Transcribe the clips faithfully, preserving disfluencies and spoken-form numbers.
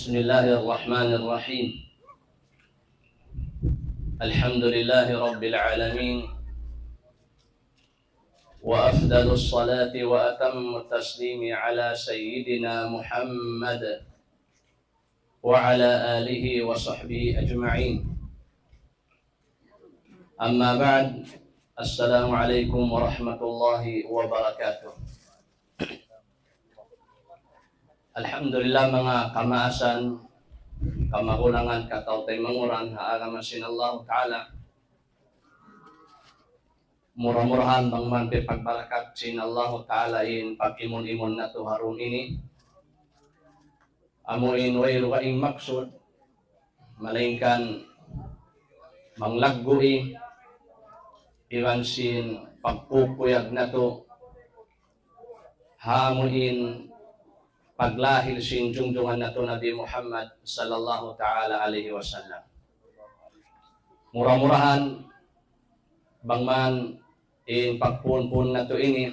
بسم الله الرحمن الرحيم. الحمد لله رب العالمين. وأفضل الصلاة وأتم التسليم على سيدنا محمد وعلى آله وصحبه أجمعين. أما بعد، السلام عليكم ورحمة الله وبركاته. Alhamdulillah, manga kamaasan, kamagulangan, kataw-taymanghuran ha agama sin Allahu Ta'ala. Mura-murahan bang man piyagbarakat sin Allahu Ta'ala in pag-imun-imun natu' ha dum ini. Amu in way dugaing maksud, malaingkan manglaggu' iban sin pagkukuyag natu' ha amu in paglahil sin junjungan natu' Nabi Muhammad sallallahu ta'ala alayhi wasallam. Mura-murahan, bang man in pagpunpun natu' ini,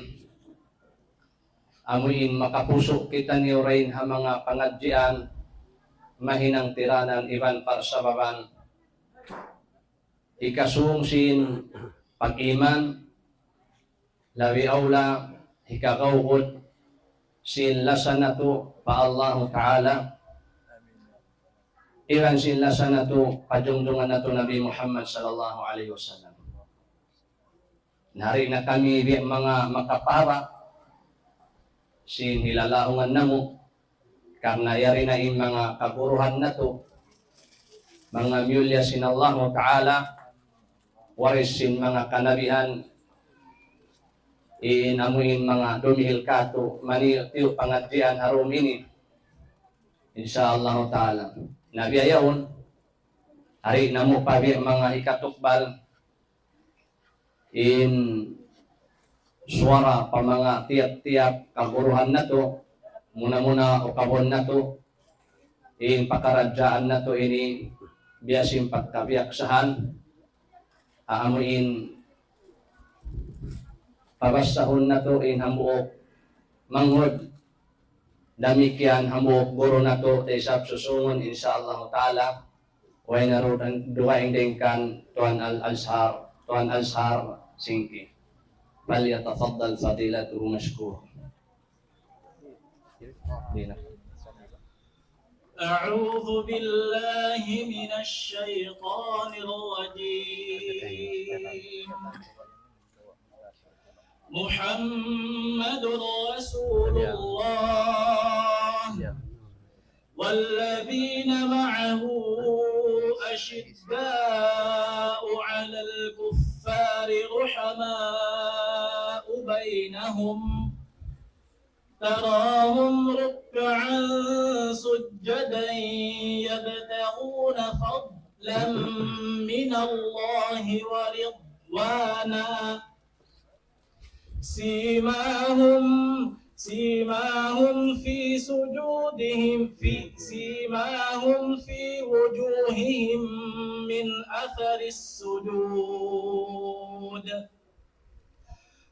amu in makapusu' kitaniyu dayn ha manga pangadjian, mahinang tiranan iban parsababan, hikasung sin pag-iman, labi awla, hikagaugud sin lasa natu' pa Allahu Ta'ala, iban sin lasa natu' pa junjungan natu' Nabi Muhammad sallallahu alayhi wasallam. Na di' na kami biya' manga makapahaba' sin hilalaungan namu', karna' yari na in manga kaguruhan natu', manga miyulliya sin Allahu Ta'ala, waris sin manga kanabihan, in amu in manga dumihil kātu', maniyu'-tiyu' pangadjian ha dum ini. Insya Allahu Ta'ala. Na biya' yaun, di' namu' pa biya' manga hikatukbal in suwara pa manga tiyap-tiyap kaguruhan natu', muna-muna ukabun natu', in pakaradjaan natu' ini biya' sin pagkabiyaksahan, amu in pabassahun natu' in hambuuk manghud, damikkiyan hambuuk guru natu' ta isab susungun, insya Allahu Ta'ala. Way na dugaing dayn kan Tuan Al-Azhar, Tuan Azhar Singki. فليتفضل فضيلته مشكورا. أعوذ بالله من الشيطان الرجيم. محمد رسول الله والذين معه أشداء على الكفار رحماء بينهم تراهم ركعا سجدا يبتغون فضلا من الله ورضوانا سيماهم سيماهم في سجودهم في سيماهم في وجوههم من أثر السجود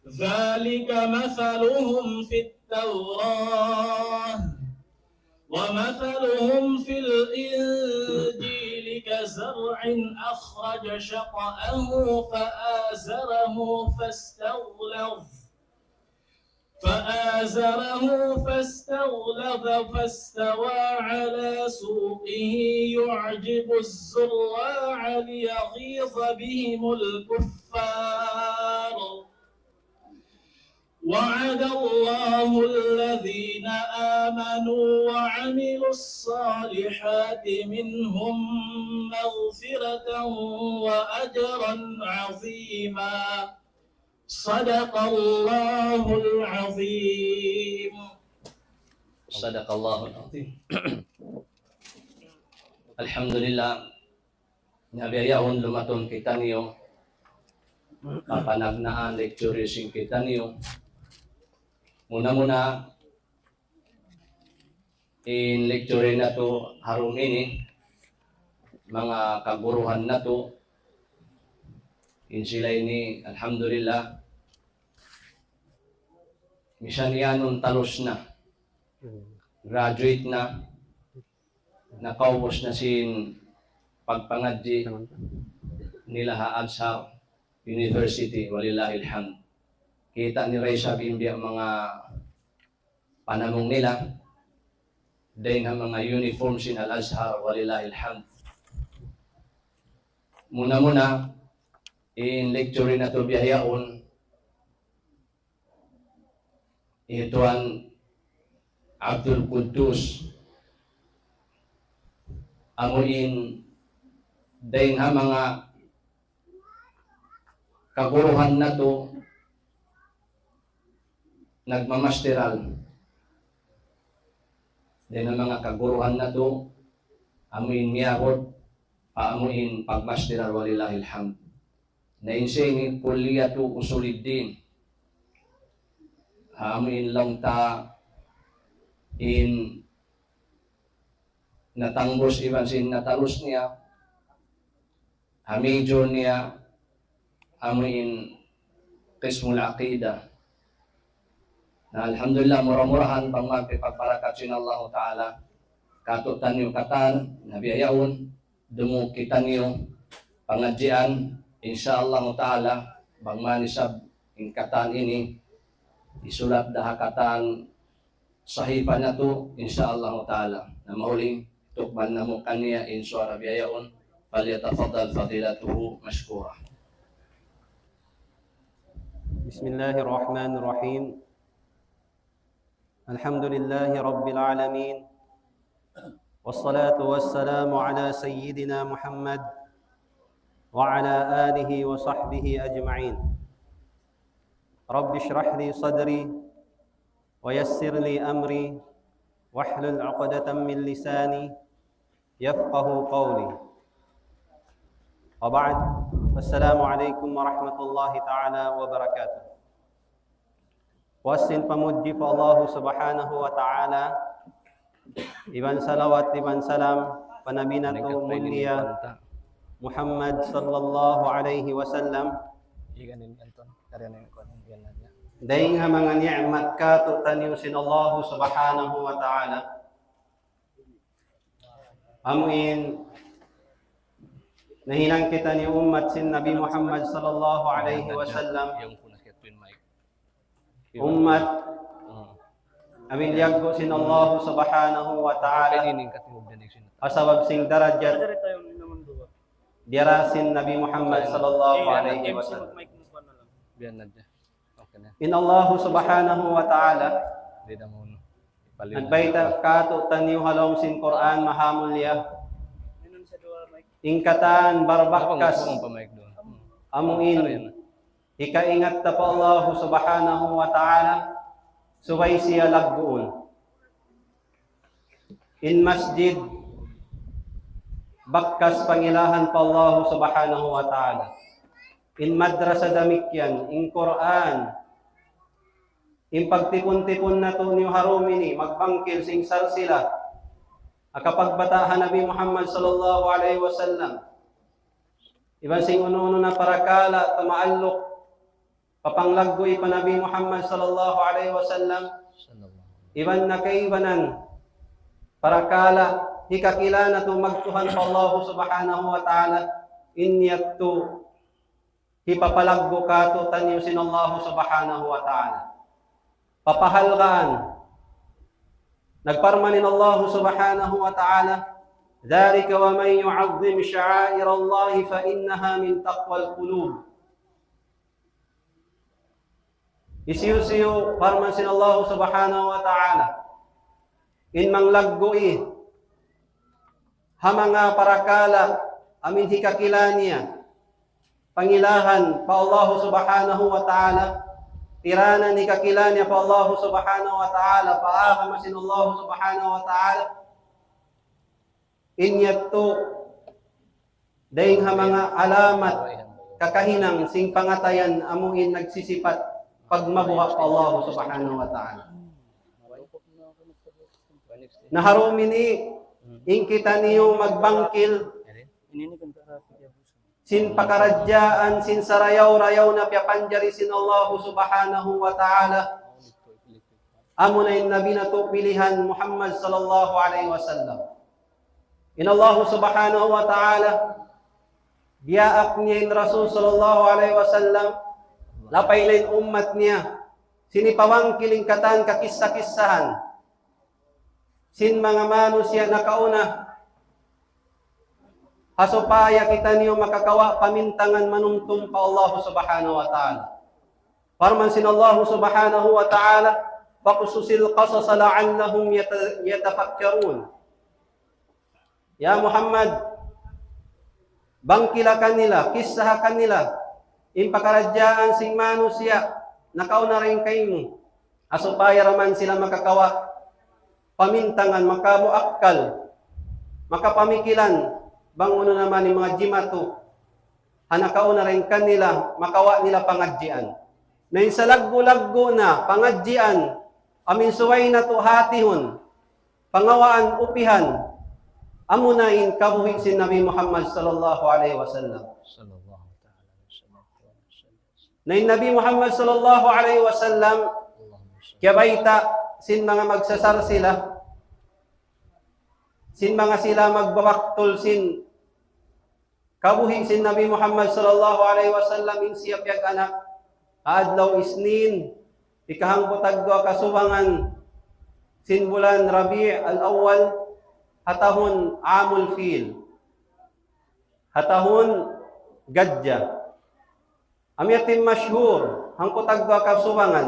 ذلك مثلهم في التوراة ومثلهم في الإنجيل كزرع أخرج شطأه فآزره فاستغلظ فآزره فاستغلظ فاستوى على سوقه يعجب الزراع ليغيظ بهم الكفار وعد الله الذين آمنوا وعملوا الصالحات منهم مغفرة وأجرا عظيما. صدق الله العظيم. صدق الله العظيم. Alhamdulillah. Na biya' yaun lumatun kitaniyu, papanagnaan lecture sin kitaniyu. Muna-muna, in lecture natu' ha dum ini, manga kaguruhan natu', in sila ini, alhamdulillah, misan iyanun talus na, graduate na, nakaubus na sin pagpangadji' nila ha Azhar University, walillahil hamd. Kita' niyu da isab in biya' manga panamung nila, dayn ha manga uniform sin Al-Azhar, walillahil hamd. Muna-muna, in lecture natu' bihaun, hi Tuan Abdul Quddus, amu in dayn ha manga kaguruhan natu' nagmamasteral. Dayn ha manga kaguruhan natu', amu in miyabut, amu in pagmasteral, walillahil hamd. Na in siya ini Kulliyatu Usuluddin. Amu in laung ta in natangbus iban sin natalus niya, ha major niya, amu in Qismul Aqidah. Na, alhamdulillah, mura-murahan bang magpipagparakat sin Allahu Ta'ala. Katu' taniyu katan, na bihaun, dumungug kitaniyu pangadjian, insya Allahu Ta'ala, bang man isab in katan ini, hisulat da ha katan sahifa natu', insya Allahu Ta'ala. Na mauli, tukbalan namu' kaniya in suwara bihaun, فليتفضل فضيلته مشكورا. بسم الله الرحمن الرحيم. الحمد لله رب العالمين. والصلاة والسلام على سيدنا محمد وعلى آله وصحبه أجمعين. رب اشرح لي صدري ويسر لي أمري واحلل عقدة من لساني يفقه قولي. وبعد، السلام عليكم ورحمة الله تعالى وبركاته. Puas sin pamudji pa Allahu Subhanahu wa Ta'ala, iban salawat iban salam pa Nabi natu' mulia Muhammad sallallahu alayhi wasallam. Dayn ha manga ni'mat katu' taniyu sin Allahu Subhanahu wa Ta'ala, amu in nahinang kitaniyu ummat sin Nabi Muhammad sallallahu alayhi wasallam. Ummat amu in liyaggu' sin Allahu Subhanahu wa Ta'ala ha sabab sin darajat diyara sin Nabi Muhammad sallallahu alayhi wasallam. In Allahu Subhanahu wa Ta'ala nagbayta' katu' taniyu ha lawm sin Qur'an mahamulliya, in katan barbakkas amu in hikaingat ta pa Allahu Subhanahu wa Ta'ala, subay siya lagguun. In masjid, bakkas pangilahan pa Allahu Subhanahu wa Ta'ala. In madrasa damikkiyan, in Qur'an, in pagtipun-tipun natu' niyu ha dum ini, magbangkil sin sarsila ha kapagbata' ha Nabi Muhammad sallallahu alayhi wasallam. Iban sin unu-unu na parakala' tamaalluk pa panglaggu' pa Nabi Muhammad sallallahu alayhi wasallam. Iban na kaibanan parakala' hikakila natu' magtuhan pa Allahu Subhanahu wa Ta'ala, in yadtu hipapalaggu' katu' taniyu sin Allahu Subhanahu wa Ta'ala. Papahalgaan. Nagparman in Allahu Subhanahu wa Ta'ala, ذلك ومن يعظم شعائر الله فإنها من تقوى القلوب. Hisiyu-siyu, parman sin Allahu Subhanahu wa Ta'ala, in manglaggu' ha manga parakala' amu in hikakila niya pangilahan pa Allahu Subhanahu wa Ta'ala, tiranan hikakila niya pa Allahu Subhanahu wa Ta'ala, pa agama sin Allahu Subhanahu wa Ta'ala, in yadtu dayn ha manga alamat kakahinang sin pangatayan amu in nagsisipat pagmabuga' pa Allahu Subhanahu wa Ta'ala. Na ha dum ini, in kitaniyu magbangkil sin pakaradjaan, sin sarayaw-rayaw na piyapanjari sin Allahu Subhanahu wa Ta'ala. Amuna in Nabi natu' pilihan Muhammad sallallahu alayhi wasallam. In Allah subhanahu wa ta'ala, diyaak niya in Rasul sallallahu alayhi wasallam, lapay na in ummat niya, sin hipabangkil in katan kakissa-kissahan sin manga manusiya' nakauna, ha supaya kitaniyu makakawa' pamintangan manumtum pa Allah subhanahu wa ta'ala. Parman sin Allah subhanahu wa ta'ala, فاقصص القصص لعلهم يت-، يتفكرون. Ya Muhammad, bangkila kanila, kissaha kanila, in pakaradjaan sin manusiya' nakauna dayn kaymu, ha supaya da man sila makakawa' pamintangan, makamuakkal, makapamikilan, bang unu na man in manga jimatu ha nakauna dayn kanila, makawa' nila pangadjian. Na in salaggu'-laggu' na pangadjian, amu in subay natu' hatihun, pangawaan, upihan, amuna in kabuhi' sin Nabi Muhammad sallallahu alayhi wasallam. Na in Nabi Muhammad sallallahu alayhi wasallam, kiyabayta' sin manga magsasarsila, sin manga sila magbabaktul sin kabuhi' sin Nabi Muhammad sallallahu alayhi wasallam, in siya piyag-anak ha adlaw Isnin, ikahangpu' tagduwa kasubangan sin bulan Rabi' al-Awwal, ha tahun Amul Fil, ha tahun Gadja. Amu yadtu in mashhur, hangpu' tagduwa kasubangan.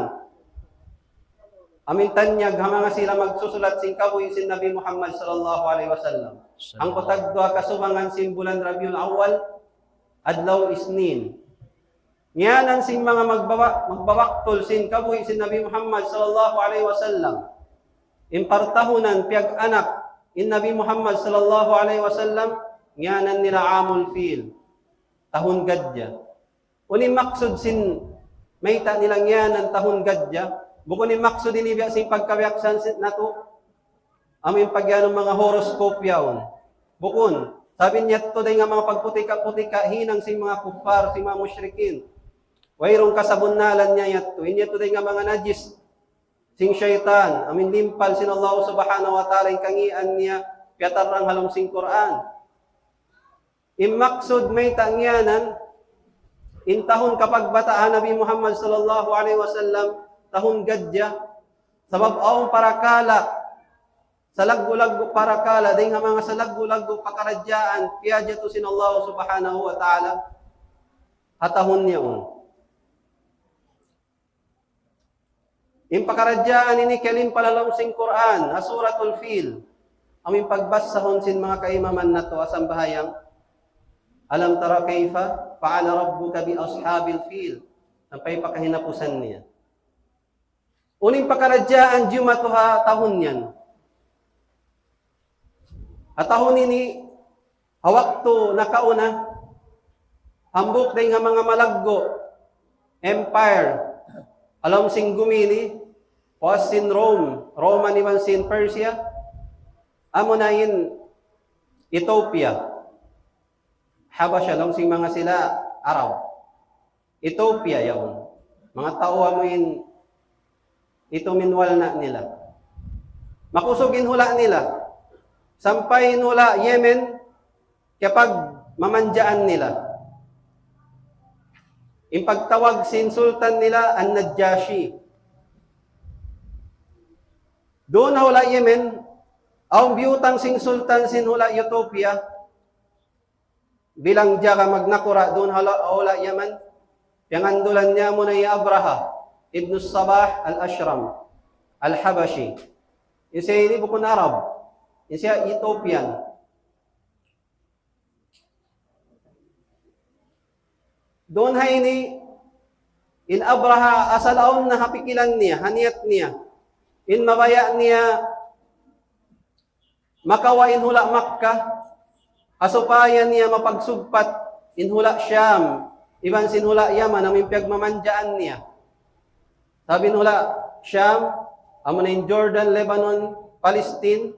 Amu in tanyag ha manga sila magsusulat sin kabuhi' sin Nabi Muhammad sallallahu alayhi wasallam. Hangpu' tagduwa kasubangan sin bulan Rabiul Awwal, adlaw Isnin. Ngiyanan sin manga magbaba-, magbabaktul sin kabuhi' sin Nabi Muhammad sallallahu alayhi wasallam. In partahunan piyag-anak in Nabi Muhammad sallallahu alayhi wasallam, ngiyanan nila Amul Fil, tahun Gadja. Unu in maksud sin mayta' nila ngiyanan tahun Gadja? Bukun in maksud ini biya' sin pagkabiyaksahan sin natu', amu in pagyanun manga horoscope yaun. Bukun. Sabab in yadtu dayn ha manga pagputika-putika hinang sin manga kuffar, sin manga mushrikin. Wayruun kasabunnalan niya yadtu. In yadtu dayn ha manga najis sin saytan, amu in limpal sin Allah subhanahu wa ta'ala, in kangīan niya piyatarrang ha lawm sin Qur'an. In maksud mayta' ngiyanan, in tahun kapagbataan Nabi Muhammad sallallahu alayhi wasallam, tahun Gadja, sabab awn parakala', salaggu'-laggu' parakala', dayn ha manga salaggu'-laggu' pakaradjaan, piyajatu sin Allah subhanahu wa ta'ala, ha tahun yaun. In pakaradjaan ini kiyalimpal ha lawm sin Qur'an, ha Suratul Fil. Amu in pagbasahun sin manga kaimaman natu' ha sambahayang, ألم تر كيف فعل ربك بأصحاب الفيل. Sampay pa kahinapusan niya. Unu in pakaradjaan jimatu ha tahun yan? Ha tahun ini, ha waktu nakauna, hambuuk dayn ha manga malaggu' empire, ha lawm sin gumi ini, puas sin Rome, Roman iban sin Persia, amuna in Ethiopia, Habasha, ha lawm sin manga sila Arab. Ethiopia yaun. Manga tau amu in itum in walna' nila. Makusug in hula' nila. Sampay in hula' Yemen, kiyapagmamanjaan nila. In pagtawag sin sultan nila, An-Najashi. Duun ha hula' Yemen, awn biyutang sin sultan sin hula' Ethiopia, bilang jaga magnakura' duun ha hula', hula' Yaman, piyangandulan niya amuna hi Abraha ibn Sabah al-Ashram al-Habashi. In siya ini bukun Arab. In siya Ethiopian. Duun ha ini, in Abraha asal awn na ha pikilan niya, ha niyat niya. In mabaya' niya makawa' in hula' Makkah, ha supaya niya mapagsugpat in hula' Sham, iban sin hula' Yaman, amu in piyagmamanjaan niya. Sabab in hula' Sham, amuna in Jordan, Lebanon, Palestine,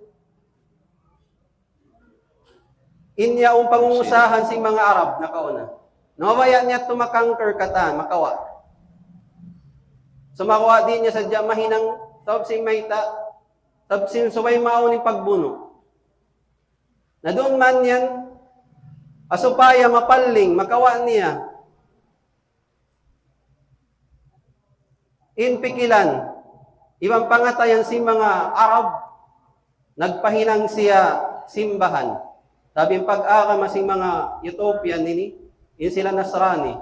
in yaun pangungusahan sin manga Arab nakauna. Na mabaya' niya tumakanker katan, makawa'. So makawa' di' niya sadja mahinang, sabab sin mayta', sabab sin subay maawn in pagbunu'. Na duun man yan, ha supaya mapalling, makawa' niya in pikilan, iban pangatayan sin manga Arab, nagpahinang siya simbahan. Sabab in pag-agama sin manga Ethiopian ini, in sila Nasrani.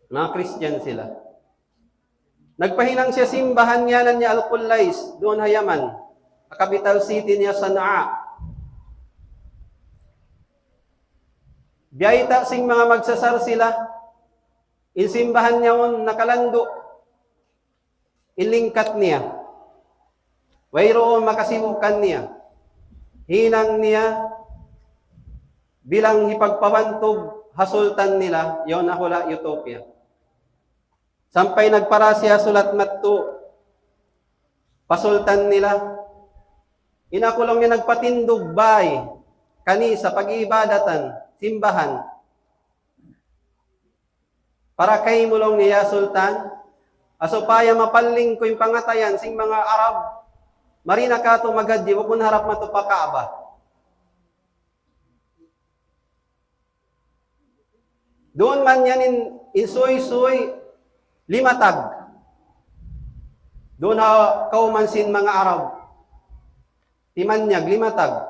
Manga Christian sila. Nagpahinang siya simbahan, ngānan niya Al-Qullais, duun ha Yaman. Capital city niya Sana'a. Biyayta' sin manga magsasar sila, in simbahan niya yaun nakalandu' in lingkat niya. Wayruun makasibu' kaniya. Hinang niya bilang hipagpabantug ha sultan nila, yaun ha hula' Ethiopia. Sampay nagpara siya sulat madtu pa sultan nila. In aku laung niya nagpatindug bāy, kanisa, pag-iibadatan, simbahan. Para kaymu laung niya, ya sultan, ha supaya mapalling ku in pangatayan sin manga Arab, mari na katu' maghajji, bukun harap matu pa Kaaba. Duun man yan in, in suysuy limatag. Duun ha kawman sin manga Arab. Timanyag, limatag.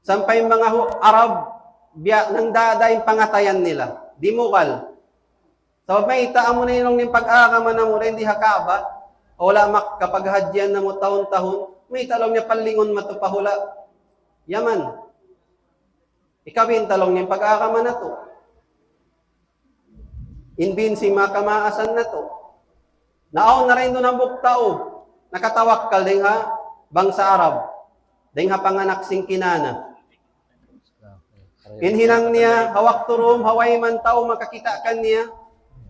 Sampay manga hu-, Arab, biya' nangdada in pangatayan nila. Dimugal. Sabab mayta', amu na in laung niya pag-agama namu' dayn di ha Kaaba, hula' Makkah, paghajjian namu' tahun-tahun, mayta' laung niya pallingun matu pa hula' Yaman. Ikabin ta laung niya in pag-agama natu'. In bin sin manga kamaasan natu'. Na awn na dayn duun hambuuk tau nakatawakkal dayn ha bangsa Arab, dayn ha panganak sin Kinana. In hinang niya, ha waktu dum, ha way man tau makakita' kaniya,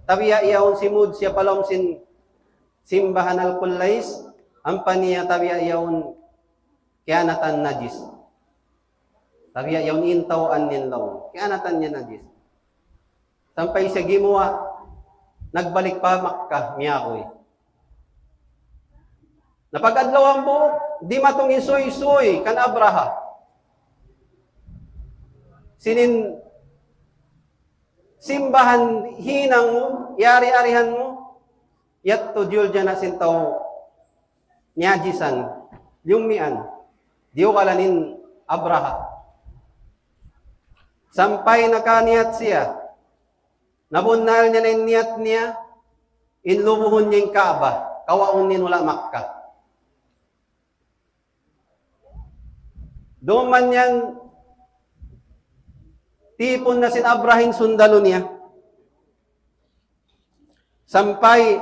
tabiya' yaun simud siya pa lawm sin simbahan Al-Qullais, ampa niya tabiya' yaun kiyanatan najis. Tabiya' yaun in tau anin laung. Kiyanatan niya najis. Sampay siya gimuwa', nagbalik pa Makkah, miyaguy. Na pag-adlaw hambuuk, dimatung in suysuy kan Abraha. Sin in simbahan hinang mu, iyari-arihan mu, yadtu diyulja na sin tau niyajisan, liyummian, diyugalan in Abraha. Sampay nakaniyat siya, nabunnal niya na in niyat niya, in lubuhun niya in Kaaba, kawaun niya in hula' Makkah. Duun man yan, tipun na sin Abraha in sundalu niya. Sampay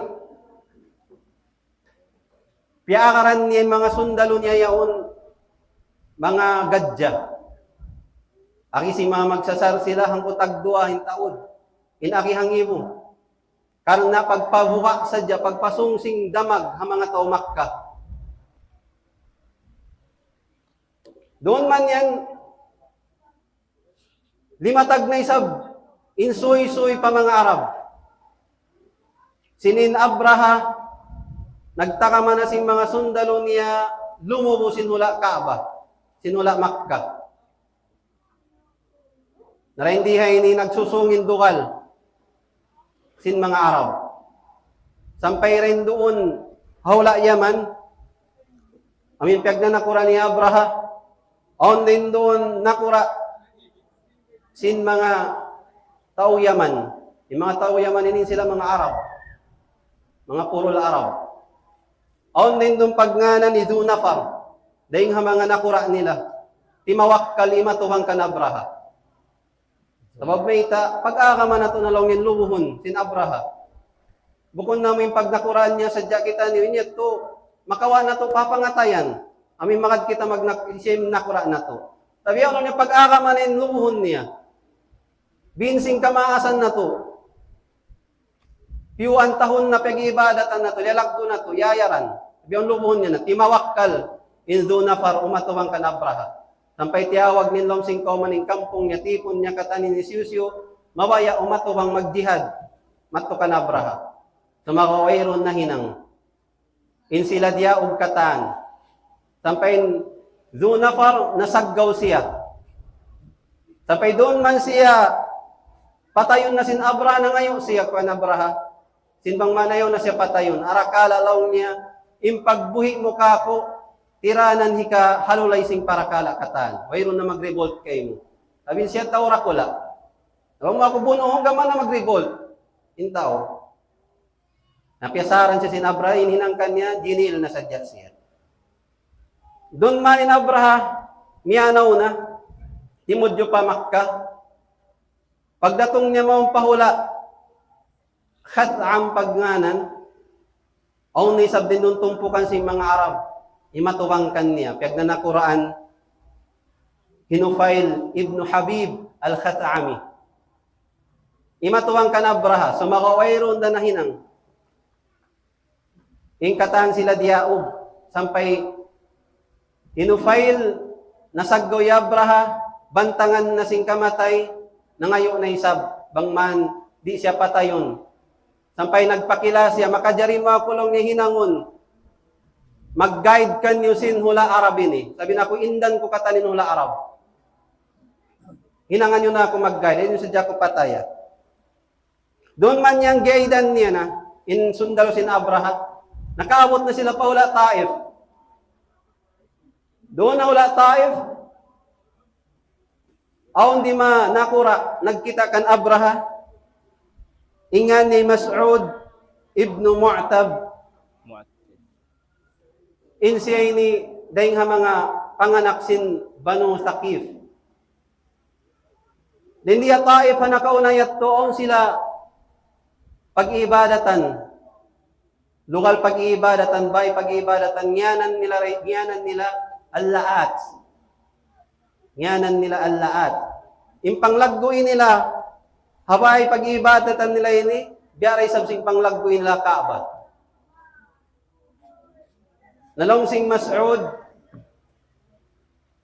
piyagaran niya in manga sundalu niya yaun, manga gadja. Agi sin manga magsasar sila, hangpu' tagduwa in taud. In agi hangibu. Karna' pagpabuga' sadja, pagpasung sin damag ha manga tau Makkah. Duun man yan, limatag na isab in suysuy pa manga Arab. Sin in Abraha, nagtakama na sin manga sundalu niya, lumubu sin hula' Kaaba, sin hula' Makkah. Na dayn di ha ini nagsusung in dugal sin manga Arab. Sampay dayn duun ha hula' Yaman, amu in piyagnanakura' ni Abraha, awn dayn duun nakura' sin manga tau Yaman. In manga tau Yaman ini sila manga Arab. Manga purul Arab. Awn dayn duun pagngānan hi Dhu Nafar. Dayn ha manga nakura' nila. Timawakkal, imatuhang kan Abraha. Sabab mayta', pag-agama natu' na laung in lubuhun sin Abraha. Bukun na amu in pagnakuraan niya sadja kitaniyu, in yadtu, makawa' natu' pa pangatayan. Amu in magad kita magnak-, siya in nakura' natu'. Tabiya' laung niya pag-agama na in lubuhun niya. Bin sin kamaasan natu'. Piyuan tahun na piyag-iibadatan natu', liyalaggu' natu', yayaran. Biyaun lubuhun niya na, timawakkal in Dhu Nafar, umatuhang kan Abraha. Sampay tiyawag niya in lawm sin kawman in kampung niya, tipun niya katan in hisiyu-siyu, mabaya' umatuhang magjihad, madtu kan Abraha. Sumagawa' wayruun nahinang. In sila diyaug katan. Sampay in Dhu Nafar, nasaggaw siya. Sampay duun man siya, patayun na sin Abraha, nangayu' siya kan Abraha. Sin bang man ayaw na siya patayun. Arakala' laung niya, in pagbuhi' mu kāku', tiranan hika halulay sin parakala' katan. Wayruun na mag-revolt kaymu. Sabab in siya tau dakula'. Bang mu aku bunuun, gām na mag-revolt in tau. Na piyasaran siya sin Abraha, in hinang kaniya, jinil na sadja siya. Duun man in Abraha, miyanaw na, timudju pa Makkah. Pagdatung niya mawn pa hula', Khath'am pagngānan, awn na isab duun tumpukan sin manga Arab, imatubang kaniya, piyagngānan Qur'an, hi Nufail ibn Habib al-Khath'ami. Imatubang kan Abraha, sumagawa' wayruun da nahinang. In katan sila diyaug, sampay hi Nufail, nasaggaw hi Abraha, bantangan na sin kamatay, nangayu' na isab, bang man di' siya patayun. Sampay nagpakila siya, "Makajari mu aku laung niya hinangun mag-guide kaniyu sin hula' Arab ini." Sabi na aku, "Indan ku katan in hula' Arab. Hinangan niyu na aku mag-guide, ayaw niyu sadja aku pataya." Duun man niya giyaidan niya na, in sundalu sin Abraha. Nakaabut na sila pa hula' Taif. Duun ha hula' Taif, awn dima nakura', nagkita' kan Abraha, in ngān niya Mas'ud ibn Mu'tab. In siya ini dayn ha manga panganak sin Banu Thaqif. Dayn di ha Taif ha nakauna yadtu awn sila pag-iibadatan. Lugal pag-iibadatan, bāy pag-iibadatan, ngiyanan nila, ngiyanan nila Al-La'at. Ngiyanan nila Al-La'at. In panglaggu' nila, ha bāy pag-iibadatan nila ini, biya' da isab sin panglaggu' nila Ka'bah. Na laung sin Mas'ud,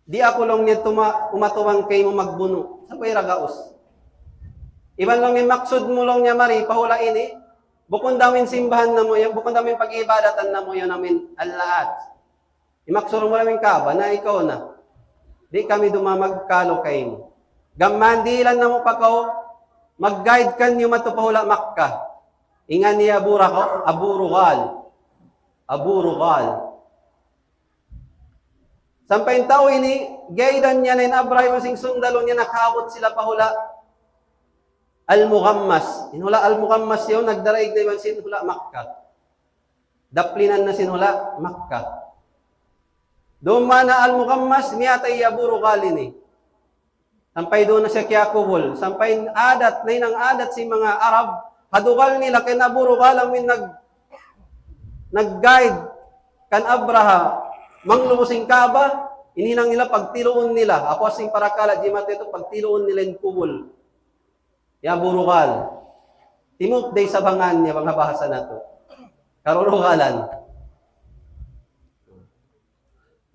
"Di' aku laung niya tuma-, umatubang kaymu magbunu'. Sa' way ra gaus. Iban laung niya maksud mu laung niya mari pa hula' ini, bukun da amu in simbahan namu' yan, bukun da amu in pag-iibadatan namu' yan amu in Al-La'at. In maksud mu laung in Ka'bah, na ikaw na. Di' kami dumamag kalu kaymu. Gām man dihilan namu' pa kaw, mag-guide kaniyu madtu pa hula' Makkah." In ngān niya Abu Ra-, Abu Rughal. Abu Rughal. Sampay in tau ini, giyaidan niya na in Abraha iban sin sundalu niya, nakaabut sila pa hula' Al-Mughammas. In hula' Al-Mughammas yaun, nagdaraig na iban sin hula' Makkah. Daplinan na sin hula' Makkah. Duun man ha Al-Mughammas, miyatay hi Abu Rughal ini. Sampay duun na siya kiyakubul. Sampay in adat, nahinang adat sin manga Arab, ha dugal nila kan Abu Rughal amu in nag-, nag-guide kan Abraha, manglubu sin Ka'bah, in hinang nila pagtiluun nila. Apu' sin parakala' jimat yadtu, pagtiluun nila in kubul hi Abu Rughal. Timuk da isab in ngān niya bang ha bahasa natu'. Karurugalan.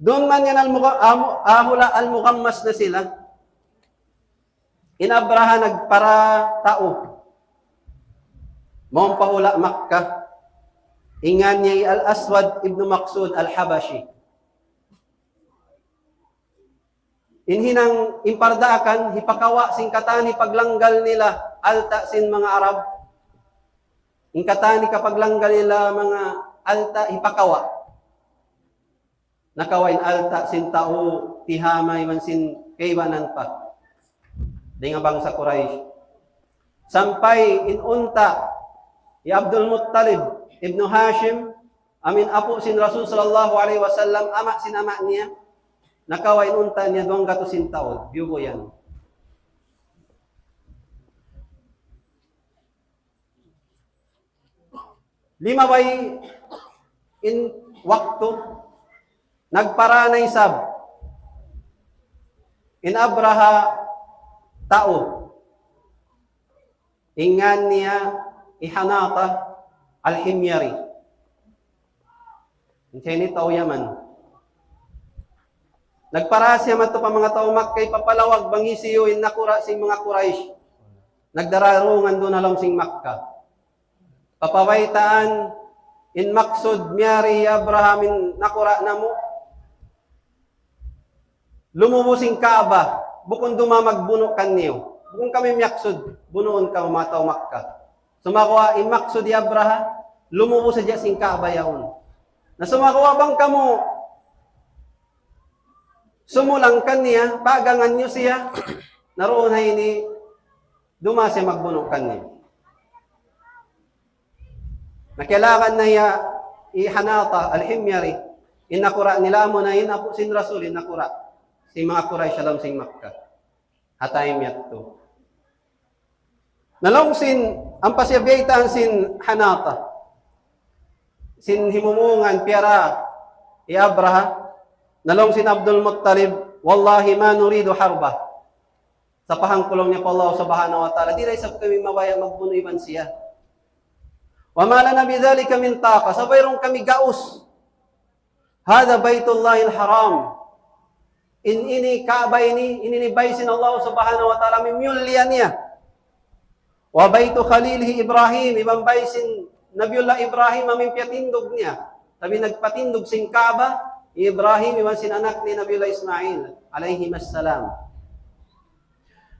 Duun man yan Al-Mugha-, amu-, ah, hula' Al-Mughammas na sila. In Abraha nagpara tau. Mawn pa hula' Makkah. In ngān niya hi Al-Aswad ibn Maqsud Al-Habashi. In hinang, in pardaakan, hipakawa' sin katan hipaglanggal nila alta' sin manga Arab. In katan hikapaglanggal nila manga alta' hipakawa'. Nakawa' in alta' sin tau Tihama iban sin kaibanan pa dayn ha bangsa Quraysh. Sampay in unta' hi Abdul Muttalib ibn Hashim, amu in apu' sin Rasul sallallahu alayhi wasallam, ama' sin ama' niya, nakawa' in unta' niya duwang gatus sin taud, biyugu yan. Limabay in waktu, nagpara na isab in Abraha tau. In ngān niya hi Hanata Al-Himyari. In siya ini tau Yaman. Nagpara siya madtu pa manga tau Makkah, hipapalawag bang hisiyu in nakura' sin manga Quraysh. Nagdararungan duun ha lawm sin Makkah. Papabaytaan in maksud miyari hi Abraha amu in nakura' namu'. lumubu sin Kaaba, bukun duma magbunu' kaniyu. Bukun kami miyaksud, bunuun kamu manga tau Makkah. Sumagawa' in maksud hi Abraha, lumubu sadja sin Kaaba yaun. Na sumagawa' bang kamu sumulang kaniya, pagangan niyu siya, na duun ha ini, duma siya magbunu' kaniyu. Na kiyalagan na hiya hi Hanata al-Himyari, in nakura' nila amuna in apu' sin Rasul, in nakura' sin manga Quraysh ha lawm sin Makkah. Ha time yadtu. Na laung sin, ampa siya biyaytaan sin Hanata, sin himumungan piyara hi Abraha, na laung sin Abdul Muttalib, "Wallahi ma nuridu harba." Sapahan ku laung niya pa Allah Subhanahu wa Ta'ala, di' da isab kami mabaya' magbunu' iban siya. "Wa ma lana bidhalika min taqa." Sa' wayruun kami gaus. "Hadha Baytullahil Haram." In ini Kaaba ini, in ini bāy sin Allah Subhanahu wa Ta'ala, amu in miyulliya niya. "Wa baytu khalilihi Ibrahim," iban bāy sin Nabiullah Ibrahim, amu in piyatindug niya. Sabab in nagpatindug sin Kaaba, Ibrahim, iban sin anak niya Nabiullah Ismail, alayhimas salam.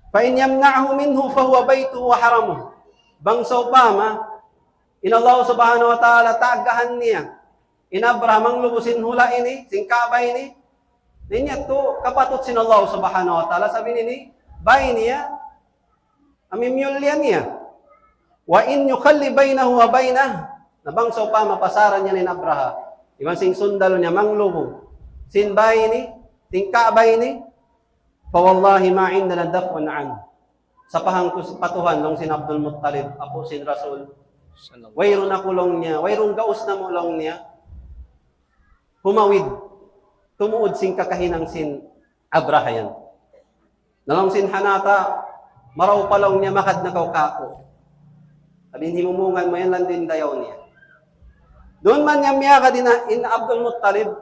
"Fa in yamna'hu minhu fahuwa baytuhu wa haramuhu." Bang sawpama, in Allah Subhanahu wa Ta'ala taagahan niya in Abraha manglubu sin hula' ini, sin Kaaba ini, na in yadtu kapatut sin Allah Subhanahu wa Ta'ala, sabab ini, bāy niya, amu in miyulliya niya. "Wa in yukhalli baynahu wa baynah," na bang sawpama pasaran niya in Abraha iban sin sundalu niya manglubu sin bāy ini, sin Kaaba ini, "fa wallahi ma indana daf'un anhu." Sapahan ku pa Tuhan, laung sin Abdul Muttalib, apu' sin Rasul. Wayruun aku laung niya, wayruun gaus namu' laung niya humawid, tumuud sin kakahinang sin Abraha yan. Na laung sin Hanata, "Marayaw pa laung niya, magad na kaw kāku'." Sabab in himumungan mu yan, landu' in dayaw niya. Duun man niya miyagad in, in Abdul Muttalib,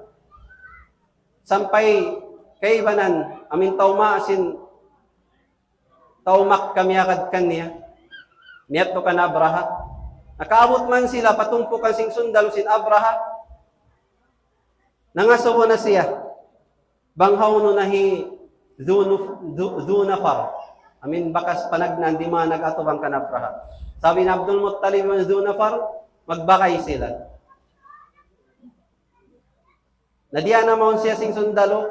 sampay kaibanan, amu in tau Makkah sin tau Makkah miyagad kaniya, miyadtu kan Abraha. Nakaabut man sila pa tumpukan sin sundalu sin Abraha, nangasubu na siya bang hawnu na hi Dhu Nuf-, Dhu-, Dhu Nufayr. Amu in bakas panagnaan di' man nag-atubang kan Abraha. Sabi hi Abdul Muttalib iban Dhu Nufayr, magbagay sila. Na diyā na mawn siya sin sundalu,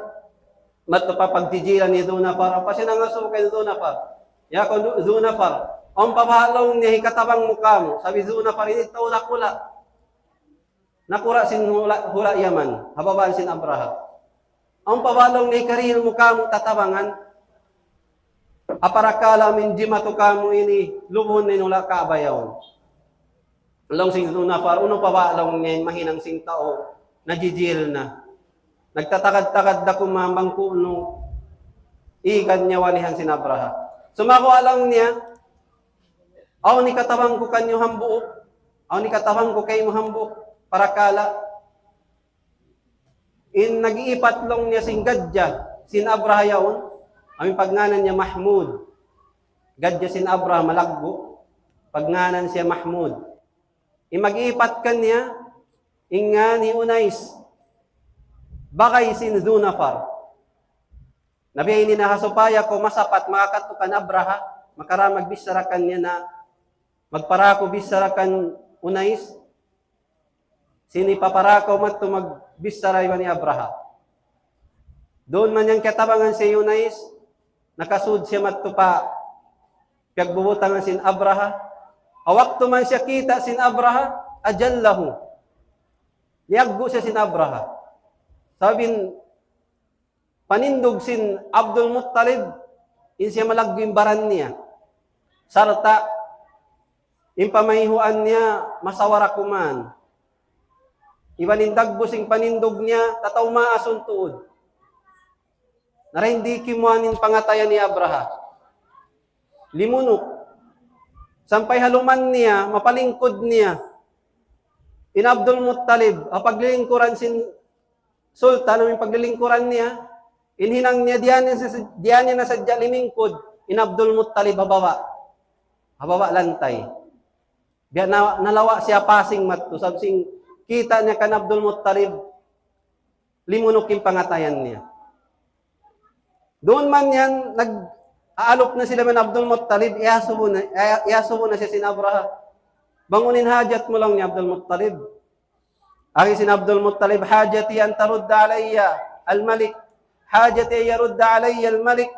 madtu pa pagjijilan hi Dhu Nufayr, ampa siya nangasubu kan Dhu Nufayr. "Ya kaw Dhu-, Dhu Nufayr, awn pa baha' laung niya hikatabang mu kāmu'?" Sabi Dhu Nufayr, "Ini tau dakula'. Nakura' sin hula', hula' Yaman, ha babaan sin Abraha. Awn pa baha' laung niya hikarihil mu kāmu' tatabangan? Aparakala' amu in jimatu kāmu' ini, lubuhun na in hula' Kaaba yaun." Laung sin Dhu Nufayr, "Unu pa ba laung niya in mahinang sin tau, najijil na. Nagtatagad-tagad da kuman bang ku'nu ikan niya walihan sin Abraha." Sumagawa' laung niya, "Awn hikatabang ku kaniyu hambuuk, awn hikatabang ku kaymu hambuuk parakala'." In nag-iipat laung niya sin gadja sin Abraha yaun, amu in pagngānan niya Mahmud. Gadja sin Abraha malaggu', pagngānan siya Mahmud. In mag-iipat kaniya, in ngān hi Unais, bagay sin Dhu Nufayr. Na biya' ini na ha supaya kaw masapat makakadtu kan Abraha, makara magbichara kaniya na magparaku bichara kan Unais, sin hipaparakaw madtu magbichara iban hi Abraha. Duun man yan kiyatabangan siya hi Unais, nakasud siya madtu pa piyagbubutangan sin Abraha. Ha waktu man siya kita' sin Abraha, ajallahu. Niyaggu' siya sin Abraha. Sabab in panindug sin Abdul Muttalib, in siya malaggu' in baran niya. Sarta' in pamayhuan niya masawara kuman. Iban in dagbus sin panindug niya, tatawmaa sun tuud. Na dayn di kimuan in pangatayan hi Abraha. Limunuk. Sampay ha luman niya, mapalingkud niya in Abdul Muttalib, ha paglilingkuran sin sultan, amu in paglilingkuran niya, in hinang niya, diyā niya sa-, diyā niya na sadja limingkud in Abdul Muttalib ha baba'. Ha baba' lantay. Biya' na, nalawa' siya pasing madtu, sabab sin kita' niya kan Abdul Muttalib, limunuk in pangatayan niya. Duun man yan, nag-aalup na sila man Abdul Muttalib, iyasubu na, iya-, iyasubu na siya sin Abraha. Bang unu in hajat mu laung niya Abdul Muttalib. Agi sin Abdul Muttalib, حاجتي أن ترد علي الملك، حاجتي أن يرد علي الملك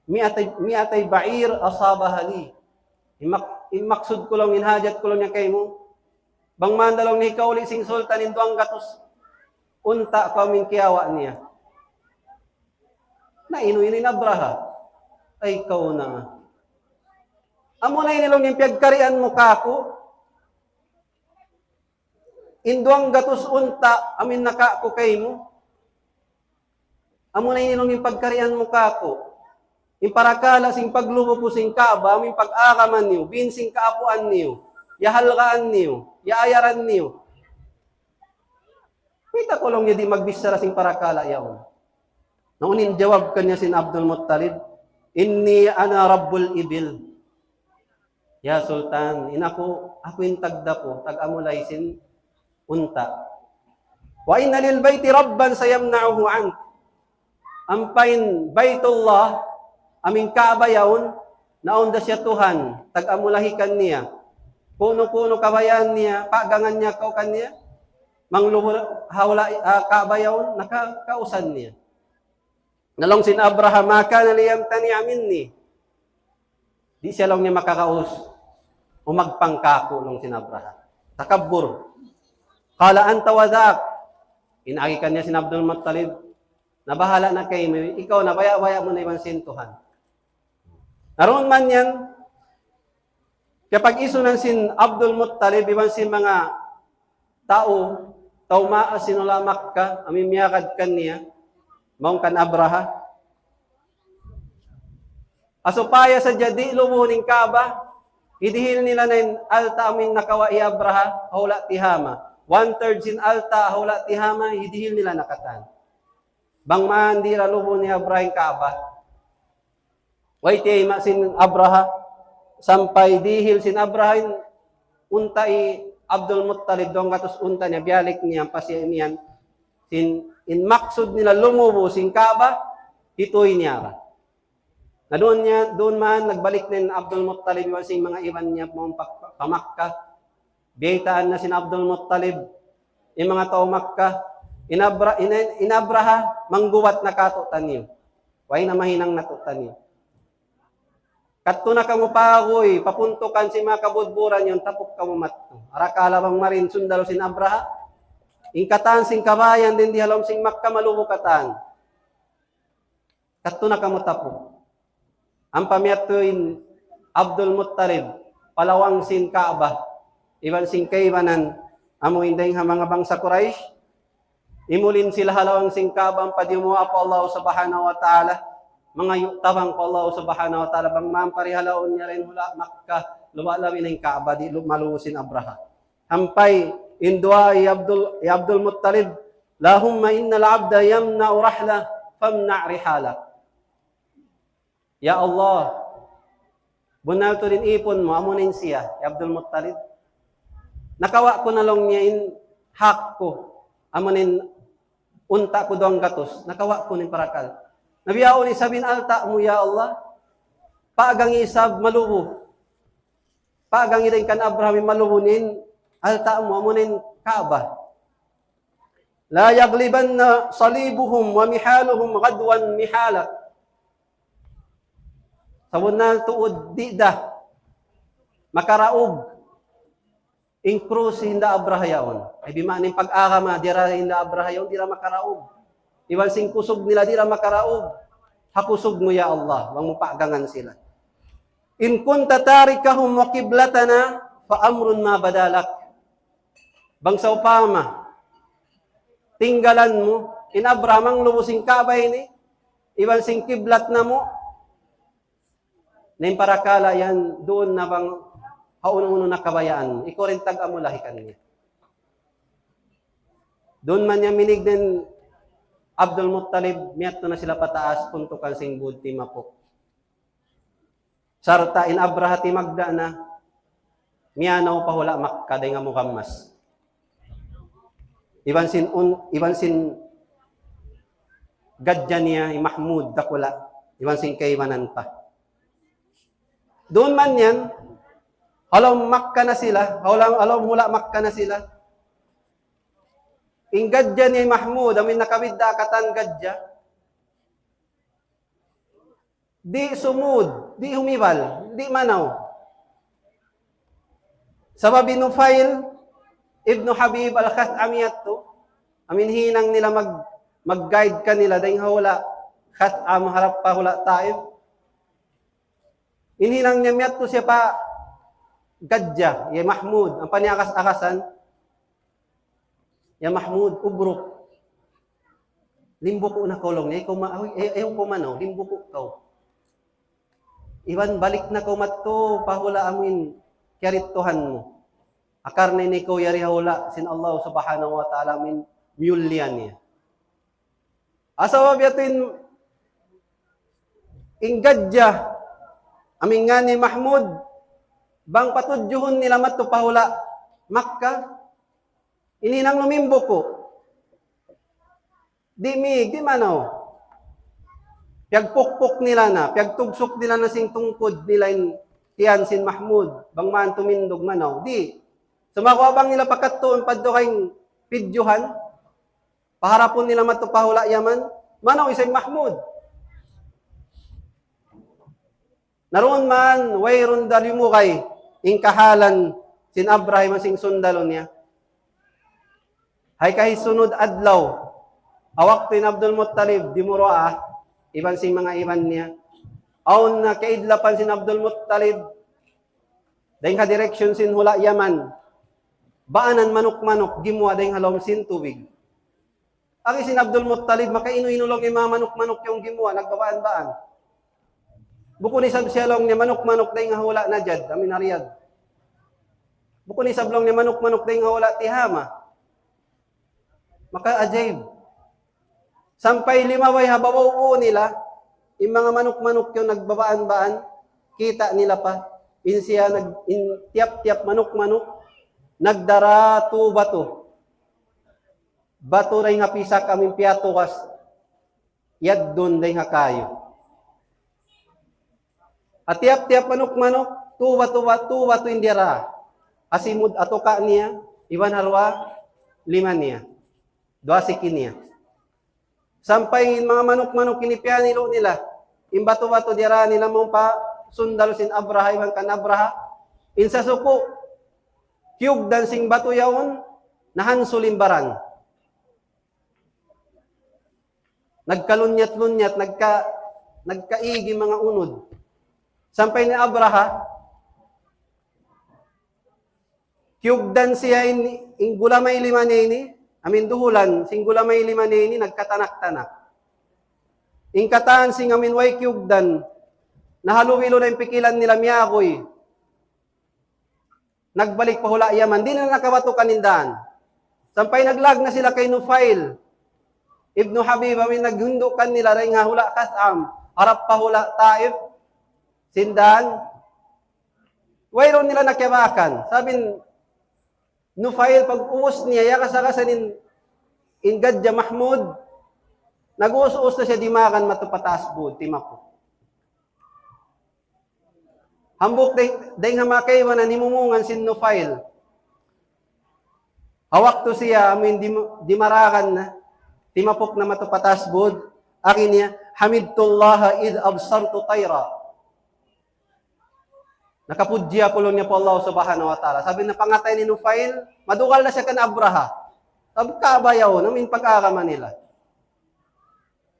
مائتي، مائتي بعير أصابها لي. In mak-, in maksud ku laung, in hajat ku laung niya kaymu. Bang man da laung niya hikauli sin sultan in duwanggatus unta' kaw amu in kiyawa' niya. Na inu-inu in Abraha. Ay, kaw na. Amu na ini laung in piyagkarian mu kaku'. In duwanggatus unta', amu in nakawa' ku kaymu. Amu na ini laung in pagkarian mu kaku'. In parakala' sin paglubu ku sin Kaaba, amu in pag-agama niyu, bīn sin kaapuan niyu, iyahalgaan niyu, iyaayaran niyu. Mayta' kaw laung niya di' magbichara sin parakala' yaun. Na unu in jawab kaniya sin Abdul Muttalib, إني أنا رب الإبل. Ya Sultan, in aku, aku in tagdapu, tag-amulay sin unta'. وإن للبيت ربا سيمنعه عنك. Ampa in Baitullah, amu in Kaaba yaun, na awn da siya Tuhan, tag-amulahi kaniya. Kunu-kunu kabayaan niya, pagangan niya kaw kaniya, manglubu ha hula', ah, Kaaba yaun, nakakausan niya. Na laung sin Abraha, ما كان ليمتنع مني. Di' siya laung niya makakaus. Umagpang kaku' laung sin Abraha. Takabbur. قال أنت وذاك. In agi kaniya sin Abdul Muttalib, na bahala' na kaymu, ikaw na baya'-baya' mu na iban sin Tuhan. Na duun man yan, kapag-isunan sin Abdul Muttalib, iban sin manga tau, tau maas sin hula' Makkah, amu in miyagad kaniya, mawn kan Abraha. Ha supaya sadja di' lubuhun in Kaaba, hidihil nila na in alta' amu in nakawa' hi Abraha, ha hula' Tihama. One third sin alta', ha hula' Tihama, hidihil nila na katan. Bang man di' da lubuhun hi Abraha in Kaaba. Way tiyayma' sin Abraha, sampay dihil sin Abraha in unta' hi Abdul Muttalib, duwanggatus unta' niya, biyalik niya, pasiya' niyan. Sin, in maksud nila lumubu sin Kaaba, hituy niya ra. Na duun niya, duun man, nagbalik na in Abdul Muttalib, iban sin manga iban niya, pa, pa, pa Makkah. Biyaytaan na sin Abdul Muttalib, in manga tau Makkah, in Abra-, in, in Abraha, manggubat na katu'taniyu. Way na mahinang natu'taniyu. Kadtu na kamu paguy, papuntukan sin manga kabudburan yaun, tapuk kamu madtu. Arakala' bang mari in sundalu sin Abraha, in katan sin kabayaan dayn di ha lawm sin Makkah malubu katan. Kadtu na kamu tapuk. Ampa miyadtu in Abdul Muttalib, pa lawang sin Kaaba, iban sin kaibanan, amu in dayng ha manga bangsa Quraysh, imulin sila ha lawang sin Kaaba, ampa diyumuwaa pa Allah Subhanahu wa Ta'ala, mangayu' tabang pa Allah Subhanahu wa Ta'ala, bang man parihalaun niya ra in hula' Makkah, luba' labi na in Kaaba, di' lu-, malubu sin Abraha. Sampay in duwaa hi Abdul, hi Abdul Muttalib, اللهم إن العبد يمنع رحله فامنع رحاله. Ya Allah, bunnal tuud in ipun mu, amu na in siya, hi Abdul Muttalib. Nakawa' ku na laung niya in hak ku, amu na in unta' ku duwanggatus, nakawa' ku na in parakala'. Na biya' unu isab in alta' mu, ya Allah, pagang isab malubu. Pagang dayn kan Abraha in malubu in alta' mu, amu na in Kaaba. لا يغلبن صليبهم ورحالهم غدوا محالك. Sabunnal tuud di' da makaraug in krus hinda Abraha yaun. Ay, bima'na in pag-agama, di' da hinda Abraha yaun, di' da makaraug. Iban sin kusug nila, di' da makaraug ha kusug mu, ya Allah, bang mu pagangan sila. إن كنت تاركهم وقبلتنا فأمر ما بدا لك. Bang sawpama, tinggalan mu, in Abraha manglubu sin Kaaba ini, iban sin kiblat namu', na in parakala' yan duun na bang ha unu-unu na kabayaan, ikaw ra in tag-amulahi kaniya. Duun man yan minīg in Abdul Muttalib, miyadtu na sila pataas, puntukan sin būd Timapuk. Sarta' in Abraha timagda' na, miyanaw pa hula' Makkah, dayn ha Mugammas. Iban sin un-, iban sin gadja niya, hi Mahmud, dakula'. Iban sin kaibanan pa. Duun man yan, ha lawm Makkah na sila, ha lawm, ha lawm hula' Makkah na sila. In gadja ni Mahmud, amin nakabidda' katan gadja. Di' sumud, di' humibal, di' manaw. Sabab hi Nufail ibnu Habib al-Khath'ami yadtu, amin hinang nila mag-, mag-guide kanila, dayng ha hula' Khath'am harap pa hula' Taif. In hinang niya miyadtu siya pa gadja, ya Mahmud, ampa niya akas-akasan, "Ya Mahmud, ubruk. Limbuku' na kaw laung niya, ikaw ma-, ay, ay, ayaw kaw manaw, limbuku' kaw. Iban balik na kaw madtu pa hula' amuin kiyarittuhan mu. Hangkan na in ikaw yari ha hula' sin Allah Subhanahu wa Ta'ala amuin miyulliya niya." Sabab yadtu in, in gadja, amin ngan hi Mahmud, bang patudjuhun nila madtu pa hula' Makkah, in hinang lumimbuku'. Di' mi-, di' manaw. Piyagpukpuk nila na, piyagtugsuk nila na sin tungkud nila in tiyan sin Mahmud, bang man tumindug manaw. Di'. Sumagawa' bang nila pakadtuun padtu kayng pidjuhan, paharapun nila madtu pa hula' Yaman, manaw isab hi Mahmud. Na duun man, wayruun da limugay in kahalan sin Abraha iban sin sundalu niya. Hay kahisunud adlaw, ha waktu in Abdul Muttalib dimurua, iban sin manga iban niya. Awn na kaidlapan sin Abdul Muttalib, dayng ha direction sin hula' Yaman. Baanan manuk-manuk, gimuwa' dayng ha lawm sin tubig. Agi sin Abdul Muttalib, makainu-inu laung in manga manuk-manuk yaun gimuwa', nagbabaan-baan. Bukun isab siya laung niya manuk-manuk dayng ha hula' Najd, amin ha Riyadh. Bukun isab laung niya manuk-manuk dayng ha hula' Tihama. Maka ajaib. Sampay limabay ha babaw nila, in manga manuk-manuk yaun nagbabaan-baan, kita' nila pa. In siya nag-, in tiyap-tiyap manuk-manuk, nagdara tu batu. Batu dayng ha pisak amin piyatugas, yaddun dayng ha kayu. Ha tiyap-tiyap manuk-manuk, tu batu, tu batu in diyara. Ha simud ha tuka' niya, iban ha duwa lima niya. Duwa siki niya. Sampay in manga manuk-manuk ini piyanilu' nila. In batu-batu diyara nila mawn pa sundalu sin Abraha, iban kan Abraha. In sasuku', kiyugdan sin batu yaun, nahansul in baran. Nagkalunyat-lunyat, nagka-, nagkaig in manga unud. Sampay hi Abraha, kiyugdan siya in, in gulamay lima niya ini, amin duhulan, sin gulamay lima niya ini, nagkatanak-tanak. In katan sin amin way kiyugdan, nahalubilu na in pikilan nila miyaguy. Nagbalik pa hula' Yaman, di' na nakabatu kan in dan. Sampay naglag na sila kay Nufail ibnu Habib, amin naghundu' kanila dayng ha hula' Khath'am, harap pa hula' Taif, sin dan, wayruun nila nakiyabakan. Sabab hi Nufail pag-ubus niya, ya kasa-kasa in, in gadja Mahmud, nag-uus-uus na siya dimagan madtu pataas bud, timapuk. Hambuuk dayng, dayng ha manga kaibanan himumungan sin Nufail. Ha waktu siya amuin dim-, dimaragan na, timapuk na madtu pataas bud, agi niya, "حمدت الله إذ أبصرت طيرا." Nakapudji aku laung niya pa Allah Subhanahu wa Ta'ala. Sabab in pangatayan hi Nufail, madugal na siya kan Abraha. Sabab kabayaw, amuin pag-agama nila.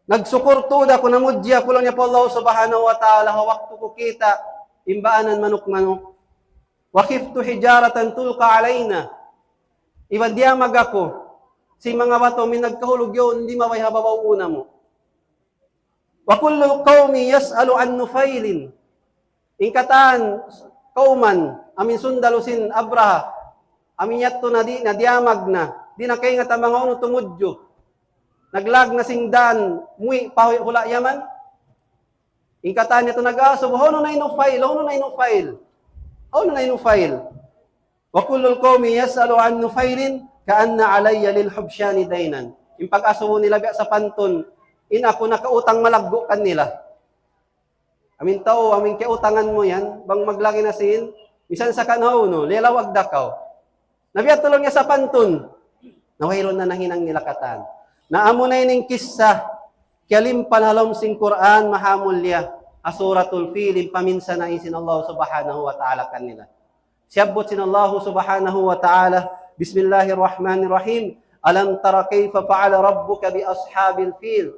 Nagsukur tuud aku, namudji aku laung niya pa Allah Subhanahu wa Ta'ala, ha waktu ku kita' in baanan manuk-manuk. وخفت حجارة تلقى علينا. Iban diyamag aku sin manga batu amuin nagkahulug yaun limabay ha babaw namu'. وكل القوم يسأل عن نفيل. In katan kawman, amuin sundalu sin Abraha, amuin yadtu na di', na diyamag na, di' na kaingatan bang hawnu tumudju. Naglag na sin dan, muwi' pa hula' Yaman. In katan yadtu nag-asubu, "Hawnu na hi Nufail, hawnu na hi Nufail, hawnu na hi Nufail?" وكل القوم يسأل عن نفيل كأن علي للحبشان دينا. In pag-asubu nila biya' sapantun in aku nakautang malaggu' kanila. Amin tau, amin kiyautangan mu yan, bang maglagi na sin, misan sa kanaw, no, lilawag da kaw. Na biya' tuud laung niya sapantun, na wayruun na nahinang nila katan. Na amuna ini in kissa, kiyalimpal ha lawm sin Qur'an, mahamulliya, ha Suratul Fil, in paminsan na sin Allah Subhanahu wa Ta'ala kanila. Siyabbut sin Allah Subhanahu wa Ta'ala, بسم الله الرحمن الرحيم. ألم تر كيف فعل ربك بأصحاب الفيل.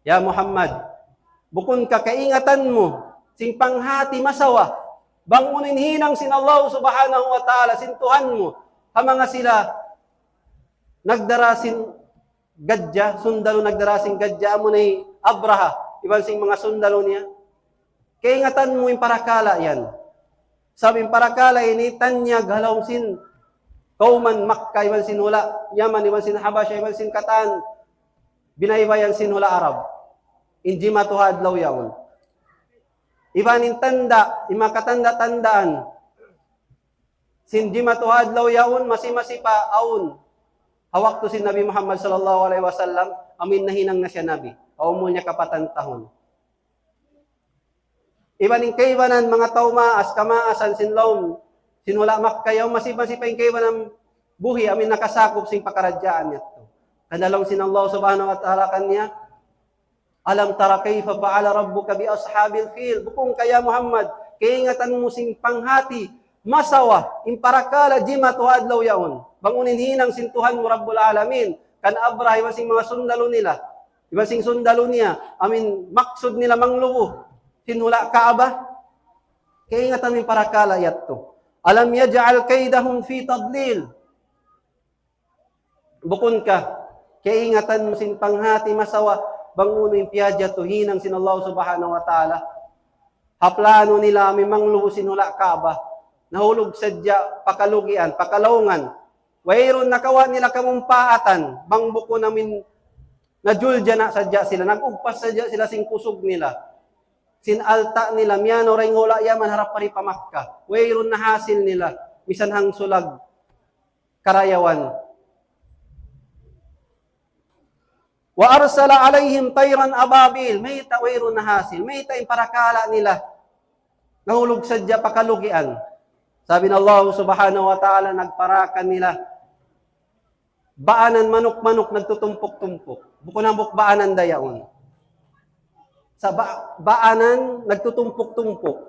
Ya Muhammad, bukun ka kaingatan mu, sin panghati masawa, bang unu in hinang sin Allah Subhanahu wa Ta'ala, sin Tuhan mu, ha manga sila nagdara sin gadja, sundalu nagdara sin gadja, amuna hi Abraha, iban sin manga sundalu niya. Kaingatan mu in parakala' yan. Sabab in parakala' ini tanyag ha lawm sin kawman Makkah, iban sin hula' Yaman, iban sin Habasha, iban sin katan binaybayan sin hula' Arab. In jimatu ha adlaw yaun. Iban in tanda', in makatanda'-tandaan sin jimatu ha adlaw yaun, masi-masi pa awn ha waktu sin Nabi Muhammad sallallahu alayhi wasallam, amuin nahinang na siya Nabi. Ha umul niya kapatan tahun. Iban in kaibanan manga tau maas, kamaasan sin lawm sin hula' Makkah yaun, masi-masi pa in kaibanan buhi' amuin nakasakup sin pakaradjaan niya yadtu. Hangkan laung sin Allah Subhanahu wa Ta'ala kaniya, ألم تر كيف فعل ربك بأصحاب الفيل. Bukun ka ya Muhammad, kaingatan mu sin panghati masawa, in parakala' jimatu ha adlaw yaun. Bang unu in hinang sin Tuhan mu Rabbul Alamin kan Abraha iban sin manga sundalu nila, iban sin sundalu niya, amuin maksud nila manglubu sin hula' Ka'bah. Kaingatan mu in parakala' yadtu. ألم يجعل كيدهم في تضليل. Bukun ka kaingatan mu sin panghati masawa, bang unu in piyajatu hinang sin Allah Subhanahu wa Ta'ala. Ha plano nila amuin manglubu sin hula' Ka'bah, nahulug sadja pakalugian, pakalaungan. Wayruun nakawa' nila kamumpaatan, bang bukun amuin najuljana' sadja sila, nag-ugpas sadja sila sin kusug nila, sin alta' nila, miyanaw dayn hula' Yaman harap pa di pa Makkah. Wayruun nahasil nila misan hangsulag karayawan. وأرسل عليهم طيرا أبابيل. Mayta' wayruun nahasil? Mayta' in parakala' nila nahulug sadja pakalugian? Sabab in Allah Subhanahu wa Ta'ala nagpara kanila baanan manuk-manuk nagtutumpuk-tumpuk. Bukun hambuuk baanan da yaun. Sa' ba-, baanan nagtutumpuk-tumpuk.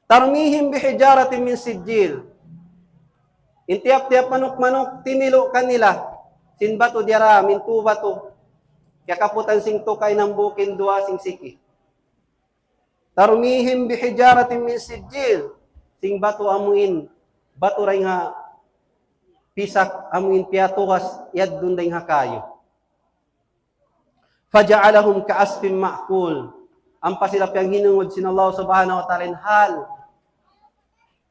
ترميهم بحجارة من سجيل. In tiyap-tiyap manuk-manuk, timilu' kanila sin batu diyara, mintu batu. Kiyakaputan sin tukay, hambuuk in duwa sin siki. ترميهم بحجارة من سجيل. Sin batu amuin, batu dayn ha pisak, amuin piyatuhas, yaddun dayn ha kayu. فجعلهم كعصف مأكول. Ampa sila piyanghinungud sin Allah Subhanahu wa Ta'ala in hal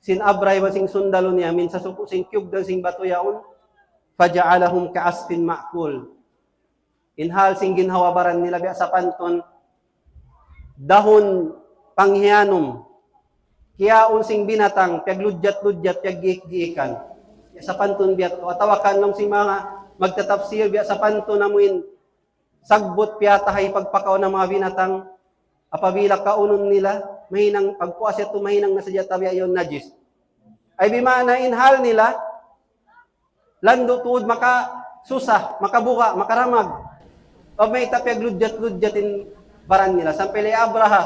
sin Abraha iban sin sundalu niya, amuin sasuku' sin kiyugdan sin batu yaun. فجعلهم كعصف مأكول. In hal sin ginhawa-baran nila biya' sapantun dahun panghiyanum, kiyaun sin binatang, piyagludjat-ludjat, piyaggiik-giikan. Biya' sapantun biya' yadtu. Atawa kan laung sin manga magtatapsir, biya' sapantun amuin sagbut piyatahay pagpakaun ha manga binatang, apabila kaunun nila, mahinang, pagpuas yadtu mahinang na sadja, tabiya' yaun najis. Ay bima'na in hal nila, landu' tuud makasusa, makabuga', makaramag. Pag mayta' piyagludjat-ludjat in baran nila. Sampay laung hi Abraha,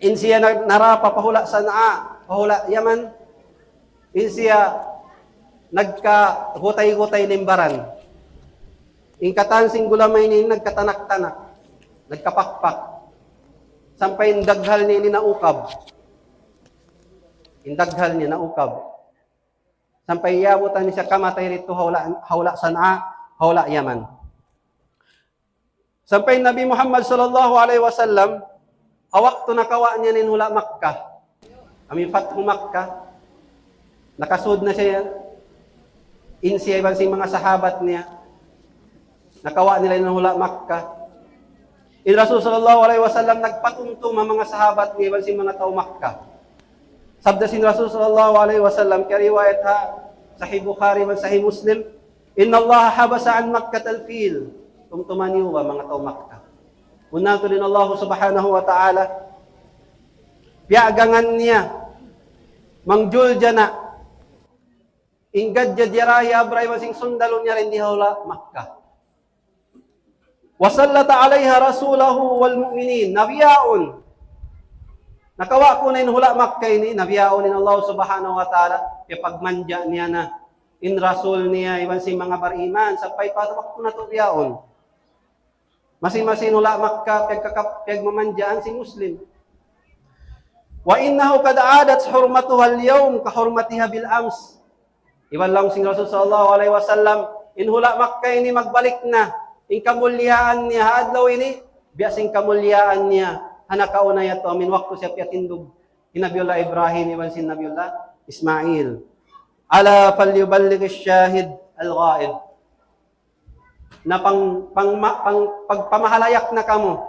in siya na-, narapa pa hula' Sana'a, pa hula' Yaman, in siya nagkagutay-gutay in baran. In katan sin gulamay niya nagkatanak-tanak, nagkapakpak. Sampay in daghal niya ini naukab. In daghal niya naukab. Sampay iyabutan niya siya kamatay didtu ha hula', ha hula' Sana'a, ha hula' Yaman. Sampay Nabi Muhammad sallallahu alayhi wasallam, ha waktu nakawa' niya in hula' Makkah, amuin Fathu Makkah, nakasud na siya, in siya iban sin manga sahabat niya, nakawa' nila in hula' Makkah. In Rasul sallallahu alayhi wasallam nagpatumtum ha manga sahabat niya iban sin manga tau Makkah. Sabda sin Rasul sallallahu alayhi wasallam, kiyariwayat ha Sahih Bukhari iban Sahih Muslim, إن الله حبس عن مكة الفيل. Tumtuma niyu ba manga tau Makkah. Bunnal tuud in Allah Subhanahu wa Ta'ala, piyagangan niya, mangjul jana, in gadja diyara hi Abraha iban sin sundalu niya dayn di ha hula' Makkah. وسلط عليها رسله والمؤمنين. Na bihaun, nakawa' ku na in hula' Makkah ini, na bihaun in Allah Subhanahu wa Ta'ala, piyagmanja niya na in Rasul niya, iban sin manga bariman, sampay pa waktu natu' bihaun. Masi-masi in hula' Makkah, piyagkakap-, piyagmamanjaan sin Muslim. وإنه قد عادت حرمتها اليوم كحرمتها بالأمس. Iban laung sin Rasul sallallahu alayhi wasallam, in hula' Makkah ini magbalik na, in kamulyaan niya ha adlaw ini, biya' sin kamulyaan niya ha nakauna yadtu amun waktu siya piyatindug hi Nabiullah Ibrahim iban sin Nabiullah Ismail. ألا فليبلغ الشاهد الغائب. Na pang-, pang-, ma-, pang-, pagpamahalayak na kamu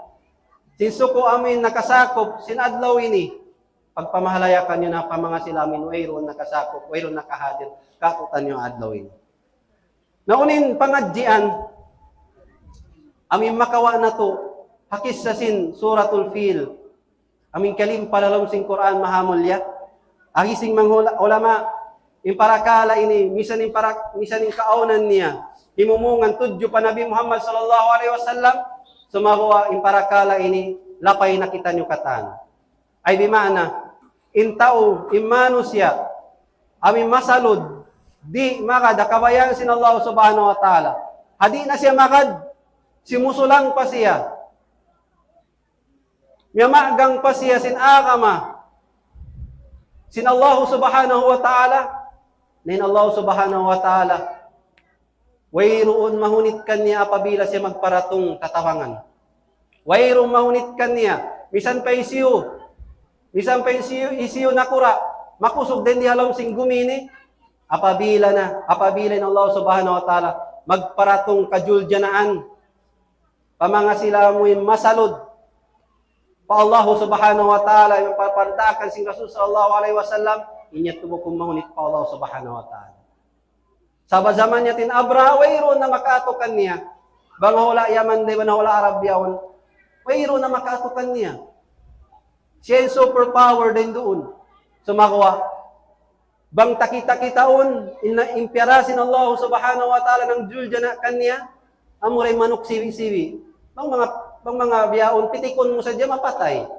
sin suku' amun nakasakup sin adlaw ini. Pagpamahalayakan niyu na pa manga sila amun wayruun nakasakup, wayruun nakahadir kātu'niyu adlaw ini. Na unu in pangadjian amun makawa' natu' ha kissa sin Suratul Fil, amun kalimpal ha lawm sin Qur'an mahamulliya. Agi sin manga ula-, ulama, in parakala' ini, misan in para-, misan in kaawnan niya himumungan tudju pa Nabi Muhammad sallallahu alayhi wasallam, sumagawa' in parakala' ini lapay na kitaniyu katan. Ay di' maana, in tau, in manusiya', amun masalud, di' magad ha kabayaan sin Allah Subhanahu wa Ta'ala. Ha di' na siya magad, simusulang pa siya. Miyamagang pa siya sin agama sin Allah Subhanahu wa Ta'ala. Na in Allah Subhanahu wa Ta'ala, wayruun mahunit kaniya apabila siya magparatung katabangan. Wayruun mahunit kaniya, misan pa hisiyu, misan pa hisiyu, hisiyu nakura', makusug dayn di ha lawm sin gumi ini, apabila na, apabila in Allah Subhanahu wa Ta'ala magparatung kajuljanaan pa manga sila amun masalud pa Allah Subhanahu wa Ta'ala, in pagparatung sin Rasul sallallahu alayhi wasallam, in yadtu bukun mahunit pa Allah Subhanahu wa Ta'ala. Sabab jaman yadtu in Abraha, wayruun na makaatu kaniya. Bang ha hula' Yaman, di' ba, ha hula' Arab yaun. Wayruun na makaatu kaniya. Siya in superpower dayn duun. Sumagawa', bang ta kita-kitaun, in, in piyara sin Allah Subhanahu wa Ta'ala nangjuljana kaniya, amura in manuk siwi-siwi. Bang manga, bang manga bihaun, pitikun mu sadja mapatay.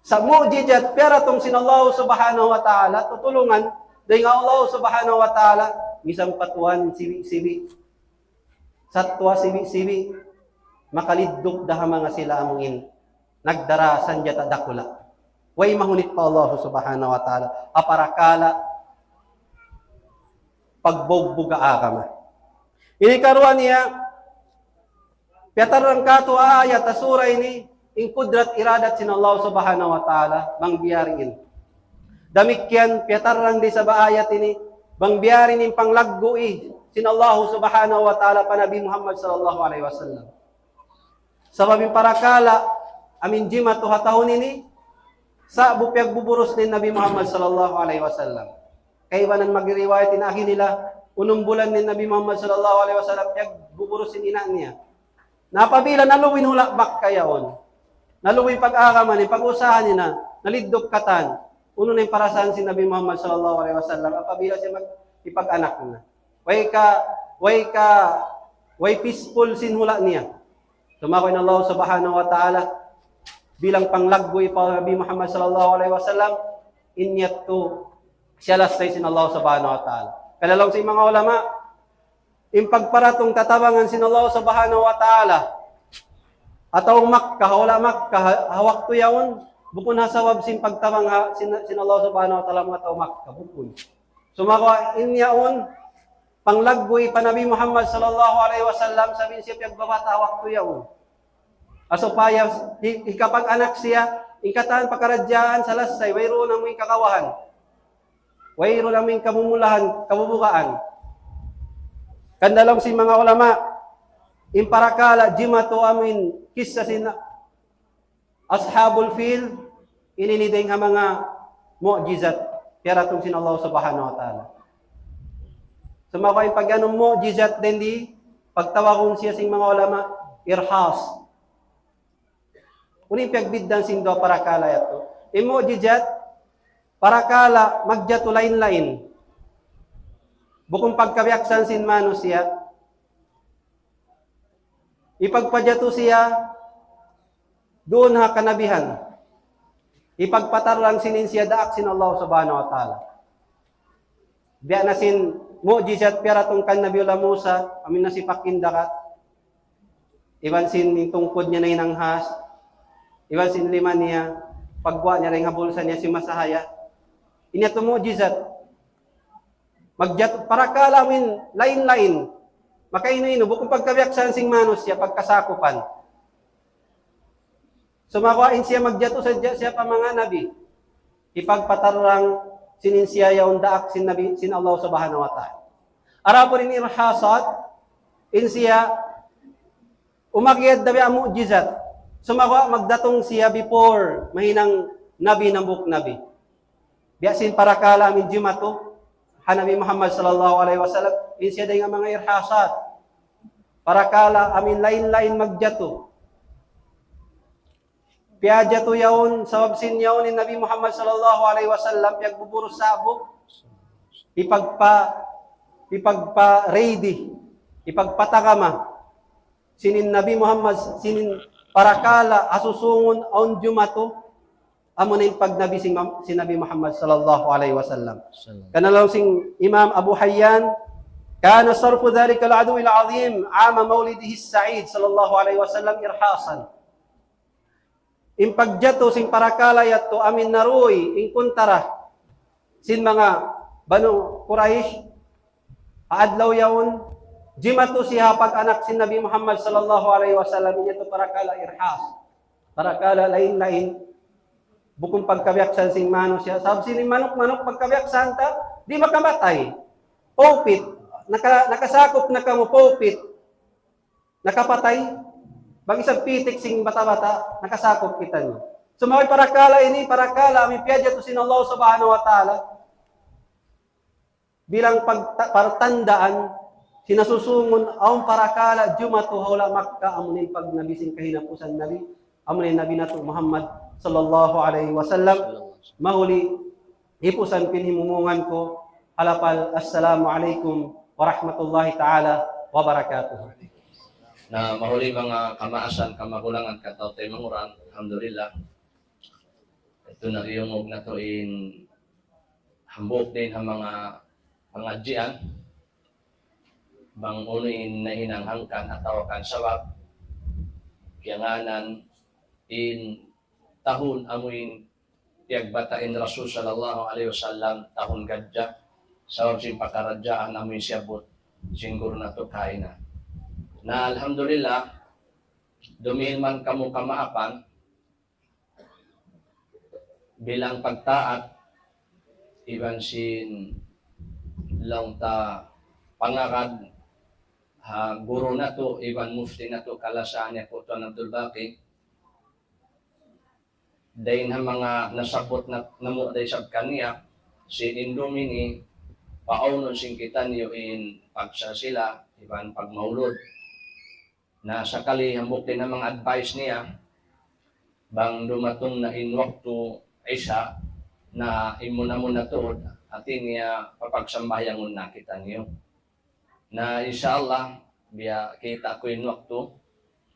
Sa' mu'jizat piyaratung sin Allah Subhanahu wa Ta'ala, tutulungan dayn ha Allah Subhanahu wa Ta'ala, misan pa tuwan siwi-siwi, satwa siwi-siwi, makalidduk da ha manga sila amun nagdara sanjata dakula'. Way mahunit pa Allah Subhanahu wa Ta'ala, ha parakala' pagbugbug ha agama. Ini karuwa niya, piyatarrang kātu' ha ayat ha sura ini, in kudrat iradat sin Allah Subhanahu wa Ta'ala, bang biya' diin. Damikkiyan, piyatarrang da isab ha ayat ini, bang biya' diin in panglaggu' sin Allah Subhanahu wa Ta'ala pa Nabi Muhammad sallallahu alayhi wasallam. Sabab in parakala' amun jimatu ha tahun ini, sa'bu piyagbuburus sin Nabi Muhammad sallallahu alayhi wasallam. Kaibanan magriwayat in agi nila, unum bulan in Nabi Muhammad sallallahu alayhi wasallam piyagbuburus sin ina' niya. Na apabila naluwi in hula' Makkah yaun, naluwi in pag-agama niya, pag-usaha niya na, nalidduk katan, unu na in parasaan sin Nabi Muhammad sallallahu alayhi wasallam, apabila siya mag-, hipag-anak na. Way ka, way ka, way peaceful sin hula' niya. Sumagawa' in Allah Subhanahu wa Ta'ala, bilang panglaggu' pa Nabi Muhammad sallallahu alayhi wasallam, in yadtu siya lasay sin Allah Subhanahu wa Ta'ala. Kaya laung sin manga ulama, in pagparatung katabangan sin Allah Subhanahu wa Ta'ala, atawa Makkah, ha hula' Makkah, ha, ha waktu yaun, bukun ha sabab sin pagtabang ha, sin, sin Allah Subhanahu wa Ta'ala, atawa Makkah, bukun. Sumagawa' in yaun, panglaggu' pa Nabi Muhammad sallallahu alayhi wasallam, sabab in siya piyagbabata' waktu yaun. Ha supaya hi-, hikapag-anak siya, in katan pakaradjaan salasay, wayruun na amun kakawahan. Wayruun na amun kamumulahan, kabubugaan. Hangkan laung sin manga ulama, in parakala' jimatu amun kissa sin Ashabul Fil, ini in dayn ha manga mu'jizat piyaratung sin Allah Subhanahu wa Ta'ala. Sumagawa' in pag-anu mu'jizat dayn di, Pagtawagun siya sin manga ulama, irhas. Unu in piyagbiddaan sin duwa parakala' yadtu? In mu'jizat, parakala' magjatu lain-lain. Bukun pagkabiyaksahan sin manusiya'. Hipagpajatu siya duun ha kanabihan. Hipagpatarrang sin in siya daak sin Allah Subhanahu wa Ta'ala. Biya' na sin mu'jizat piyaratung kan Nabiullah Musa, amu in nasipak in dagat. Iban sin tungkud niya nahinang has. Iban sin lima niya, pagguwa' niya dayn ha bulsa niya sin masahaya. Ini yadtu mu'jizat. Magjatu, parakala' amu in lain-lain. Makainu-inu, bukun pagkabiyaksahan sin manusiya', pagkasakupan. Sumagawa' in siya magjatu sadja siya pa manga nabi. Hipagpatarrang sin in siya yaun daak sin nabi, sin Allah Subhanahu wa Ta'ala. Adapun in irhasat, in siya umagad dayn ha mu'jizat. Sumagawa' magdatung siya before mahinang nabi, hambuuk nabi. Biya' sin parakala' amu in jimatu ha Nabi Muhammad sallallahu alayhi wasallam, in siya dayn ha manga irhasat. Parakala' amu in lain-lain magjatu. Piyajatu yaun, sabab sin yaun in Nabi Muhammad sallallahu alayhi wasallam, piyagbuburus sa'bu. Hipagpa-, hipagpa-ready, hipagpatagama sin in Nabi Muhammad, sin in parakala' ha susungun awn jumatu, amu na in pagnabi sin Mam-, sin Nabi Muhammad sallallahu alayhi wasallam. Sallam. Karna' laung sin Imam Abu Hayyan, كان صرف ذلك العدو العظيم عام مولده السعيد صلى الله عليه وسلم إرهاصا. In pagjatu sin parakala' yadtu amu in naruy in kuntara sin manga Banu Quraysh, ha adlaw yaun, jimatu siya pag-anak sin Nabi Muhammad sallallahu alayhi wasallam, in yadtu parakala' irhas. Parakala' lain-lain, bukun pagkabiyaksahan sin manusiya'. Sabab sin manuk-manuk pagkabiyaksahan ta, di' makamatay. Paupit, naka-, nakasakup na kamu paupit. Nakapatay, bang isab pitik sin bata'-bata', nakasakup kitaniyu. Sumagawa' parakala' ini, parakala' amu in piyajatu sin Allah Subhanahu wa Ta'ala. Bilang pagta-, partandaan, sin ha susungun, awn parakala' jumatu ha hula' Makkah, amu in pagnabi sin kahinapusan nabi, amu in Nabi natu' Muhammad sallallahu alayhi wasallam. Mahuli, hipusan paghimumungan ku ha lapal, Assalamu alaykum warahmatullahi ta'ala wabarakatuh. Na mahuli manga kamaasan, kamagulangan, kataw-taymanghuran, alhamdulillah. Yadtu na iyungug natu' in hambuuk dayn ha manga pangadjian, bang unu in nahinang hangkan atawa kan sabab, kiyangānan in tahun amu in piyagbata' in Rasul sallallahu alayhi wasallam tahun gadja, sabab sin pakaradjaan amu in siyabbut sin guru natu' kaina. Na alhamdulillah, dumihil man kamu kamaapan, bilang pagtaat, iban sin laung ta pangagad ha guru natu', iban mufti natu', kalasaan niya ku Tuan Abdul Baqi. Dayn ha manga nasabbut na, namu' da isab kaniya, sin in dum ini, paawnun sin kitaniyu in pagsalsila, iban pagmaulud. Na sakali hambuuk dayn ha manga advice niya, bang dumatung na in waktu Isya, na in muna-muna tuud, hati niya papagsambahayangun na kitaniyu. Na insya Allah, biya' kita' ku in waktu,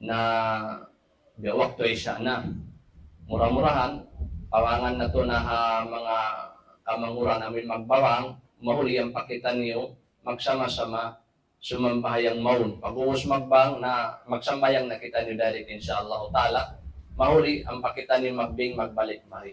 na biya' waktu Isya na. Mura-murahan, pabangan natu' na ha manga kamanghuran amu in magbabang, mahuli ampa kitaniyu, magsama-sama, sumambahayang mawn. Pag'ubus magbang na magsambahayang na kitaniyu direct, insya Allah ta'ala. Mahuli ampa kitaniyu magbing magbalik mari.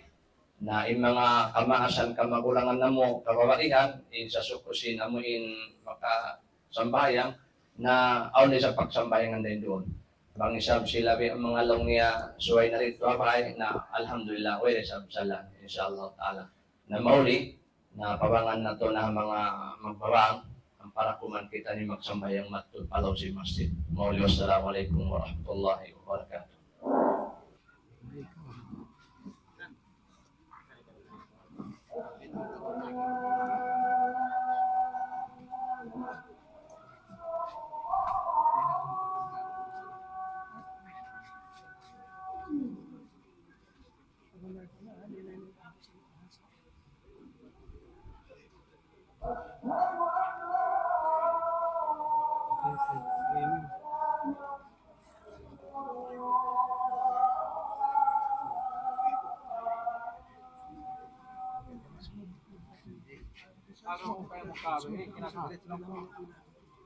Na in manga kamaasan, kamagulangan namu', kababaihan, in sasuku sin amu in makasambahayang, na awn da isab pagsambahayangan dayn duun. Bang isab sila bi' manga laung niya subay na didtu ha bay, na alhamdulillah, way da isab sala, insya Allah ta'ala. Na mahuli, na pabangan natu' na manga magbabang, ampa da kuman kitaniyu magsambahayang madtu pa lawm sin masjid. Mahuli, wassalamu alaykum warahmatullahi wabarakatuh.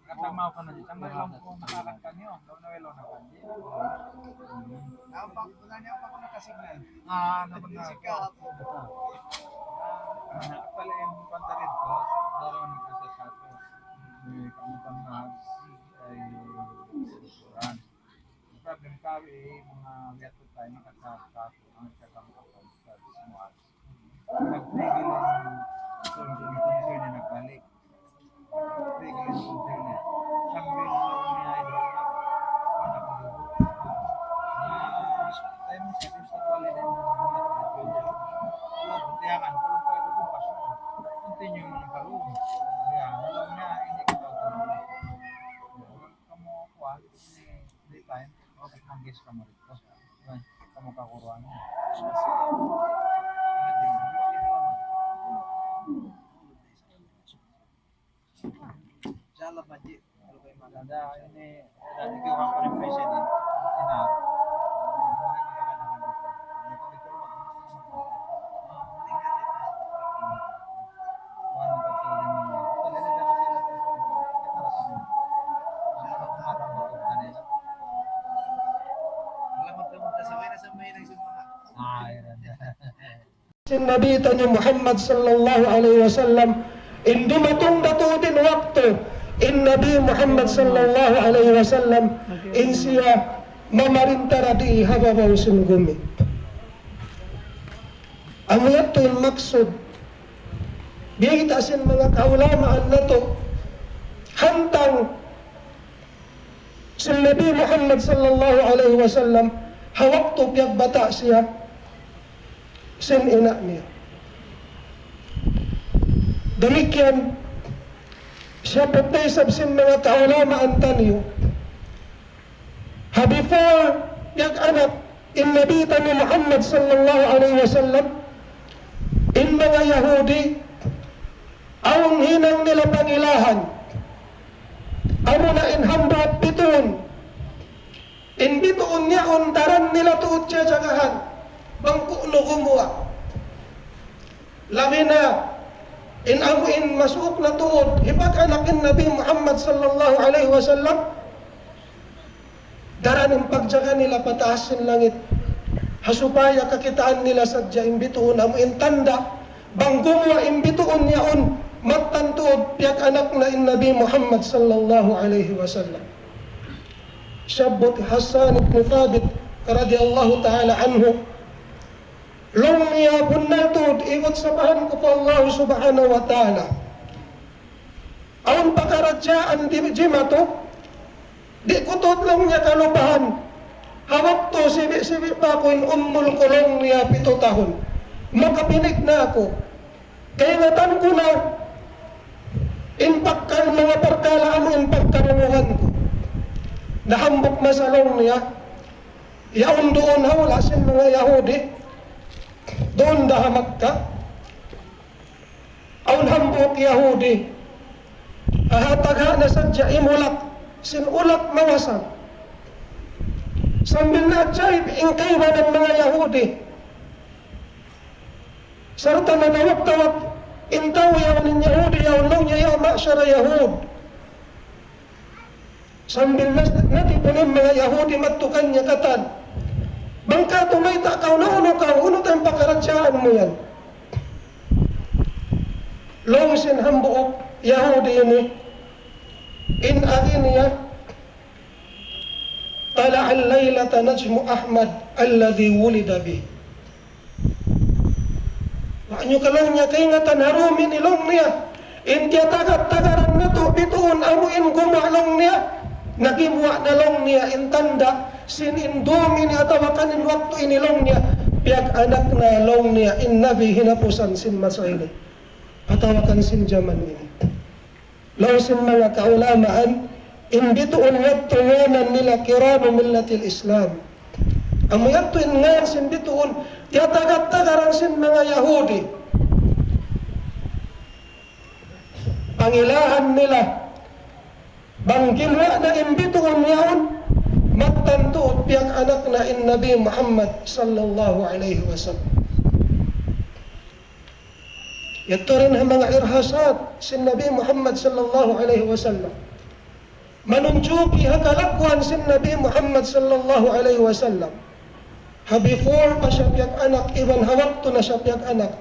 Katang mau ka na di', siyang may laung ku makakat kaniyu, laung na way laung na kaniyu. Nampak, wala' niya pa aku nakasignal. Ah, nampak na. Sige ka, apo. Ah, pala yung pantarin ko, daraw nagkasasako. Eh, kamu pa nga, ay, Quran. Problem ka, eh, mga lihat ko tayo, nakasasako, ang isa kang ako, sa Ismael. Nagtigil ang concern, concern niya nagbalik. Nagtigil ang concern niya. Sambil niya ay doon na, anak ko doon. Ah, time sa gusto ko, alin ang mga adventure. Wala, butiyakan, walang pwede kong pasyon. Continue mo ng karoon. Yan, alam niya, hindi ka tawag. Kamu, kuwan, di time, okay, ang guest ka mo rito. Yan, kamu kakuruan mo. Inshallah, Paji. Kalau kayo maganda, ini, ini kayo ang president. Ina. Sin Nabi taniyu Muhammad sallallahu alayhi wasallam, in dumatung da tuud in waktu, in Nabi Muhammad sallallahu alayhi wasallam, in siya mamarinta da di ha babaw sin gumi. Amu yadtu in maksud. Biyayta' sin manga kaulamaan natu', hantang sin Nabi Muhammad sallallahu alayhi wasallam, ha waktu piyagbata' siya sin ina' niya. Damikkiyan, siyabbut da isab sin manga kaulamaan taniyu, ha before piyag-anak in Nabi taniyu Muhammad sallallahu alayhi wasallam, in manga Yahudi, awn hinang nila pangilahan. Amuna in hambuuk bituun. In bituun yaun daran nila tuud jajagahan. Bang ku'nu gumuwa'. Labi na in amu in masuuk na tuud hipag-anak in Nabi Muhammad sallallahu alayhi wasallam. Daran in pagjaga nila pataas sin langit. Ha supaya kakitaan nila sadja in bituun amu in tanda'. Bang gumuwa' in bituun yaun, mattan tuud piyag-anak na in Nabi Muhammad sallallahu alayhi wasallam. Siyabbut Hassan ibn Thabit radiyallahu ta'ala anhu, laung niya, bunnal tuud, igut sapahan ku pa Allah subhanahu wa ta'ala. Awn pakaradjaan di' jimatu, di' ku tuud laung niya kalupahan. Ha waktu sibi'-sibi' pa aku in umul ku laung niya pitu tahun. Makabinig na aku. Kaingatan ku na in pagka-, manga parkala' amu in pagkarungugan ku. Na hambuuk masa laung niya, yaun duun ha hula' sin manga Yahudi, duun da ha Makkah. Awn hambuuk Yahudi, ha tagha' na sadja in ulak, sin ulak mawasang. Sambil naajaib in kaibanan manga Yahudi. Sarta' nanawag-tawag in tau yaun in Yahudi, yaun laung niya, "Ya ma'shara Yahud." Sambil nas-, natipun in manga Yahudi madtu kaniya katan. Bang katu' mayta' kaw, unu kaw, unu in pakaradjaan mu yan? Laung sin hambuuk Yahudi ini, in agi niya, "طلع الليلة نجم أحمد الذي ولد به." Wa' niyu ka laung niya kaingatan ha dum ini laung niya. In tiyatagad-tagaran natu' bituun amu in gumuwa' laung niya. Na gimuwa' na laung niya in tanda' sin in dum ini atawa kan in waktu ini laung niya. Piyag-anak na laung niya in Nabi hinapusan sin masa ini. Atawa kan sin jaman ini. Laung sin manga kaulamaan, in bituun yadtu ngānan nila Kiranu Millatil Islam. Amu yadtu in ngān sin bituun, Kiyatagad-tagaran sin manga Yahudi. Pangilahan nila. Bang gimuwa' na in bituun yaun, magtantu piyaganakna in Nabi Muhammad sallallahu alayhi wasallam. Yadtu dayn ha manga irhasat sin Nabi Muhammad sallallahu alayhi wasallam. Manunjuki ha kalakuan sin Nabi Muhammad sallallahu alayhi wasallam. Ha before pa siya piyag-anak, iban ha waktu na siya piyag-anak.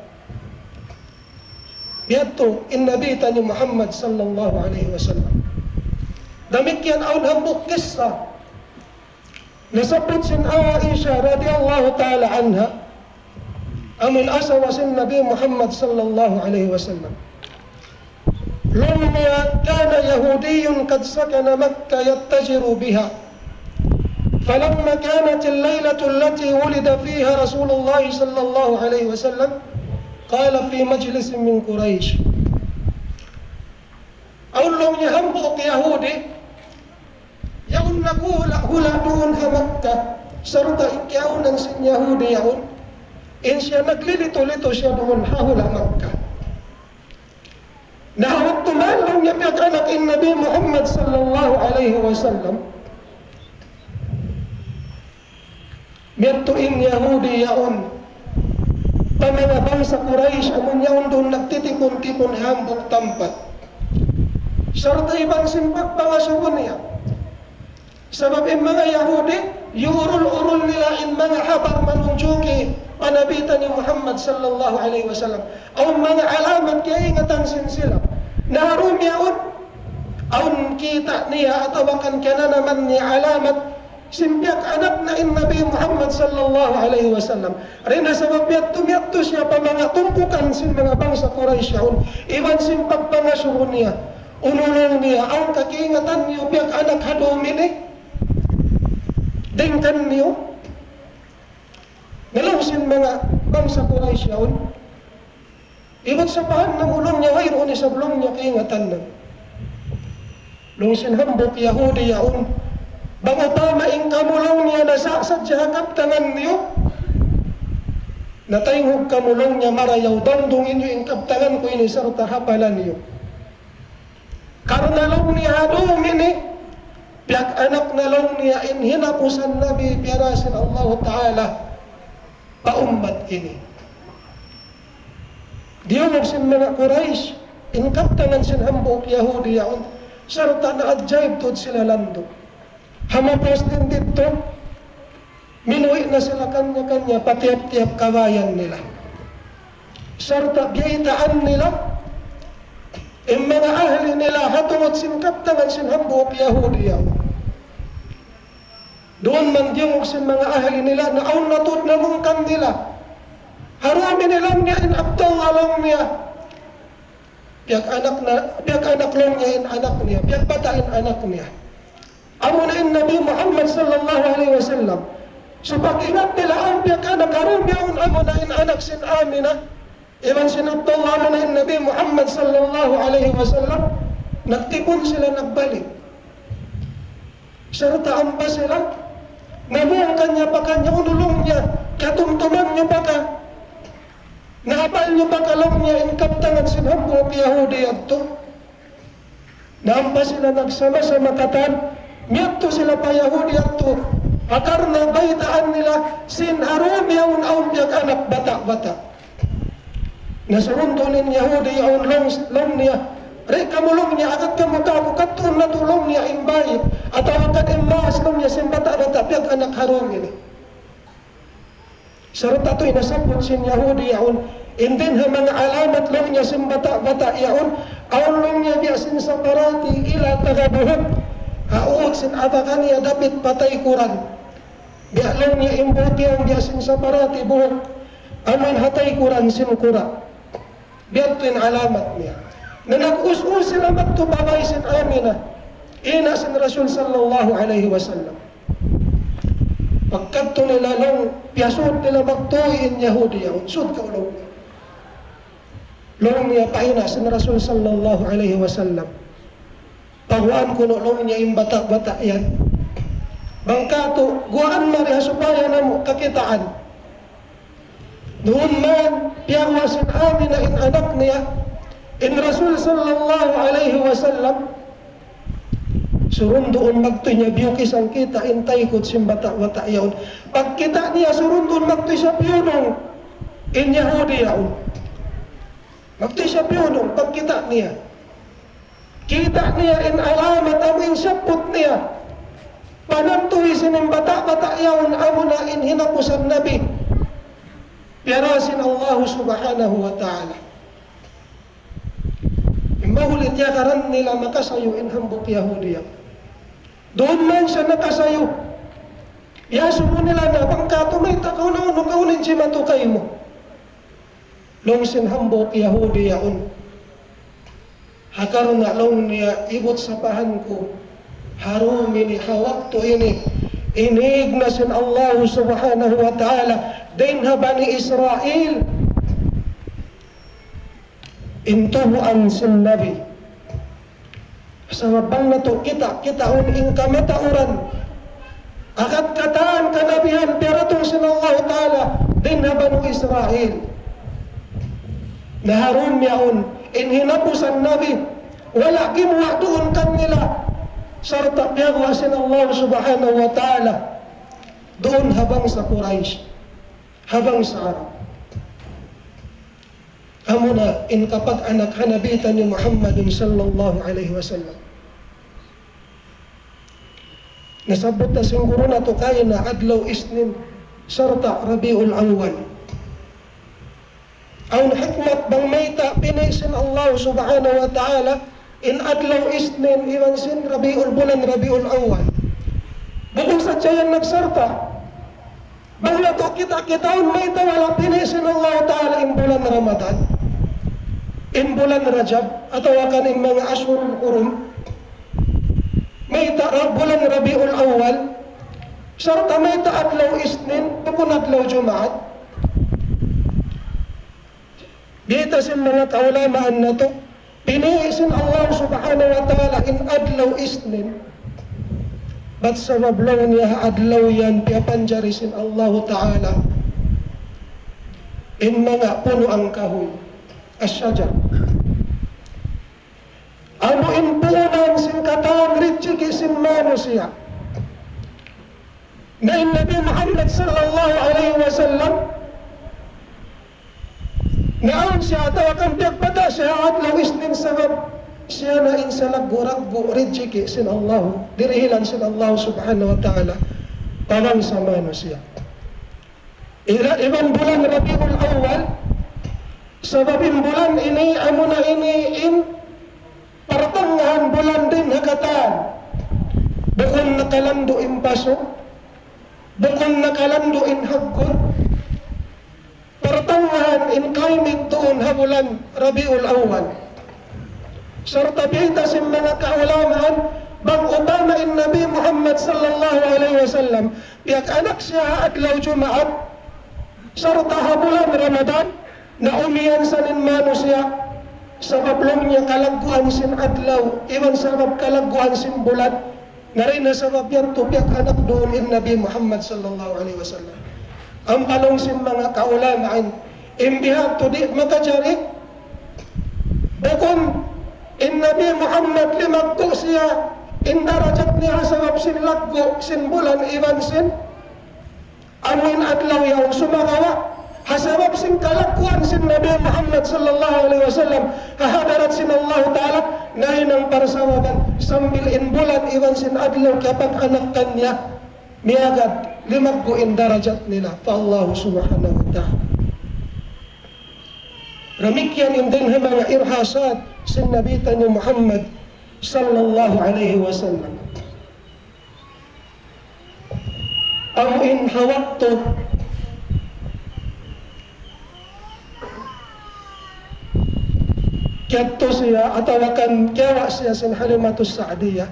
Yadtu in Nabi taniyu Muhammad sallallahu alayhi wasallam. Damikkiyan awn hambuuk kissa. Nasabbut sin Aisha radiyallahu ta'ala anha, amun asawa sin Nabi Muhammad sallallahu alayhi wasallam. Laung niya, كان يهودي قد سكن مكة يتجر بها. فلما كانت الليلة التي ولد فيها رسول الله صلى الله عليه وسلم، قال في مجلس من قريش. Awn laung niya hambuuk Yahudi, yaun naghula'-hula' duun ha Makkah, sarta' in kiyaunan sin Yahudi yaun, in siya naglilitu-litu siya duun ha hula' Makkah. Na ha waktu man laung niya piyag-anak in Nabi Muhammad sallallahu alayhi wasallam, Miyadtu in Yahudi yaun pa manga bangsa Quraysh, amun yaun duun nagtitipun-tipun hambuuk tampat. Sarta' iban sin pagpangasubu niya. Sabab in manga Yahudi, iyurul-urul nila in manga habar manunjuki pa Nabi taniyu Muhammad sallallahu alayhi wasallam. Awn manga alamat kiyaingatan sin sila. Na ha dum yaun, awn kita' niya atawa kan kiyananaman niya alamat sin piyag-anak na in Nabi Muhammad sallallahu alayhi wasallam. Dayn ha sabab yadtu, miyadtu siya pa manga tumpukan sin manga bangsa Quraysh yaun. Iban sin pagpangasubu niya, unu laung niya, awn kakiingatan niyu piyag-anak ha dum ini? Dayn kaniyu? Na laung sin manga bangsa Quraysh yaun. Iban sapahan na laung niya wayruun isab laung niya kaingatan na. Laung sin hambuuk Yahudi yaun, bang upama in kamu laung niya nasa' sadja ha kabtangan niyu, nataynghug kamu laung niya marayaw, damdungi niyu in kabtangan ku ini sarta' hapalan niyu. Karna' laung niya ha dum ini, piyag-anak na laung niya in hinapusan Nabi piyara sin Allahu Ta'ala pa ummat ini. Diyungug sin manga Quraysh in kabtangan sin hambuuk Yahudi yaun, sarta' naajaib tuud sila landu'. Ha mapus dayn didtu, minuwi' na sila kanya-kanya pa tiyap-tiyap kabayan nila. Sarta' biyaytaan nila in manga ahli nila ha tungud sin kabtangan sin hambuuk Yahudi yaun. Duun man diyungug sin manga ahli nila, na awn na tuud namungkan nila. Ha dum ini laung niya in Abdullah laung niya. Piyag-anak na, piyag-anak laung niya in anak niya. Piyagbata' in anak niya. Amuna in Nabi Muhammad sallallahu alayhi wasallam. So pag-ingat nila awn piyag-anak ha dum yaun, amuna in anak sin Aminah. Iban sin Abdullah, amuna in Nabi Muhammad sallallahu alayhi wasallam, nagtipun sila nagbalik. Sarta' ampa sila, namungkan niya pa kaniya, unu laung niya, katumtuman niyu pa ka, naapal niyu pa ka laung niya in kabtangan sin hambuuk Yahudi yadtu. Na ampa sila nagsama-sama katan, miyadtu sila pa Yahudi yadtu. Karna' baytaan nila, sin ha dum yaun awn piyag-anak bata'-bata'. Na surundun in Yahudi yaun laung, laung niya, "Di' kamu," laung niya, "agad kamu kāku', kadtuun natu'," laung niya, "in bāy, atawa kan in maas," laung niya, "sin bata'-bata' piyag-anak ha dum ini." Sarta' tuud in nasabbut sin Yahudi yaun, in dayn ha manga alamat laung niya sin bata'-bata' yaun, awn laung niya biya' sin saparati ila taga buhuk. Ha uut sin abaka niya dapit pa taykuran. Biya' laung niya in buhuk yaun biya' sin saparati buhuk amun ha taykuran sin kura'. Biya' yadtu in alamat niya. Na nag-us-us sila madtu pa bāy sin Aminah, ina' sin Rasul sallallahu alayhi wasallam. Pagkadtu nila laung, piyasud nila magtuy in Yahudi yaun. "Sud kaw," laung niya. Laung niya pa ina' sin Rasul sallallahu alayhi wasallam. "Paguwaan kunu'," laung niya, "in bata'-bata' yan. Bang katu', guwaan mari ha supaya namu' kakitaan." Duun man, piyaguwa' sin Amina in anak niya, in Rasul sallallahu alayhi wasallam, surunduun magtuy niya biyukisan kita in taykud sin bata'-bata' yaun. Pagkita' niya surunduun magtuy siya piyunung in Yahudi yaun. Magtuy siya piyunung, pagkita' niya. Kita' niya in alamat amu in siyabbut niya. Panantuhi sin bata'-bata' yaun amuna in hinapusan Nabi. Piyara sin Allah subhanahu wa ta'ala. Mahuli tiyakaran nila makasayu in hambuuk Yahudi yaun. Duun man siya nakasayu. Iyasubu nila na bang katu' mayta' kaw na unu kaw in jimatu kaymu. Laung sin hambuuk Yahudi yaun. Ha karna' laung niya ibut sapahan ku. Ha dum ini ha waktu ini. Inīg na sin Allah subhanahu wa ta'ala. Dayn ha Bani Israil. In tubuan sin Nabi. Sabab bang natu' kita, kitaun in kamatauran. Agad katan kanabihan piyaratung sin Allah Ta'ala dayn ha Banu Israil. Na ha dum yaun, in hinapusan Nabi, wala' gimuwa' duun kanila. Sarta' piyaguwa' sin Allah Subhanahu wa Ta'ala duun ha bangsa Quraysh, ha bangsa Arab. Amuna in kapag-anak ha Nabi taniyu Muhammadun sallallahu alayhi wasallam. Nasabbut na sin guru natu' kaina adlaw Isnin sarta' Rabiul Awwal. Awn hikmat bang mayta' pini' sin Allah Subhanahu wa Ta'ala in adlaw Isnin iban sin Rabiul, bulan Rabiul Awwal. Bukun sadja yan nagsarta'. Bang natu' kita, kitaun mayta' wala' pini' sin Allah Ta'ala in bulan Ramadan, in bulan Rajab, atawa kan in manga Ashhurul Hurum, mayta' ra-, bulan Rabiul Awwal, sarta' mayta' adlaw Isnin, bukun adlaw Jumaat. Biyayta' sin manga kaulamaan natu', pini' sin Allah Subhanahu wa Ta'ala in adlaw Isnin. Bat sabab laung niya ha adlaw yan piyapanjari sin Allah Ta'ala in manga punuan kahuy, ash-shajar. Amu in puunan sin katan rijiki' sin manusiya'. Na in Nabi Muhammad sallallahu alayhi wasallam, naawn siya atawa kan piyagbata' siya ha adlaw Isnin sabab siya na in salaggu'-laggu' rijiki' sin Allah, dirihilan sin Allah Subhanahu wa Ta'ala pa bangsa manusiya'. Ila iban bulan Rabiul Awwal, sabab in bulan ini, amuna ini in partangahan bulan dayn ha katan. Bukun nakalandu' in pasu', bukun nakalandu' in haggut. Partangahan in kaimit duun ha bulan Rabiul Awwal. Sarta' biyayta' sin manga kaulamaan, bang upama in Nabi Muhammad sallallahu alayhi wasallam, piyag-anak siya ha adlaw Jumaat, sarta' ha bulan Ramadan, na umiyan sa in manusiya', sabab laung niya kalagguan sin adlaw, iban sabab kalagguan sin bulan, na dayn ha sabab yadtu piyag-anak duun in Nabi Muhammad sallallahu alayhi wasallam. Ampa laung sin manga kaulamaan, in bihadtu di' makajari, bukun in Nabi Muhammad limaggu' siya, in darajat niya ha sabab sin laggu' sin bulan iban sin amu in adlaw yaun, sumagawa' ha sabab sin kalagguan sin Nabi Muhammad sallallahu alayhi wasallam ha hadarat sin Allah Ta'ala, nahinang parsababan sambil in bulan iban sin adlaw kiyapag-anak kaniya, miyagad limaggu' in darajat nila pa Allah Subhanahu wa Ta'ala. Damikkiyan in dayn ha manga irhasat sin Nabi taniyu Muhammad sallallahu alayhi wasallam. Amu in ha waktu kiyadtu siya atawa kan kiyawa' siya sin Halimatus Sa'diyah.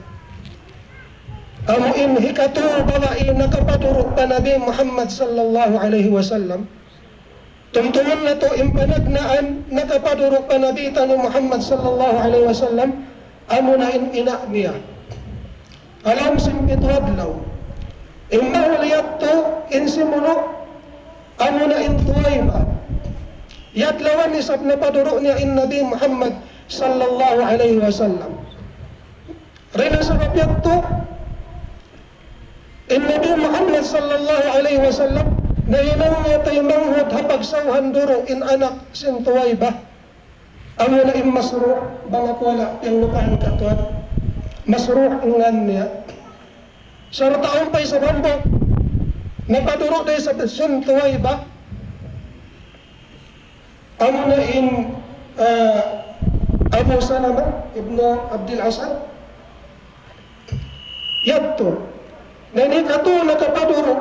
Amu in hikatu babai nakapaduru' pa Nabi Muhammad sallallahu alayhi wasallam. Tumtumun natu' in panagnaan nakapaduru' pa Nabi taniyu Muhammad sallallahu alayhi wasallam, amuna in ina' niya. Ha lawm sin pitu adlaw. In mahuli yadtu, in simunu', amuna in Tuwayba. Yadlawan isab napaduru' niya in Nabi Muhammad sallallahu alayhi wasallam. Dayn ha sabab yadtu, in Nabi Muhammad sallallahu alayhi wasallam, nahinang niya taymanghud ha pagsawhan duru' in anak sin Tuwaybah. Amuna in Masruq, bang aku wala' piyaglupahan katuan. Masruq in ngan niya. Sarta' awn pa isab hambuuk napaduru' da isab sin Tuwaybah. Amuna in, ah, Abu Salama ibnu Abdul Asad. Yadtu. Na in hikatu nakapaduru'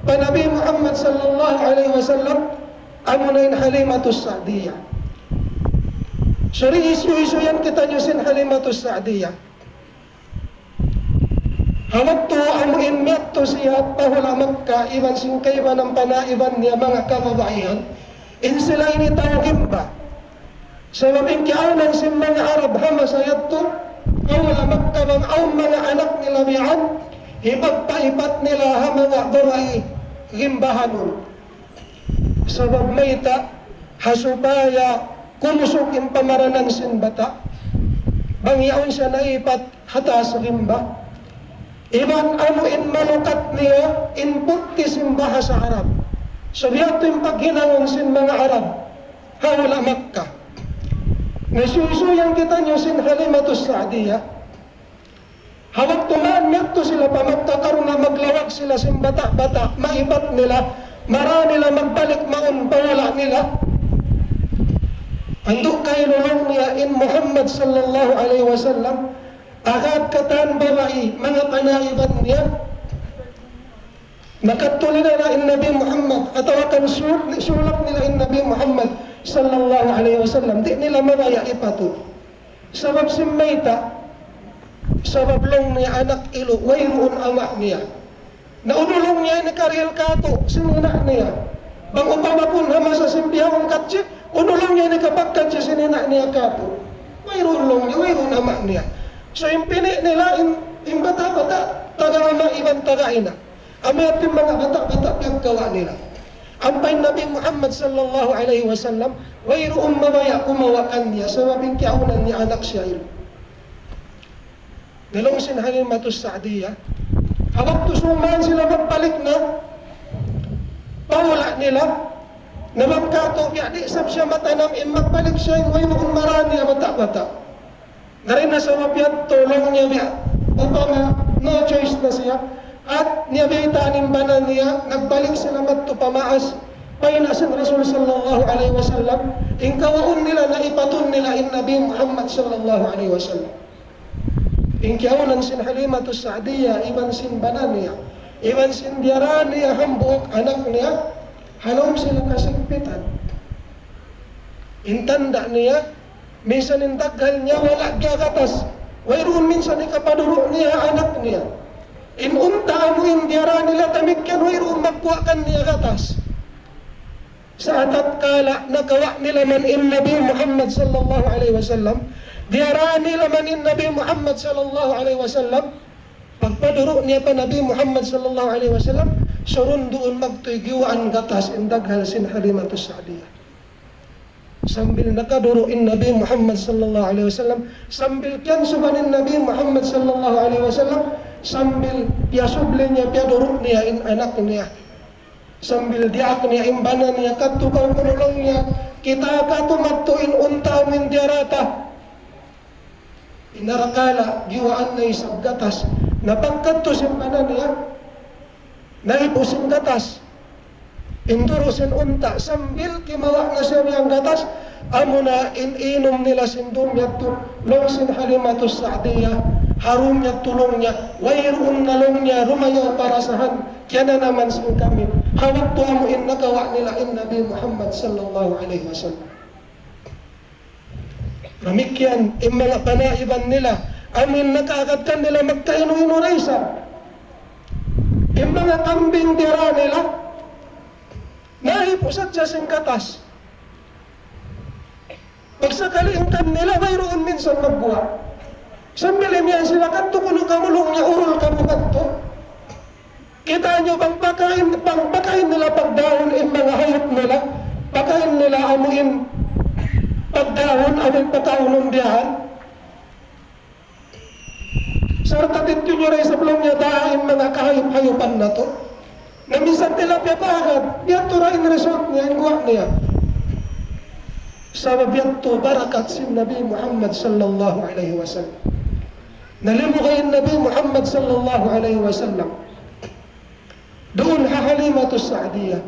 pa Nabi Muhammad sallallahu alayhi wasallam, amuna in Halimatus Sa'diyah. Suri, isu-isu yan kitaniyu sin Halimatus Sa'diyah. Ha waktu amu in miyadtu siya pa hula' Makkah iban sin kaibanan panaiban niya manga kababaihan, in sila ini tau gimba. Sabab in kiyaawnan sin manga Arab ha masa yadtu, ha hula' Makkah bang awn manga anak nila biya' yan, hipagpaipat nila ha manga babai gimbahanun. Sabab mayta', ha supaya kumusug in pamaranan sin bata'. Bang yaun siya naipat ha taas gimba. Iban amu in malukat niya, in putti sin bahasa Arab. So, biya' yadtu in paghinangun sin manga Arab ha hula' Makkah. Na suysuyan kitaniyu sin Halimatus Sa'diyah. Ha waktu man yadtu sila pa Makkah, karna' maglawag sila sin bata'-bata', maipat nila, mara nila magbalik mawn pa hula' nila. Andu' kailu, laung niya, in Muhammad sallallahu alayhi wasallam, agad katan babai, manga panaiban niya. Nakadtu nila na in Nabi Muhammad, atawa kan sul-, sulak nila in Nabi Muhammad sallallahu alayhi wasallam. Di' nila mabaya' ipatun. Sabab sin mayta', sabab laung niya anak ilu, wayruun ama' niya. Na unu laung niya ini karihil kātu' sin ina' niya. Bang upama kunu' ha masa sin bihaun kacci, unu laung niya ini kapagkacci sin ina' niya kātu'. Wayruun laung niya, wayruun ama' niya. So, in pini' nila, in, in bata'-bata', taga ama' iban taga ina'. Amu yadtu in manga bata'-bata' piyagkawa' nila. Ampa in Nabi Muhammad sallallahu alayhi wasallam, wayruun mabaya' kumawa' kaniya, sabab in kiyaawnan niya anak siya ilu. Na laung sin Halimatus Sa'diyah, ha waktu sumūng sila magbalik na pa hula' nila, na bang kātu' biya' di' isab siya matanam, in magbalik siya, in wayruun mara niya bata'-bata'. Dayn ha sabab yadtu, laung niya biya', upama no choice na siya, at niya biyaytaan in bana niya, nagbalik sila madtu pa maas, pa ina' sin Rasul sallallahu alayhi wasallam, in kawaun nila na ipatun nila in Nabi Muhammad sallallahu alayhi wasallam. In kiyaawnan sin Halimatus Sa'diyah, iban sin bana niya, iban sin diyara niya, hambuuk anak niya, ha lawm sila kasigpitan. In tanda' niya, minsan in daghal niya wala' giyagatas. Wayruun minsan hikapaduru' niya anak niya. In unta' amu in diyara nila damikkiyan, wayruun magkuha' kaniya gatas. Sa' tatkala nakawa' nila man in Nabi Muhammad sallallahu alayhi wasallam, diyara nila man in Nabi Muhammad sallallahu alayhi wasallam, pagpaduru' niya pa Nabi Muhammad sallallahu alayhi wasallam, surun duun magtuy giyuwaan gatas in daghal sin Halimatus Sa'diyah. Sambil nakaduru' in Nabi Muhammad sallallahu alayhi wasallam, sambil kiyansuban in Nabi Muhammad sallallahu alayhi wasallam, sambil piyasubli niya, piyaduru' niya in anak niya. Sambil diyaak niya in bana niya, "Kadtu kaw kunu'," laung niya, "kita' katu' madtu in unta' mu in diyara ta." In arakala', giyuwaan na isab gatas. Na pagkadtu sin bana niya, naipu' sin gatas in duru' sin unta', sambil kimawa' na siya biyang gatas, amuna in inum nila sin dum yadtu, laung sin Halimatus Sa'diyah, ha dum yadtu laung niya, wayruun na laung niya dumayaw parasahan, kiyananaman sin kami. Ha waktu amu in nakawa' nila in Nabi Muhammad sallallahu alayhi wasallam. Damikkiyan in manga panaiban nila, amu in nakaagad kanila magkainu-inu da isab. In manga kambing diyara nila, naipu' sadja sin gatas. Pagsakali in kan nila, wayruun minsan magguwa'. Sambil imiyan sila, "Kadtu kunu' kamu," laung niya, "urul kamu kadtu." Kita' niyu bang pakain, bang pakain nila pagdaun in manga hayup nila. Pakain nila amu in pagdahun, amu in pagkaunum biya' yan. Sarta' tiyunjuran isab laung niya daa in manga kahayup-hayupan natu'. Na minsan tilapia pa agad, yadtu ra in result niya, in guwa' niya. Sabab yadtu barakat sin Nabi Muhammad sallallahu alayhi wasallam. Nalimugay in Nabi Muhammad sallallahu alayhi wasallam duun ha Halimatus Sa'diyah.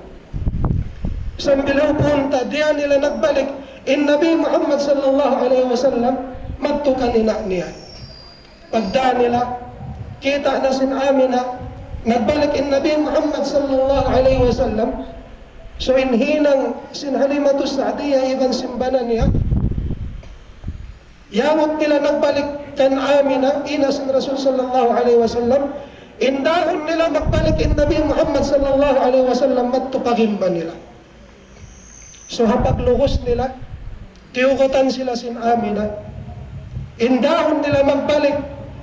Sambil ha puun ta, diyā nila nagbalik in Nabi Muhammad sallallahu alayhi wasallam madtu kan ina' niya. Pagdā nila, kīta' na sin Amina, nagbalik in Nabi Muhammad sallallahu alayhi wasallam. So, in hinang sin Halimatus Sa'diyah iban sin bana niya, yamut nila nagbalik kan Amina, ina' sin Rasul sallallahu alayhi wasallam, in dahun nila magbalik in Nabi Muhammad sallallahu alayhi wasallam madtu pa gimba nila. So, ha paglugus nila, tiyugatan sila sin Amina. In dahun nila magbalik,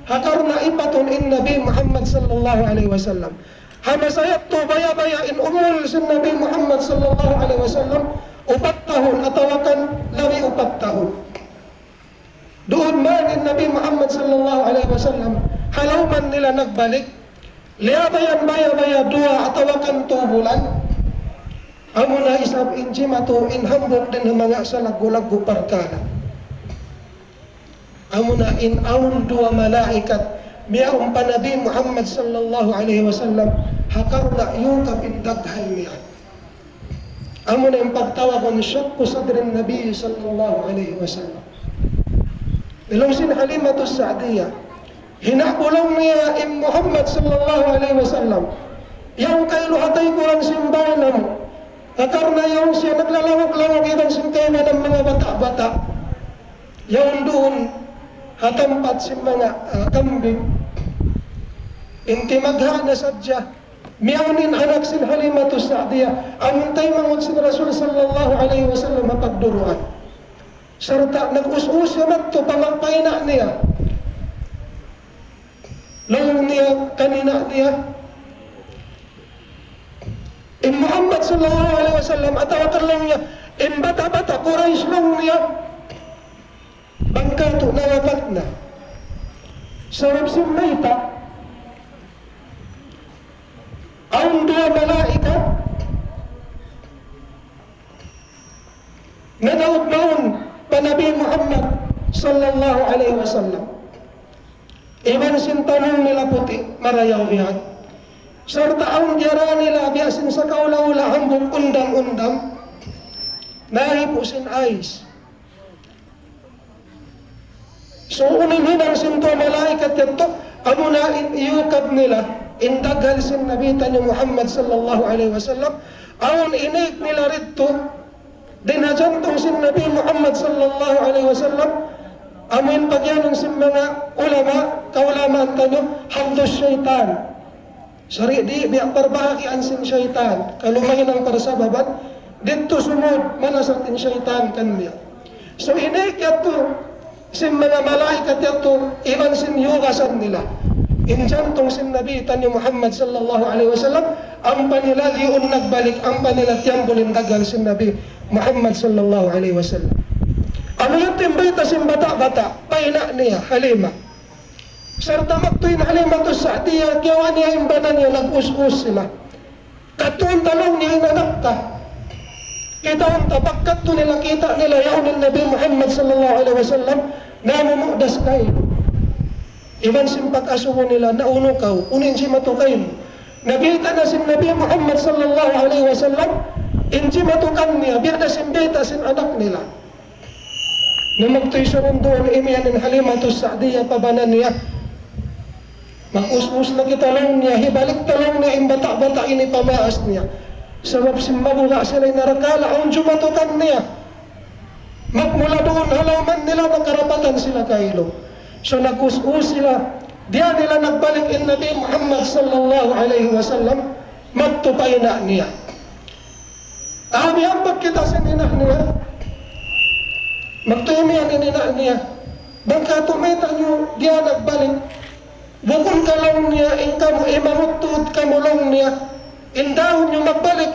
ha karna' ipatun in Nabi Muhammad sallallahu alayhi wasallam. Ha masa yadtu baya'-baya' in umul sin Nabi Muhammad sallallahu alayhi wasallam, upat tahun atawa kan labi upat tahun. Duun man in Nabi Muhammad sallallahu alayhi wasallam, ha lawm nila nagbalik, liyabayan baya'-baya' duwa atawa kan tū bulan, amuna isab in jimatu in hambuuk dayn ha manga salaggu'-laggu' parkala'. Amuna in awn duwa malaikat, miyawn pa Nabi Muhammad sallallahu alayhi wasallam, ha karna' yukab in daghal niya. Amuna in pagtawagun shaqqu sadrin Nabi sallallahu alayhi wasallam. Laung sin Halimatus Sa'diyah, hinang laung niya in Muhammad sallallahu alayhi wasallam, yaun kailu ha taykuran sin bāy namu'. Ha karna' yaun siya naglalawag-lawag iban sin kaibanan manga bata'-bata'. Yaun duun ha tampat sin manga, ah, kambing. In timagha' na sadja, miyawn in anak sin Halimatus Sa'diyah, amun taymanghud sin Rasul sallallahu alayhi wasallam ha pagduruan. Sarta' nag-us-us siya madtu pa ma-, pa ina' niya. Laung niya kan ina' niya, in Muhammad sallallahu alayhi wasallam, atawa kan laung niya, in bata'-bata' Quraysh laung niya, bang katu' nawapat na. Sabab sin mayta', awn duwa malaikat nanaug mawn pa Nabi Muhammad sallallahu alayhi wasallam. Iban sin tanung nila puti', marayaw biya' yan. Sarta' awn diyara nila biya' sin sakaula-ula hambuuk undam-undam. Nahipu' sin ais. So, unu in hinang sin duwa malaikat yadtu, amuna in iyukab nila, in daghal sin Nabi taniyu Muhammad sallallahu alayhi wasallam, awn inik nila didtu, dayn ha jantung sin Nabi Muhammad sallallahu alayhi wasallam, amu in pagiyanun sin manga ulama, kaulamaan taniyu, hadhus shaytan. Sari' di' biya' parbahagian sin saytan, kalu mahinang parsababan, didtu sumud manasat in saytan kaniya. So, inik yadtu sin manga malaikat yadtu, iban sin yugasan nila in jantung sin Nabi taniyu Muhammad sallallahu alayhi wasallam, ampa nila liyun nagbalik, ampa nila tiyambul in daghal sin Nabi Muhammad sallallahu alayhi wasallam. Amu yadtu in bayta' sin bata'-bata', pa ina' niya, Halima. Sarta' magtuy in Halimatus Sa'diyah, kiyawa' niya in bana niya, nag-us-us sila. Kadtuun ta laung niya in anak ta. Kitaun ta, pagkadtu nila, kita' nila yaun in Nabi Muhammad sallallahu alayhi wasallam, namumudas kaymu. Iban sin pag-asubu nila, na unu kaw, unu in jimatu kaymu. Nabiyayta' na sin Nabi Muhammad sallallahu alayhi wasallam in jimatu kaniya, biya' da sin biyayta' sin anak nila. Na magtuy surun-duun imiyan in Halimatus Sa'diyah pa bana niya. Mag-us-us na kita laung niya, hibalik ta laung niya in bata'-bata' ini pa maas niya. Sabab sin mabuga' sila in arakala', awn jumatu kaniya. Magmula duun ha lawm nila, makarapatan sila kailu. So, nag-us-us sila. Diyā nila nagbalik in Nabi Muhammad sallallahu alayhi wasallam, madtu pa ina' niya. Abi, ampa kita sin ina' niya. Magtuy imiyan in ina' niya. Bang katu' mayta' niyu diyā nagbalik. Bukun ka laung niya, in kamu, imangut tuud kamu laung niya. In dahun niyu magbalik.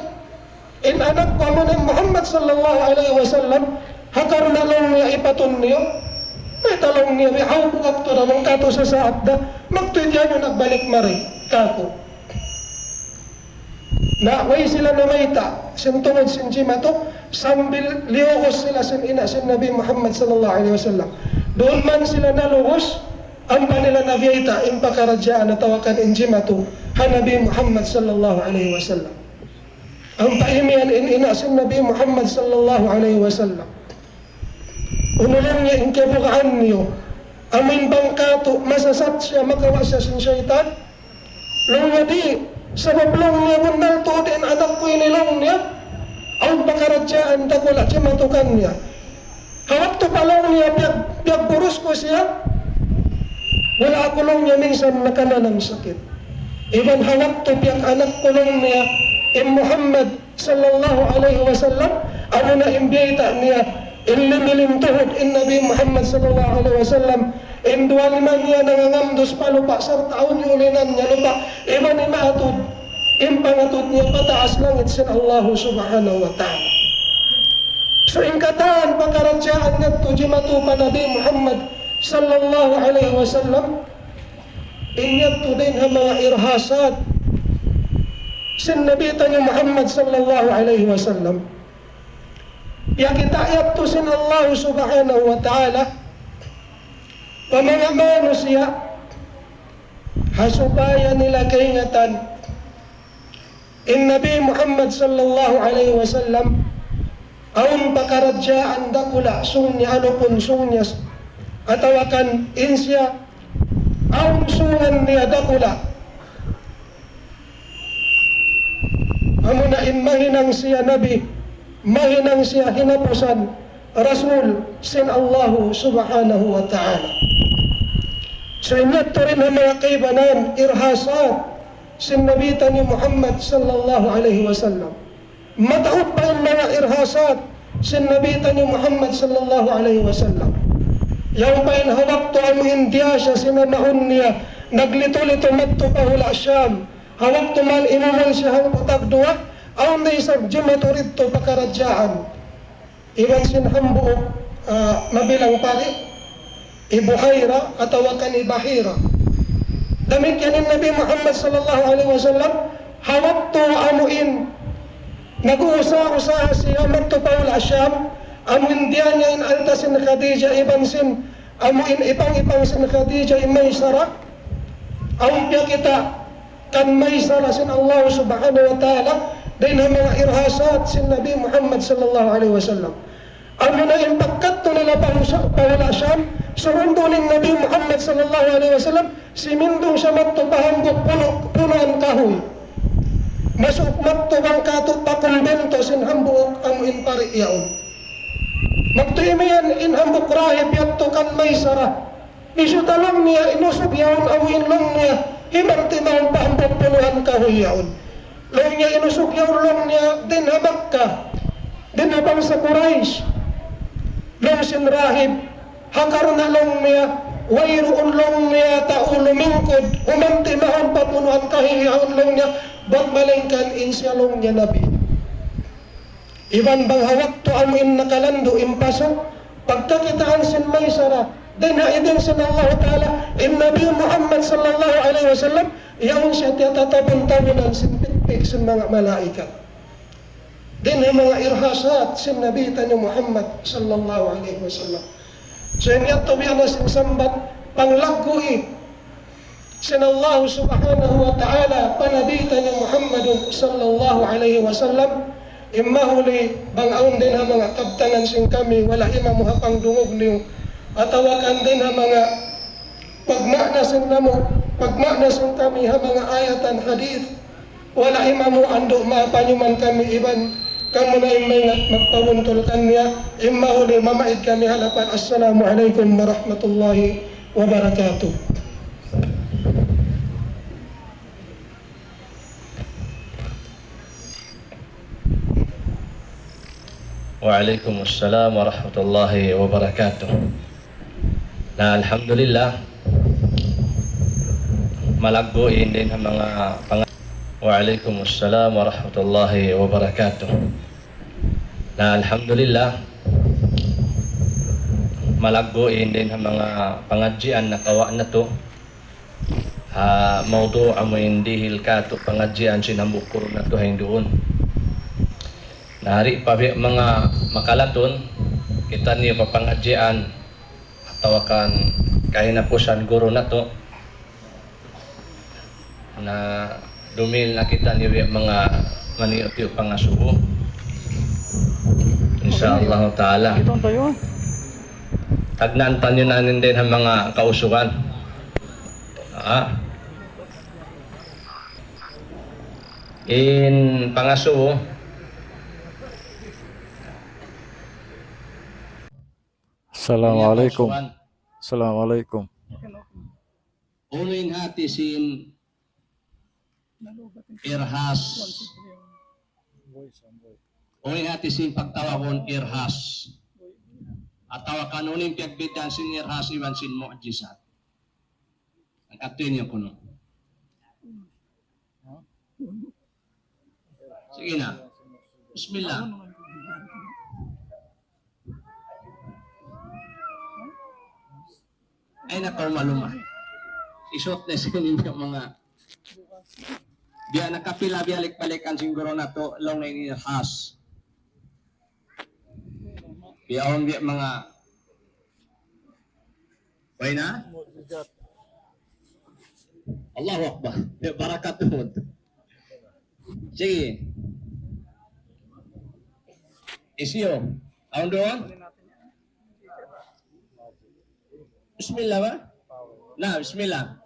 In anak ku amu in Muhammad sallallahu alayhi wasallam, ha karna' laung niya ipatun niyu, mayta' laung niya, bihaun ku waktu da, bang katu' sasaat da, magtuy tiyan niyu nagbalik mari kāku'. Na, way sila namayta', sin tungud sin jimatu, sambil liyugus sila sin ina' sin Nabi Muhammad sallallahu alayhi wasallam. Duun man sila nalugus, ampa nila nabiyayta' in pakaradjaan atawa kan in jimatu ha Nabi Muhammad sallallahu alayhi wasallam. Ampa imiyan in ina' sin Nabi Muhammad sallallahu alayhi wasallam. Unu laung niya in kiyabugaan niyu, amu in bang katu' masasat siya, makawa' siya sin saytan? Laung niya di', sabab laung niya bunnal tuud in anak ku ini laung niya, awn pakaradjaan dakula' jimatu kaniya. Ha waktu pa laung niya piyag-, piyagburus ku siya, wala' aku laung niya minsan nakananam sakit. Iban ha waktu piyag-anak ku laung niya, in Muhammad sallallahu alayhi wasallam, amu na in biyayta' niya, in limilim tuhud in Nabi Muhammad sallallahu alayhi wasallam, in duwa lima niya nangangamdus pa lupa' sarta' awn iyulinan niya lupa', iban in atud, in pangatud niya pataas langit sin Allahu subhanahu wa ta'ala. So, in katan pakaradjaan ngadtu jimatu pa Nabi Muhammad sallallahu alayhi wasallam, in yadtu dayn ha manga irhasat sin Nabi taniyu Muhammad sallallahu alayhi wasallam. Piyakita' yadtu sin Allah subhanahu wa ta'ala pa manga manusiya' ha supaya nila kaingatan in Nabi Muhammad sallallahu alayhi wasallam, awn pakaradjaan dakula' sung niya, anu pun sung niya, atawa kan in siya, awn sungan niya dakula'. Amu na in mahinang siya nabi, mahinang siya hinapusan, rasul sin Allahu subhanahu wa ta'ala. So, in yadtu dayn ha manga kaibanan, irhasat sin Nabi taniyu Muhammad sallallahu alayhi wasallam. Mataud pa in manga irhasat sin Nabi taniyu Muhammad sallallahu alayhi wasallam. Yaun pa in ha waktu amu in diyā siya sin amaun niya, naglitu-litu madtu pa hula' Sham. Ha waktu man imumul siya hangpu' tagduwa, awn na isab jimatu didtu pakaradjaan. Iban sin hambuuk, ah, mabilang pari, hi Buhaira atawa kan hi Bahira. Damikkiyan in Nabi Muhammad sallallahu alayhi wasallam, ha waktu amu in nag-uusaha-usaha siya madtu pa hula' Sham, amu in diyā niya in alta' sin Khadija iban sin, amu in ipang-ipang sin Khadija hi Maysara, awn piyakita' kan Maysara sin Allah subhanahu wa ta'ala, dayn ha manga irhasat sin Nabi Muhammad sallallahu alayhi wasallam. Amu na in pagkadtu nila pa Sha-, pa hula' Sham, surundun in Nabi Muhammad sallallahu alayhi wasallam, simindung siya madtu pa hambuuk punu-, punuan kahuy. Masuuk madtu bang katu' pa kumbento sin hambuuk amu in pari yaun. Magtuy imiyan in hambuuk rahib yadtu kan Maysara. Hisiyu ta laung niya in usug yaun amu in laung niya, himanti' mawn pa hambuuk punuan kahuy yaun. Laung niya in usug yaun laung niya dayn ha Makkah, dayn ha bangsa Quraysh. Laung sin rahib, ha karna' laung niya, wayruun laung niya tau lumingkud, humanti' mawn pa punuan kahuy yaun laung niya, bat malaingkan in siya laung niya nabi. Iban bang ha waktu amu in nakalandu' in pasu', pagkakitaan sin Maysara, dayn ha idin sin Allah Ta'ala, in Nabi Muhammad sallallahu alayhi wasallam, yaun siya tiyatatabun-tabunan sin pitpit sin manga malaikat. Dayn ha manga irhasat sin Nabi taniyu Muhammad sallallahu alayhi wasallam. So, in yadtu biya' na sin sambat, panglaggu'i sin Allah subhanahu wa ta'ala pa Nabi taniyu Muhammadun sallallahu alayhi wasallam, in mahuli bang awn dayn ha manga kabtangan sin kami, wala' imamu ha pangdungug niyu, atawa kan dayn ha manga pagmaana sin namu', pagmaana sin kami ha manga ayatan hadith, wala' imamu andu' maapanyuman kami iban kamu na in maingat magpabuntul kaniya, in mahuli mamaid kami ha lapal. Assalamu alaykum warahmatullahi wabarakatuh. Wa alaykumussalam warahmatullahi wabarakatuh. Na, alhamdulillah, malaggu' in dayn ha manga panga-, وعليكم السلام ورحمة الله وبركاته. Na, alhamdulillah, malaggu' in dayn ha manga pangadjian nakawa' natu'. Ha mawdu' amu in dihil kātu' pangadjian sin hambuuk guru natu' ha hinduun. Na, di' pa biya' manga makalatun, kitaniyu pa pangadjian atawa kan kahinapusan guru natu'. Na, dumihil na kitaniyu biya' manga maniyu-tiyu pangasubu. Insya Allah Ta'ala. Tagnaan taniyu na in dayn ha manga kausugan. Ah. In pangasubu. Assalamu alaykum. Assalamu alaykum. Unu in hati sin irhas? Unu in hati sin pagtawagun irhas? Atawa kan unu in piyagbiddaan sin irhas iban sin mu'jizat? Angkat niyu kunu'. Sige na. Bismillah. Ay, nakaw maluma. Isuot na sin inyo manga biya' nakapila biyalik-balikan sin guru natu', laung na in irhas. Biya' awn biya' manga, way na? Allahu Akbar. Biya' barakat tuud. Sige. Isiyu. Awn duun? Bismillah ba? Na, bismillah.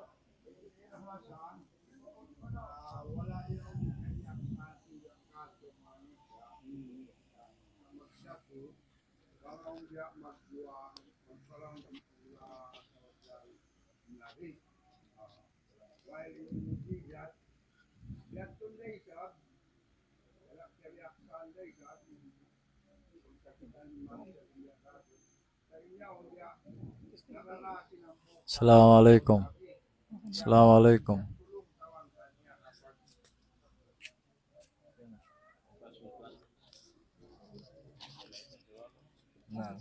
Assalamu alaykum. Assalamu alaykum. نعم.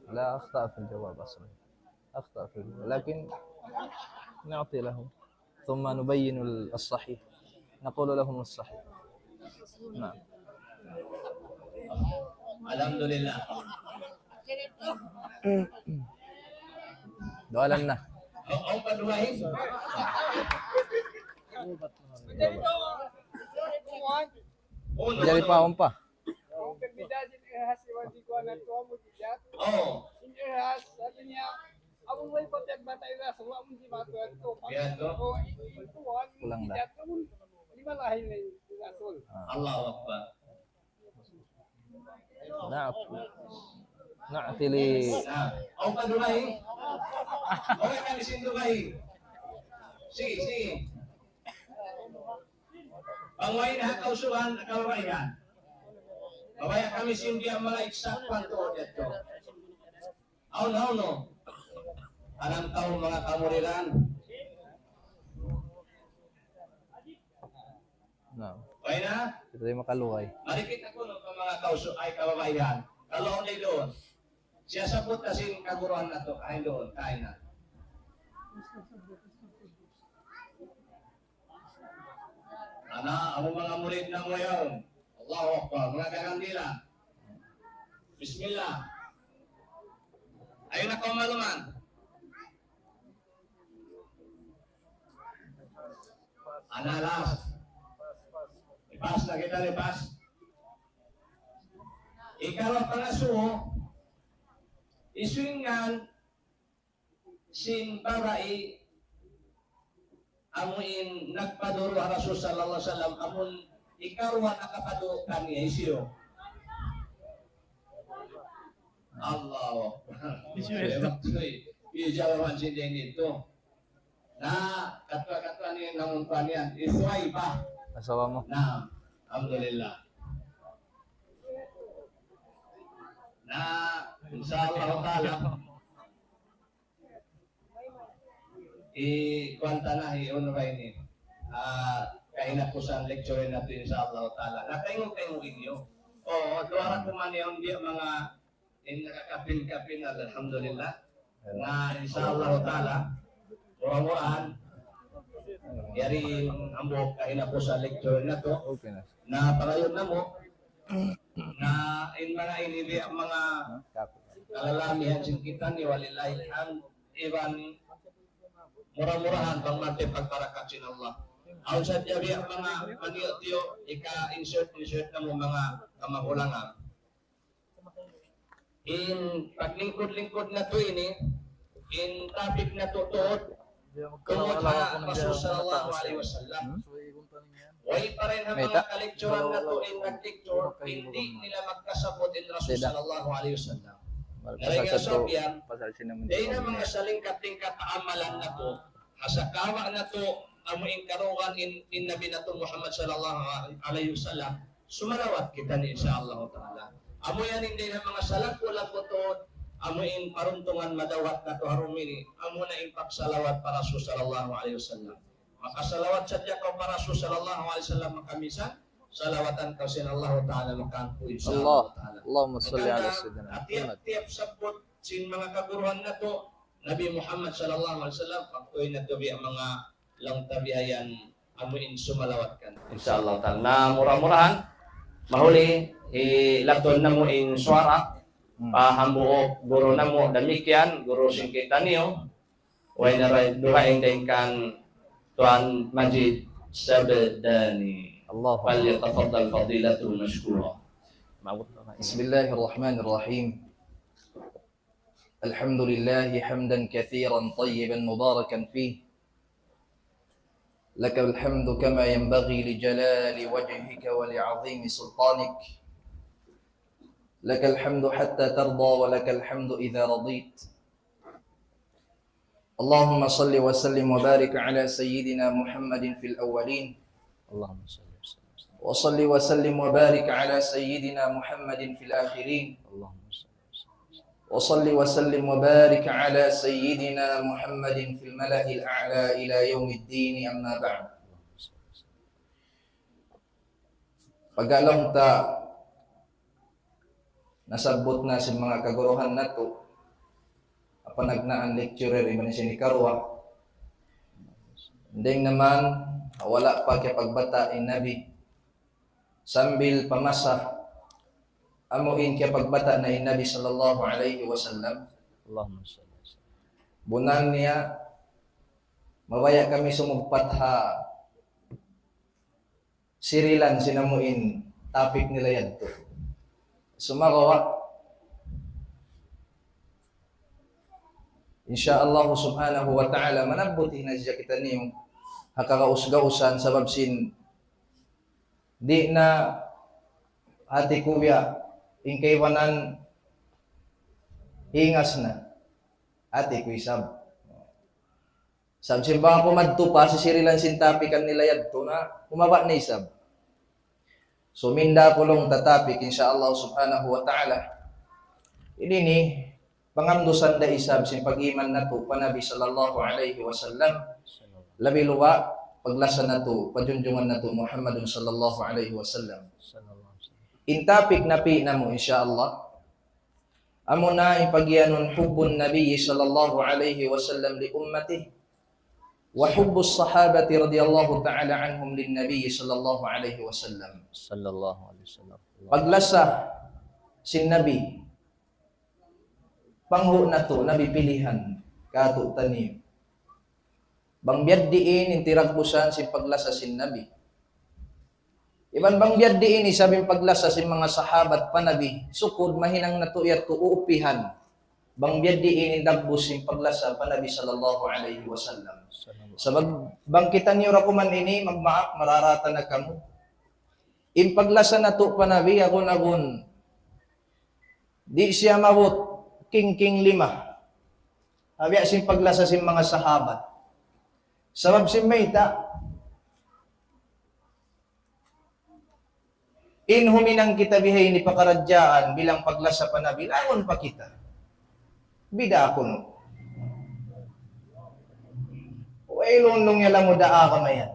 لا، أخطأ في الجواب أصلًا. أخطأ في الجواب. لكن نعطي له. ثم نبين ال-، الصحيح. نقول لهم الصحيح. نعم. Alhamdulillah. Duwalan na. Awn pa duwa? Jari pa, awn pa. Oh. Kulang na. Ah. Allahu Akbar. Na, na, tili. Na, awn pa dugaing? Awn pa kami sin dugaing? Sige, sige. Bang way na ha kausugan, kababaihan. Mabaya' kami sin biya' manga iksak panto dito. Awn, awn, no? Anang tau manga kamuridan. Na. Way na? Kita di' makalugay. Mari kita kunu' pa manga kausu-, ay, kababaihan. Kalu awn na duun. Siya sabut na sin kaguruhan natu'. Ay, duun. Kain na. Ana, amu manga murid namu' yaun. Allahu Akbar. Manga dagang nila. Bismillah. Ayaw na kaw maluman. Ana, last. Lipas na kita, lipas. Ikaruwa pangasubu, iswingan sin babai amu in nagpaduru ha Rasul sallallahu alayhi wasallam, amun ikaruwa nakapadu kaniya, hisiyu? Allahu Akbar. Hisiyu? Hisiyu? Hisiyu? Jawaban sin dayng itu. Na, katua-katua ni namun kuan yan. Isuway ba? Asawa mu. Na, alhamdulillah. Na, insya Allah ta'ala. Hi kuwan ta na, hi Honorary ini. Ah, kahinapusan lecture natu', insha Allah ta'ala. Nakaingu-kaingu niyu. Oo, duwa ra kuman yaun biya' manga in nakakapin-kapin, alhamdulillah. Na, insha Allah ta'ala, mura-murahan, yari in hambuuk kahinapusan lecture natu'. Na pangayuun namu', na in manga ini biya' manga kalalamihan sin kitaniyu, walillahil hamd, iban mura-murahan bang matay pagbarakat sin Allah. Awn sadja biya' manga maniyu-tiyu, ika-insert-insert namu' manga kamahulangan. In paglingkud-lingkud natu' ini, in topic natu' tuud, tungud ha Rasul sallallahu alayhi wasallam. Way pa dayn ha manga kalecturan natu' in nag-lecture, di' nila magkasabut in Rasul sallallahu alayhi wasallam. Na dayn ha sabab yan, dayn ha manga salingkat-lingkat amalan natu', ha sakawa' natu', amu in karungugan in, in Nabi natu' Muhammad sallallahu alayhi wasallam, sumalawat kita ini, insha Allah ta'ala. Amu yan in dayn ha manga salaggu'-laggu' tuud, amu in paruntungan madawhat natu' ha dum ini, amu na in pagsalawat pa Rasul sallallahu alayhi wasallam. Makasalawat sadja kaw pa Rasul sallallahu alayhi wasallam, maka minsan, salawatan kaw sin Allah ta'ala, makaampu, insha Allah ta'ala. Allahumma salli ala sayyidina Muhammad. Tiap-tiap sabbut sin manga kaguruhan natu', Nabi Muhammad sallallahu alayhi wasallam, pagtuy natu' biya' manga laung ta biya' yan, amu in sumalawat kan. Insha Allah ta'ala. Na mura-murahan, mahuli, hilatun namu' in suwara, pa hambuuk guru namu', damikkiyan, guru sin kitaniyu, way na ra dugaing dayn kan Tuan Majid Sabdani. Allahu Akbar. فليتفضل فضيلته مشكورا. Maabut na. بسم الله الرحمن الرحيم. الحمد لله حمدا كثيرا طيبا مباركا فيه. لك الحمد كما ينبغي لجلال وجهك ولعظيم سلطانك. لك الحمد حتى ترضى ولك الحمد إذا رضيت. اللهم صل وسلم وبارك على سيدنا محمد في الأولين. اللهم صل وسلم. وصل وسلم وبارك على سيدنا محمد في الآخرين. اللهم صل وسلم. وصل وسلم وبارك على سيدنا محمد في الملأ الأعلى إلى يوم الدين، أما بعد. Pagka laung ta nasabbut na sin manga kaguruhan natu', ha panagnaan lecturer, iban sin hikaruwa. Dayn naman, wala' pa kiyapagbata' in Nabi. Sambil pa masa, amu in kiyapagbata' na in Nabi sallallahu alayhi wasallam. Allahumma salli wa sallim. Bunnal niya, mabaya' kami sumugpat ha sirilan sin amu in topic nila yadtu. Sumagawa', insha Allah subhanahu wa ta'ala, manabbuti na sadja kitaniyu ha kagaus-gausan sabab sin di' na hati ku biya' in kaibanan hingas na. Hati ku isab. Sabab sin bang aku madtu pa sin sirilan sin topic nila yadtu na, humaba' na isab. So, minda aku laung ta topic, insha Allah subhanahu wa ta'ala. Ini ini, pangandusan da isab sin pag-iman natu' pa Nabi sallallahu alayhi wasallam. Labi luba', paglasa natu', pa junjungan natu' Muhammadun sallallahu alayhi wasallam. In topic napi' namu', insha Allah. Amuna in pagiyanun حب النبي صلى الله عليه وسلم لأمته، وحب الصحابة رضي الله تعالى عنهم للنبي صلى الله عليه وسلم. Sallallahu alayhi wasallam. Paglasa sin Nabi, panghu' natu', Nabi pilihan, katu' taniyu. Bang biya' diin in tiragbusan sin paglasa sin Nabi. Iban bang biya' diin isab in paglasa sin manga sahabat pa Nabi, sukud mahinang natu' yadtu uupihan. Bang biya' diin in dagbus sin paglasa pa Nabi sallallahu alayhi wasallam. Sabab bang kitaniyu ra kuman ini, magmaap, mararata na kamu. In paglasa natu' pa Nabi, agun-agun, di' siya maabut kingking lima. Biya' sin paglasa sin manga sahabat. Sabab sin mayta', in huminang kita bihaini pakaradjaan bilang paglasa pa Nabi, langun pa kita. Bida' kunu'. Ilunlung niya lamud ha agama yan.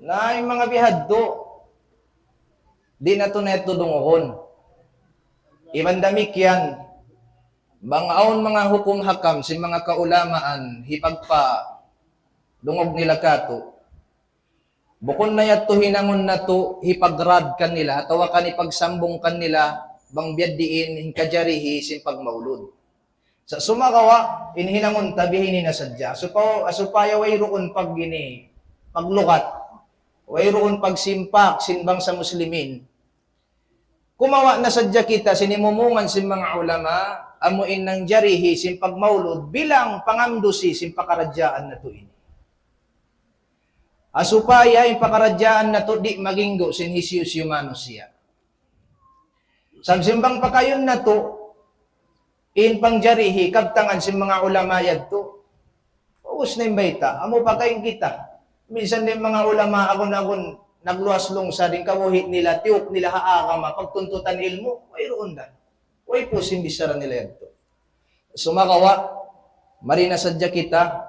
Na in manga bihadtu, di' natu' na yadtu dungugun. Iban damikkiyan, bang awn manga hukum hakam sin manga kaulamaan, hipagpadungug nila kātu'. Bukun na yadtu hinangun natu' hipagrad kanila, atawa kan hipagsambung kanila, bang biya' diin in kajarihi sin pagmaulud. Sa' sumagawa', in hinangun ta bihaini na sadja. Asupa-, supaya wayruun pag ini, paglugat. Wayruun pagsimpak sin bangsa Muslimin. Kumawa' na sadja kita sin imumungan sin manga ulama, amu in nangjarihi sin pagmaulud bilang pangandusi sin pakaradjaan natu' ini. Supaya in pakaradjaan natu' di' maginggu sin hisiyu-siyu manusiya'. Sabab sin bang pakayun natu', in pangjarihi, kabtangan sin manga ulama yadtu. Ubus na in bayta', amu pa kain kita. Minsan in manga ulama, agun-agun, nagluwas lungsa in kabuhi' nila, tiyuk nila ha agama, pagtuntutan ilmu', wayruun da. Way pu sin bichara nila yadtu. Sumagawa', mari na sadja kita,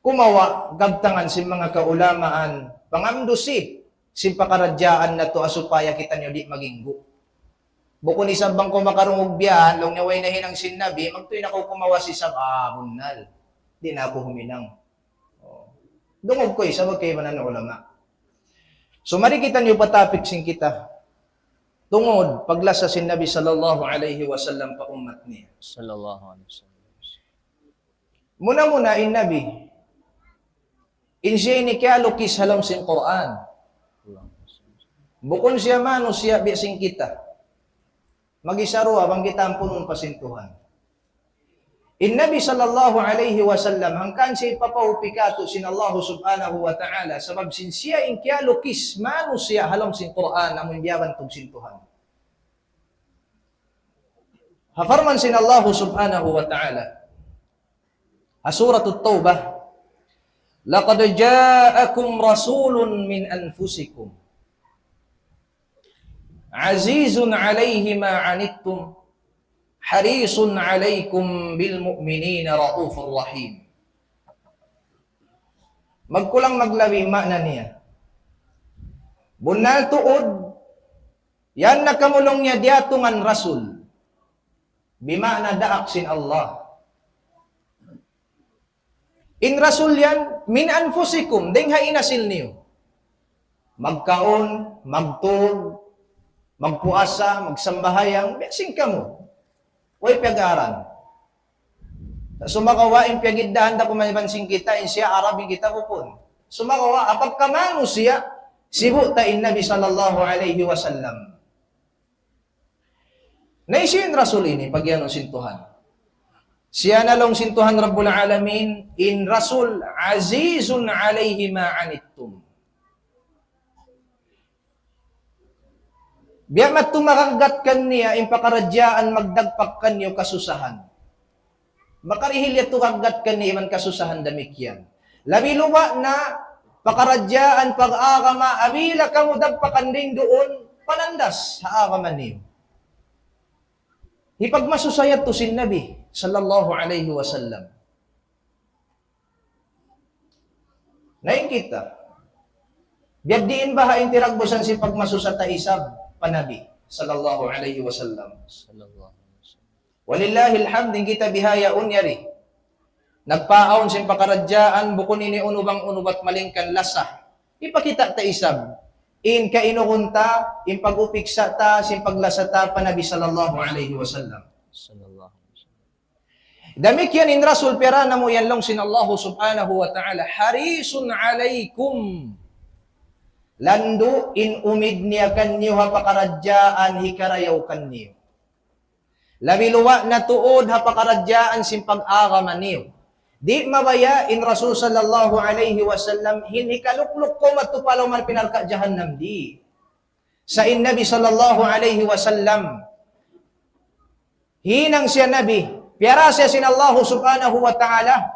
kumawa', kabtangan sin manga kaulamaan, pangandusi sin pakaradjaan natu' supaya kitaniyu di' maginggu. Bukun isab bang kaw makarungug biya' yan, laung niya way nahinang sin Nabi, magtuy na kaw kumawa' sin isab, ah, bunnal. Di' na aku huminang. Oh. Dungug ku isab kaibanan ulama. So, mari kitaniyu pa topic sin kita. Tungud, paglasa sin Nabi sallallahu alayhi wasallam pa ummat niya. Sallallahu alayhi wasallam. Muna-muna in Nabi, in siya ini kiyalukis ha lawm sin Qur'an. Bukun siya manusiya' biya' sin kita. Mag-isa duwa bang kita ampunun pa sin Tuhan. In Nabi sallallahu alayhi wasallam, hangkan siya ipapaupi kātu' sin Allah subhanahu wa ta'ala, sabab sin siya in kiyalukis manusiya' ha lawm sin Qur'an, amu in biyabantug sin Tuhan. Ha parman sin Allah subhanahu wa ta'ala, ha Surat At-Tawbah, لقد جاءكم رسول من أنفسكم عزيز عليه ما عنتم حريص عليكم بالمؤمنين رءوف رحيم. Magkulang maglabi maana niya. Bunnal tuud, yan na kamu laung niya diyatungan rasul. Bimaana daak sin Allah. In rasul yan, min anfusikum, dayng ha inasil niyu. Magkaun, magtug, magpuasa, magsambahayang, biya' sin kamu. Way piyag-aran. Sumagawa' in piyagiddahan da kuman iban sin kita, in siya Arab, in kita bukun. Sumagawa', apabila manusiya', sibu' ta in Nabi sallallahu alayhi wasallam. Na hisiyu in Rasul ini, pagiyanun sin Tuhan. Siya na laung sin Tuhan Rabbul Alamin, in Rasul, azizun alayhi ma anittum. Biya' madtu makaggat kaniya, in pakaradjaan magdagpak kaniyu kasusahan. Makarihil yadtu kaggat kaniya iban kasusahan damikkiyan. Labi luba' na pakaradjaan pag-agama, apabila kamu dagpakan duun, panandas ha agama niyu. Hipagmasusa yadtu sin Nabi, sallallahu alayhi wasallam. Na in kita. Biya' diin baha' in tiragbusan sin pagmasusa ta isab pa Nabi, sallallahu alayhi wasallam. Sallallahu alayhi wasallam. Walillahil hamd, in kita bihaun yari. Nagpaawn sin pakaradjaan, bukun ini unu bang unu bat malingkan lasa. Hipakita' ta isab. In kainugun ta, in pag-upiksa ta, sin paglasa ta pa Nabi sallallahu alayhi wasallam. Sallallahu alayhi wasallam. Damikkiyan in Rasul piyara namu' yan laung sin Allah subhanahu wa ta'ala. Harisun alaykum. Landu' in umid niya kaniyu ha pakaradjaan hikarayaw kaniyu. Labi luba' na tuud ha pakaradjaan sin pag-agama niyu. Di' mabaya' in Rasul sallallahu alayhi wasallam hin hikalukluk kaw madtu pa lawm api narka' jahannam, di'. Sa' in Nabi sallallahu alayhi wasallam, hinang siya Nabi, piyara siya sin Allah subhanahu wa ta'ala,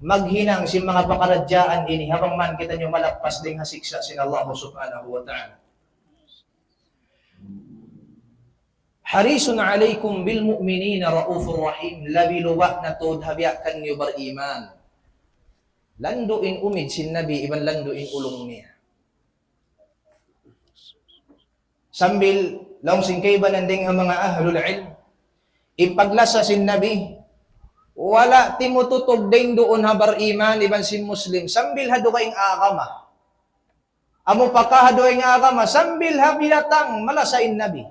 maghinang sin manga pakaradjaan ini, ha bang man kitaniyu malappas dayng ha siksa' sin Allah subhanahu wa ta'ala. حريص عليكم بالمؤمنين رءوف رحيم. Labi luba' na tuud ha biya' kaniyu bariman. Landu' in umid sin Nabi, iban landu' in ulung niya. Sambil laung sin kaibanan dayn ha manga ahlul ilm, in paglasa sin Nabi, wala' timututug dayn duun ha bariman iban sin Muslim, sambil ha dugaing agama. Amu pa ka ha dugaing agama, sambil ha binatang malasa in Nabi.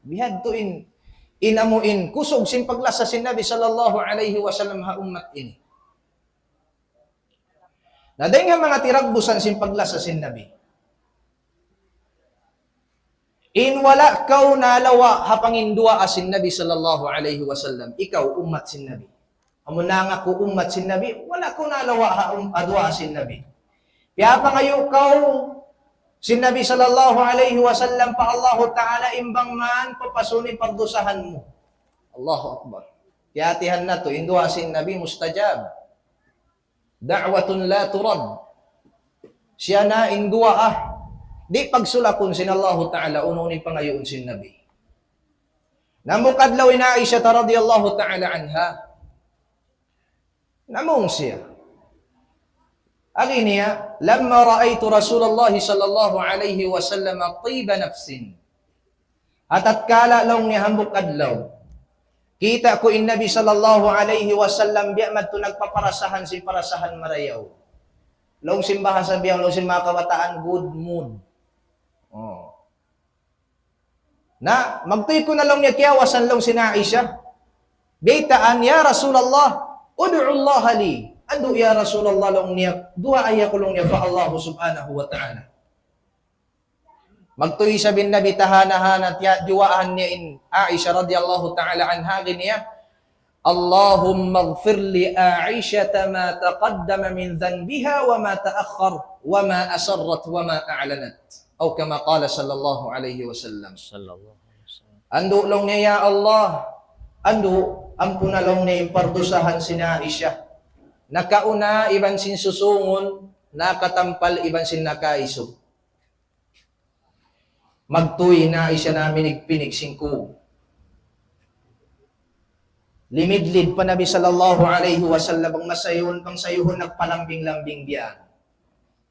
Bihadtu in, in amu in kusug sin paglasa sin Nabi sallallahu alayhi wasallam ha ummat ini. Na dayn ha manga tiragbusan sin paglasa sin Nabi. In wala' kaw nalawa' ha panginduwaa sin Nabi sallallahu alayhi wasallam, ikaw ummat sin Nabi. Amu nangaku ummat sin Nabi, wala' kaw nalawa' ha um-, ha duwaa sin Nabi. Piyapangayu' kaw sin Nabi sallallahu alayhi wasallam pa Allahu Ta'ala in bang man papasuni pardusahan mu. Allahu Akbar. Hati-hatihan natu', in duwaa sin Nabi mustajab. دعوة لا ترد. Siya na in duwaa, di' pagsulakun sin Allahu Ta'ala, unu in pangayuun sin Nabi. Namung adlaw in Aisha radiyallahu ta'ala anha. Namung siya. Agi niya, لما رأيت رسول الله صلى الله عليه وسلم طيب نفس. Ha tatkala laung niya hambuuk adlaw, kita' ku in Nabi sallallahu alayhi wasallam biya' madtu nagpaparasahan sin parasahan marayaw. Laung sin bahasa biya', laung sin manga kabataan, good mood. Oh. Na, magtuy ku na laung niya kiyawasan laung sin Aisha. Baytaan, "Ya Rasulullah, ادع الله لي." Andu' ya Rasulullah laung niya, duwaa aku laung niya pa Allah subhanahu wa ta'ala. Magtuy isab in Nabi tahana-hana, tiya-, diyuwaahan niya in Aisha radiyallahu ta'ala anha, agi niya, اللهم اغفر لعائشة ما تقدم من ذنبها وما تأخر وما أسرت وما أعلنت. أو كما قال صلى الله عليه وسلم. Sallallahu alayhi wasallam. Andu' laung niya, "Ya Allah, andu', ampuna laung niya in pardusahan sin Aisha. Nakauna iban sin susungun, nakatampal iban sin nakaisug." Magtuy na isab naminig-pinig sin kug. Limidlid pa Nabi sallallahu alayhi wasallam, bang masayuhun, bang sayuhun nagpalambing-lambing biya'.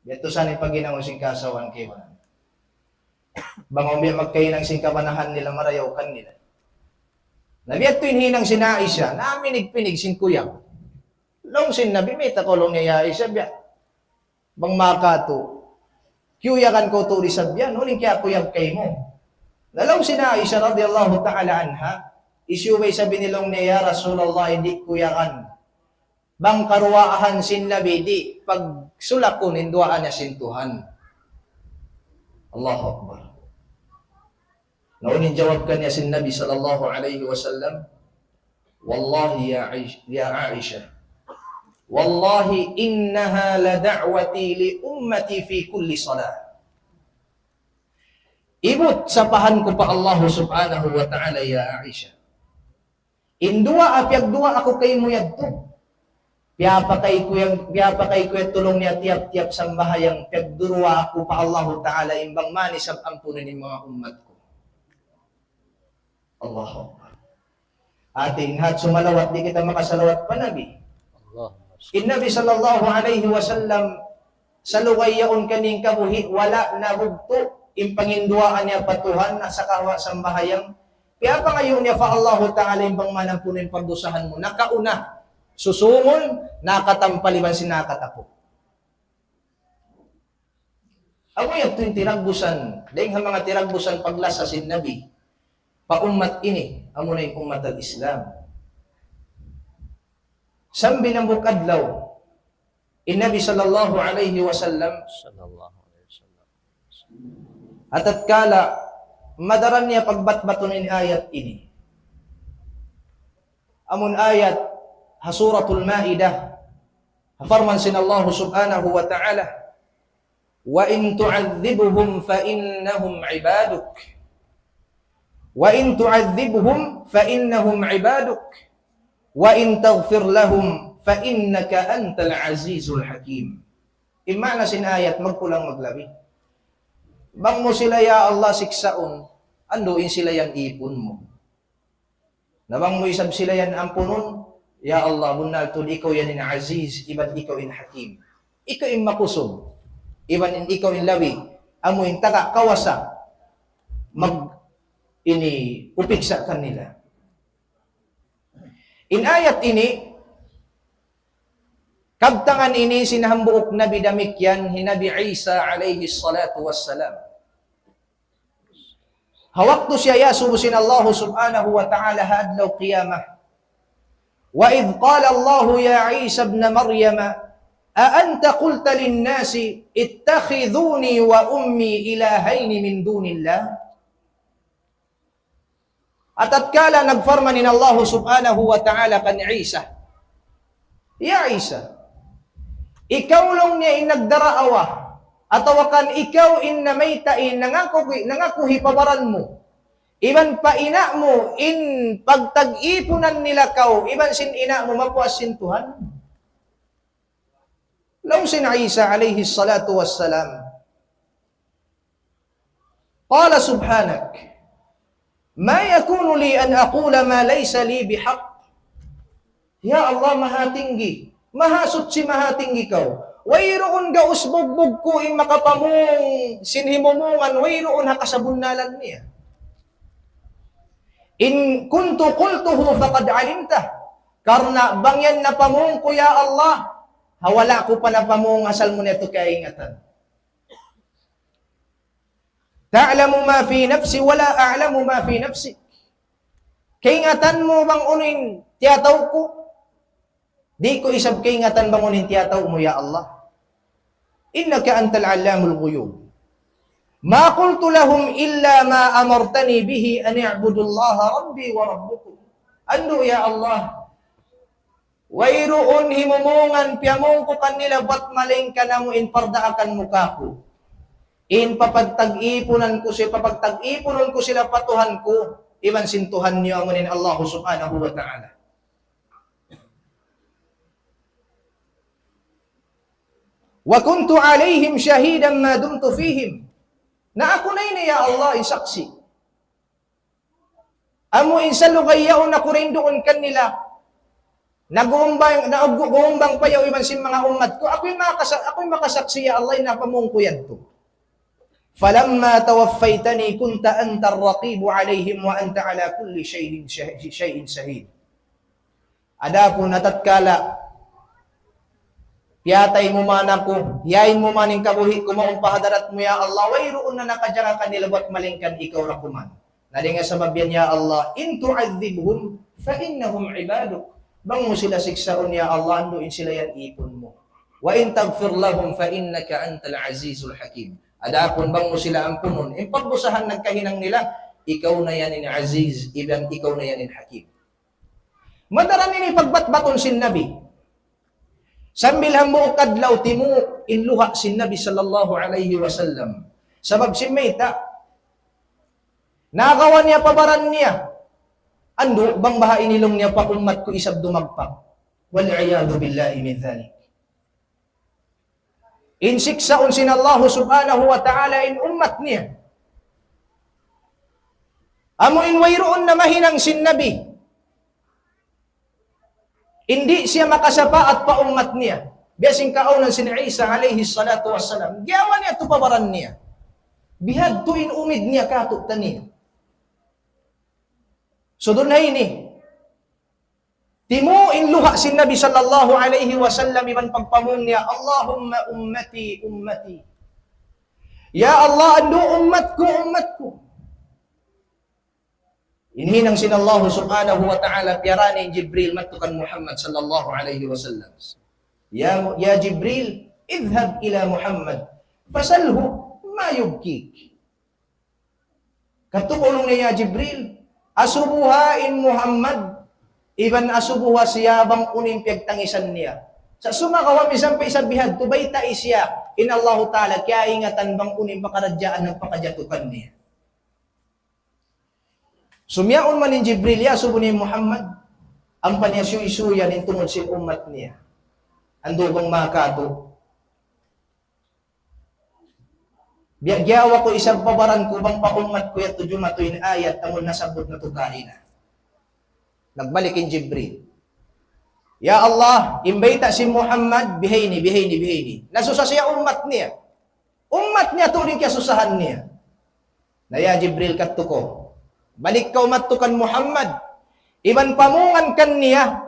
Biya' tu sa in paghinang sin kasawan kaibanan. Bang awn biya' magkahinang sin kabanahan nila, marayaw kanila. Na biya' tu in hinang sin Aisha, naminig-pinig sin kuyag. Laung sin Nabi, "Mayta' kaw laung niya, ya Aisha, biya' bang makatu', kiyuyagan kaw tuud isab yan, unu in kiyakuyag kaymu?" Na laung sin Aisha radiyallahu ta'ala anha, hisiyu ba isab ini laung niya, "Ya Rasulullah, di' kuyagan." Bang karuwaahan sin Nabi, di' pagsulakun in duwaa niya sin Tuhan. Allahu Akbar. Na unu in jawab kaniya sin Nabi sallallahu alayhi wasallam, والله يا عائش-، يا عائشة، والله إنها لدعوتي لأمتي في كل صلاة. Ibut sapahan ku pa Allah subhanahu wa ta'ala, ya Aisha. In duwaa, piyagduwaa ku kaymu yadtu. Piyapakay ku yan, piyapakay ku yadtu laung niya tiyap-tiyap sambahayang, piyagduwaa ku pa Allahu Ta'ala, in bang man isab ampunun in manga ummat ku. Allahu Akbar. Hati niya, sumalawat, di' kita makasalawat pa Nabi. Allahumma salli. In Nabi sallallahu alayhi wasallam, salugay yaun kaniya kabuhi', wala' nabugtu' in panginduwaa niya pa Tuhan, na sagawa' sambahayang. Piyapangayu' niya pa Allahu Ta'ala in bang man ampunun in pardusahan mu. Nakauna, susungun, nakatampal iban sin nakatapu. Amu yadtu in tiragbusan, dayn ha manga tiragbusan paglasa sin Nabi pa ummat ini, amuna in ummat al-Islam. Sambil hambuuk adlaw, in Nabi sallallahu alayhi wasallam, Sallallahu alayhi wasallam. Ha tatkala madaran niya pagbatbatun in ayat ini. Amun ayat ha Suratul Maidah, ha parman sin Allah subhanahu wa ta'ala, وإن تعذبهم فإنهم عبادك. وإن تعذبهم فإنهم عبادك. وإن تغفر لهم فإنك أنت العزيز الحكيم. In maana sin ayat, magkulang maglabi. Bang mu sila, ya Allah, siksaun, Andu' in sila yan ipun mu. Na bang mu isab sila yan ampunun, ya Allah, bunnal tuud ikaw yan in Aziz, iban ikaw in Hakim. Ikaw in makusug, iban in ikaw in labi, amu in taga kawasa, mag ini upiksa kanila. In ayat ini, kabtangan ini sin hambuuk nabi damikkiyan hi Nabi Isa alayhi salatu wassalam. Ha waktu siya iyasubu sin Allahu subhanahu wa ta'ala ha adlaw qiyamah. وإذ قال الله يا عيسى ابن مريم أأنت قلت للناس اتخذوني وأمي إلهين من دون الله. Atatkala nagparman in Allahu subhanahu wa ta'ala kan Isa, "Ya Isa, ikaw laung niya in nagdaraawa, atawa kan ikaw in namayta' in nangaku, nangaku hi pa baran mu, iban pa ina' mu in pagtag-ipunan nila kaw, iban sin ina' mu mapuas sin Tuhan?" Laung sin Isa alayhi salatu wassalam, قال سبحانك ما يكون لي أن أقول ما ليس لي بحق. Ya Allah, maha tinggi, maha suchi, maha tinggi kaw. Wayruun gaus bugbug ku in makapamung sin himumungan, wayruun ha kasabunnalan niya. إن كنت قلته فقد علمته. Karna' bang yan napamung ku, ya Allah, ha wala' ku pa napamung, asal mu na yadtu kaingatan. تعلم ما في نفسي ولا أعلم ما في نفسك. Kaingatan mu bang unu in tiyataw ku, di' ku isab kaingatan bang unu in tiyataw mu, ya Allah. إنك أنت علام الغيوب. ما قلت لهم إلا ما أمرتني به أن اعبدوا الله ربي وربكم. Andu', ya Allah, wayruun himumungan piyamung ku kanila bat malaingkan amu in pardaakan mu kāku'. In papagtag-ipunan ku si-, papagtag-ipunun ku sila pa Tuhan ku, iban sin Tuhan niyu amu in Allahu subhanahu wa ta'ala. وكنت عليهم شهيدا ما دمت فيهم. Na aku na ini, ya Allah, in saksi'. Amu in salugay yaun aku duun kanila. Nag-uumbang, nag-uumbang pa yaun iban sin manga ummat ku. Aku in makasa-, aku in makasaksi', ya Allah, in napamung ku yadtu. فلما توفيتني كنت أنت الرقيب عليهم وأنت على كل شيء شه-، شيء شهيد. Adapun atatkala piyatay mu man aku, hiyain mu man in kabuhi' ku mawn pa hadarat mu, ya Allah, wayruun na nakajaga kanila bat malaingkan ikaw da kuman. Na dayn ha sabab yan, ya Allah, إن تعذبهم فإنهم عبادك. Bang mu sila siksaun, ya Allah, andu' in sila yan ipun mu. وإن تغفر لهم فإنك أنت العزيز الحكيم. Adapun bang mu sila ampunun, in pagdusahan nagkahinang nila, ikaw na yan in Aziz, iban ikaw na yan in Hakim. Mataran ini pagbatbatun sin Nabi. Sambil hambuuk adlaw timu' in luha' sin Nabi sallallahu alayhi wasallam. Sabab sin mayta', nagawa niya pa baran niya. Andu', bang baha' ini laung niya pa ummat ku isab dumagpak. والعياذ بالله من ذلك. In siksaun sin Allahu subhanahu wa ta'ala in ummat niya. Amu in wayruun na mahinang sin Nabi. Di' siya makasapaat pa ummat niya. Biya' sin kaawnan sin Isa alayhi salatu wassalam. Giyawa niya tu pa baran niya. Bihadtu in umid niya kātu'niyu. So duun ha ini, timu' in luha' sin Nabi sallallahu alayhi wasallam iban pagpamung niya, اللهم أمتي أمتي. Ya Allah, andu' ummat ku, ummat ku. In hinang sin Allah subhanahu wa ta'ala, piyara niya in Jibril madtu kan Muhammad sallallahu alayhi wasallam. يا، يا جبريل، اذهب إلى محمد فسله ما يبكيك. Kadtu' laung niya, ya Jibril, asubuha in Muhammad, iban asubuha siya bang unu in piyagtangisan niya. Sa' sumagawa' misan pa isab bihadtu, baytai siya, in Allahu Ta'ala, kiyaingatan bang unu in pakaradjaan nagpakajatu kaniya. Sumiyaun man in Jibril, iyasubu niya in Muhammad, ampa niya suysuyan in tungud sin ummat niya. Andu' bang makatu'. Biya' giyawa ku isab pa baran ku bang pa ummat ku yadtu jumatu in ayat amun nasabbut natu' kaina. Nagbalik in Jibril. Ya Allah, in bayta' sin Muhammad, bihayni, bihayni, bihayni. Nasusa siya ummat niya. Ummat niya tuud in kiyasusahan niya. Na ya Jibril, kadtu kaw. Balik kaw madtu kan Muhammad. Iban pamungan kaniya,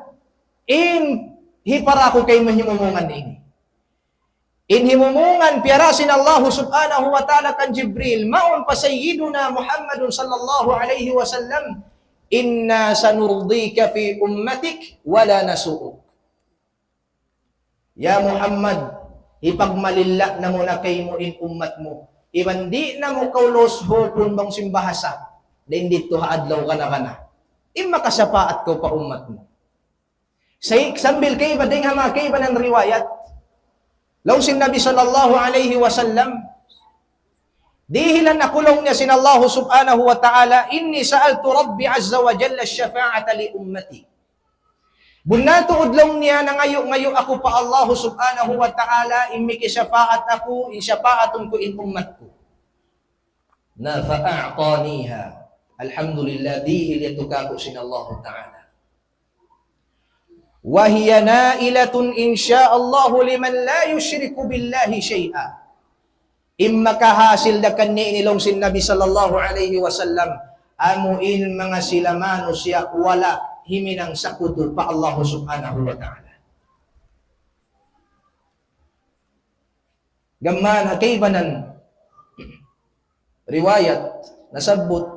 in hipara ku kaymu himumungan ini. In himumungan piyara sin Allahu subhanahu wa ta'ala kan Jibril, mawn pa Sayyiduna Muhammadun sallallahu alayhi wasallam, إنا سنرضيك في أمتك ولا نسوءك. Ya Muhammad, hipagmalilla namu' na kaymu in ummat mu. Iban di' namu' kaw lushupun bang sin bahasa. Dayn didtu ha adlaw kana-kana. In makasapaat kaw pa ummat mu. Say, sambil kaiba-, dayn ha manga kaibanan riwayat. Laung sin Nabi sallallahu alayhi wasallam, dihilan aku laung niya sin Allahu subhanahu wa ta'ala, إني سألت ربي عز وجل الشفاعة لأمتي. Bunnal tuud laung niya nangayu'-ngayu' aku pa Allahu subhanahu wa ta'ala, in miki shafaat aku, in shafaatun ku in ummat ku. Na فأعطانيها. Alhamdulillah, dihil yadtu kāku' sin Allahu ta'ala. وهي نائلة إن شاء الله لمن لا يشرك بالله شيئا. In makahasil da kaniya ini laung sin Nabi sallallahu alayhi wasallam, amu in manga sila manusiya' wala' himinang sakutu pa Allahu subhanahu wa ta'ala. Gam mayan ha kaibanan riwayat, nasabbut,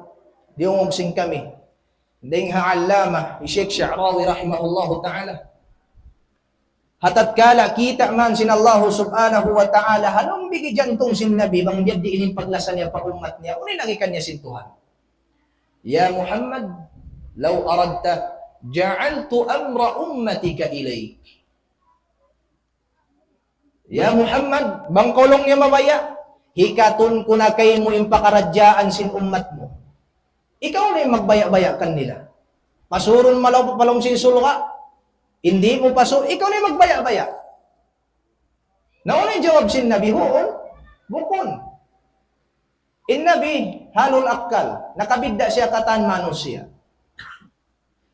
diyungug sin kami. Dayn ha Allama, hi Sheikh Sha'rawi rahimahullahu ta'ala. Ha tatkala kita' man sin Allahu subhanahu wa ta'ala, ha lumbig hi jantung sin Nabi, bang biya' diin in paglasa niya pa ummat niya, unu in agi kaniya sin Tuhan. يا محمد، لو أردت جعلت أمر أمتك إليك. Ya Muhammad, bang kaw laung niya mabaya', hikatun ku na kaymu in pakaradjaan sin ummat mu. Ikaw na in magbaya'-baya' kanila. Pasurun mu laung pa lawm sin surga', di' mu pasu-, ikaw na in magbaya'-baya'. Na unu in jawab sin Nabi, huun, bukun. In Nabi, ahlul akkal, nakabidda' siya katan manusiya'.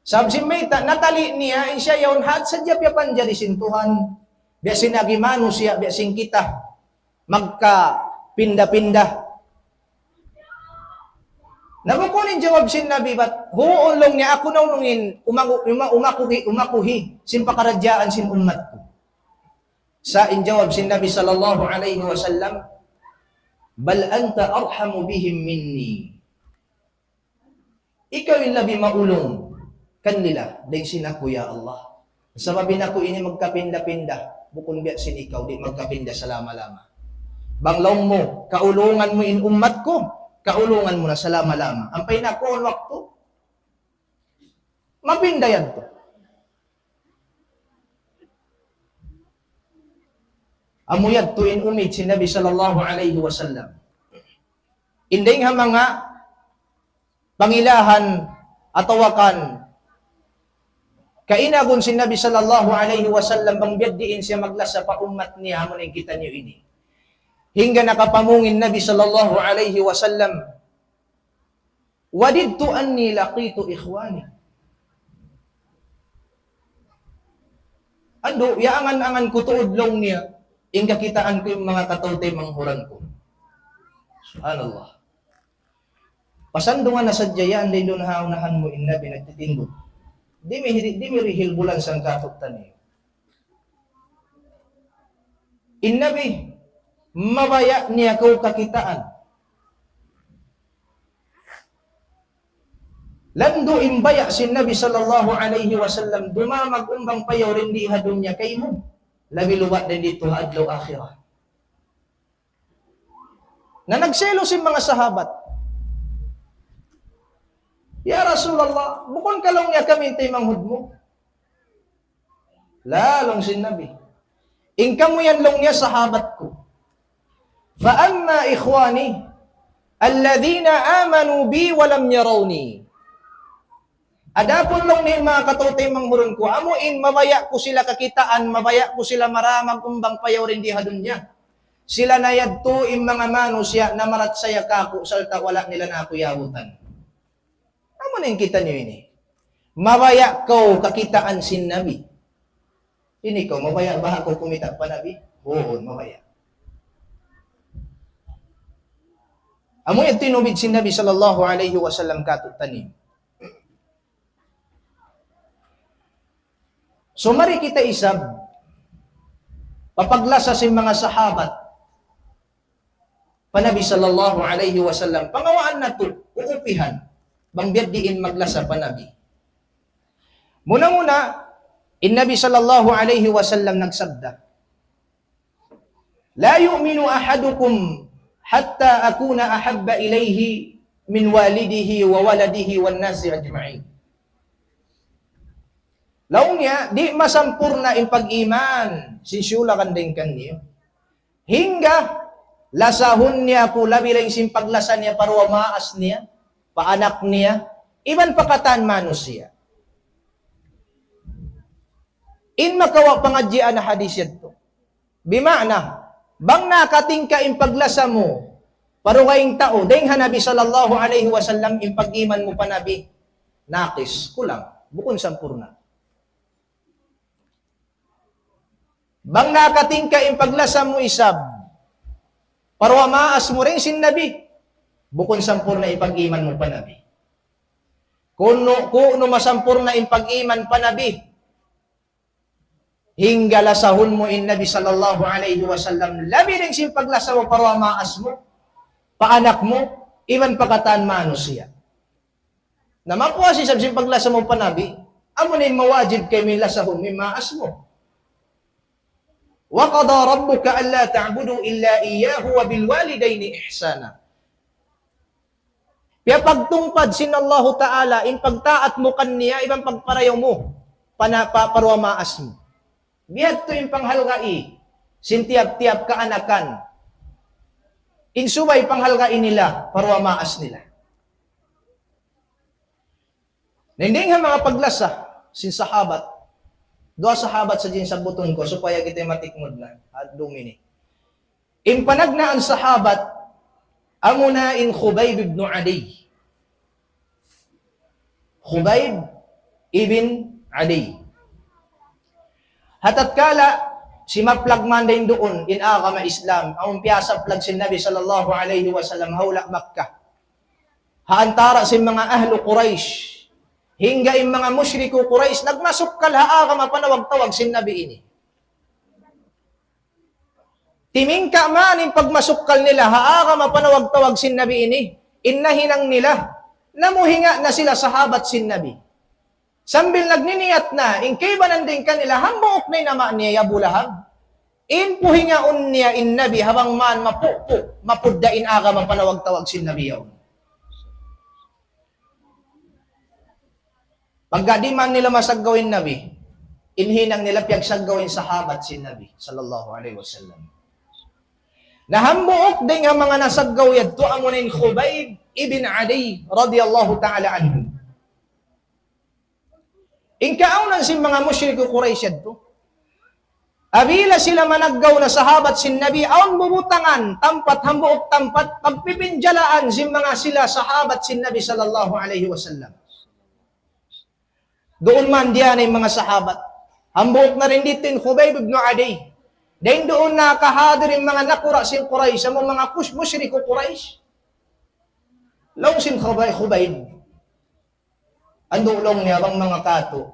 Sabab sin mayta', natali' niya, in siya yaun hat sadja piyapanjari sin Tuhan, biya' sin agi manusiya', biya' sin kita, magkapinda-pinda. Na bukun in jawab sin Nabi, bat, huun laung niya, aku na unu in umaku-, uma-, umakuhi, umakuhi, sin pakaradjaan sin ummat ku. Sa' in jawab sin Nabi sallallahu alayhi wasallam, بل أنت أرحم بهم مني. Ikaw in labi maulung kanila dayn sin aku, ya Allah. Sabab in aku ini magkapinda-pinda, bukun biya' sin ikaw, di' magkapinda salama-lama. Bang laung mu, kaulungan mu in ummat ku, kaulungan mu na salama-lama. Ampa in aku, awn waktu, mapinda yadtu. Amu yadtu in umid sin Nabi sallallahu alayhi wasallam. In dayng ha manga pangilahan atawa kan kainagun sin Nabi sallallahu alayhi wasallam bang biya' diin siya maglasa pa ummat niya, amu na in kitaniyu ini. Hangkan nakapamung in Nabi sallallahu alayhi wasallam, وددت أني لقيت إخواني. Andu', ya angan-angan ku tuud laung niya, in kakitaan ku in manga kataw-taymanghuran ku. Subhanallah. Pasandungan na sadja yan, dayn duun ha unahan mu in Nabi nagtitindug. Di' mi-, di' mirihil bulan sangkatut taniyu. In Nabi, mabaya' niya kaw kakitaan. Landu' in baya' sin Nabi sallallahu alayhi wasallam, dumamag umbang payaw dayn di ha dunya kaymu, labi luba' dayn didtu ha adlaw akhirat. Na nagselos in manga sahabat. Ya Rasulullah, bukun ka laung niya kami in taymanghud mu? La, laung sin Nabi. In kamu yan laung niya sahabat ku. فأما إخواني الذين آمنوا بي ولم يروني. Adapun laung niya in manga kataw-taymanghuran ku, amu in mabaya' ku sila kakitaan, mabaya' ku sila maramag umbang payaw dayn di ha dunya. Sila na yadtu in manga manusiya' namarachaya kāku' sarta' wala' nila na aku yabutan. Amu na in kitaniyu ini. Mabaya' kaw kakitaan sin Nabi. Ini kaw, mabaya' baha' kaw kumita' pa Nabi? Huun, mabaya'. Amu yadtu in ubid sin Nabi sallallahu alayhi wasallam kātu'niyu. So, mari kita isab pa paglasa sin manga sahabat pa Nabi sallallahu alayhi wasallam. Pangawaan natu', kuupihan, bang biya' diin maglasa pa Nabi. Muna-muna, in Nabi sallallahu alayhi wasallam nagsabda, لا يؤمن أحدكم حتى أكون أحب إليه من والده وولده والناس أجمعين. Laung niya, di' masampurna' in pag-iman sin siyulakan dayn kaniyu. Hangga lasahun niya aku labi dayn sin paglasa niya pa duwa maas niya, pa anak niya, iban pa katan manusiya'. In makawa' pangadjian hadis yadtu. Bima'na, bang nakatingka in paglasa mu pa dugaing tau, dayn ha Nabi sallallahu alayhi wasallam, in pag-iman mu pa Nabi, naqis, kulang, bukun sampurna'. Bang nakatingka in paglasa mu isab pa duwa maas mu dayn sin Nabi, bukun sampurna' in pag-iman mu pa Nabi. Kunu', kunu' masampurna' in pag-iman pa Nabi, hangga lasahun mu in Nabi sallallahu alayhi wasallam, labi dayn sin paglasa mu pa duwa maas mu, pa anak mu, iban pa katan manusiya'. Na mapuas isab sin paglasa mu pa Nabi, amu na in mawajib kaymu in lasahun mu in maas mu. وقضى ربك ألا تعبدوا إلا إياه وبالوالدين إحسانا. Piyagtungpad sin Allahu Ta'ala in pagtaat mu kaniya iban pagparayaw mu pa na-, pa, pa duwa maas mu. Biya' ha yan in panghalgai sin tiyap-tiyap kaanakan. In subay panghalgai nila pa duwa maas nila. Na in dayn ha manga paglasa sin sahabat, duwa sahabat sadja in sabbutun ku supaya kita matikmud na ha adlaw ini. In panagnaan sahabat, amuna in Khubayb ibn Adiy. Khubayb ibn Adiy. Ha tatkala simaplag man dayn duun in agama Islam, awn piyasaplag sin Nabi sallallahu alayhi wasallam ha hula' Makkah, ha antara' sin manga ahlu Quraysh, hangga in manga mushriku Quraysh nagmasukkal ha agama panawag-tawag sin Nabi ini. Timingka' man in pagmasukkal nila ha agama panawag-tawag sin Nabi ini, in nahinang nila, namuhinga' na sila sahabat sin Nabi. Sambil nagniyat na, in kaibanan dayn kanila, hambuuk na in ama' niya hi Abu Lahab. In puhingaun niya in Nabi, ha bang man mapupu', mapudda in agama panawag-tawag sin Nabi yaun. Pagka di' man nila masaggaw in Nabi, in hinang nila piyagsaggaw in sahabat sin Nabi, sallallahu alayhi wasallam. Na hambuuk dayn ha manga nasaggaw yadtu amuna in Khubayb ibn Adiy radiyallahu ta'ala anhu. In kaawnan sin manga mushriku Quraysh yadtu, apabila sila managgaw na sahabat sin Nabi, awn bubutangan, tampat, hambuuk tampat, pagpipinjalaan sin manga sila sahabat sin Nabi sallallahu alayhi wasallam. Duun man diyan in manga sahabat. Hambuuk na dayn ditu in Khubayb ibn Adiy. Dayn duun nakahadir in manga nakura' sin Quraysh, amu in manga kus-, mushriku Quraysh. Laung sin Khubay-, Khubayb, andu' laung niya bang manga katu',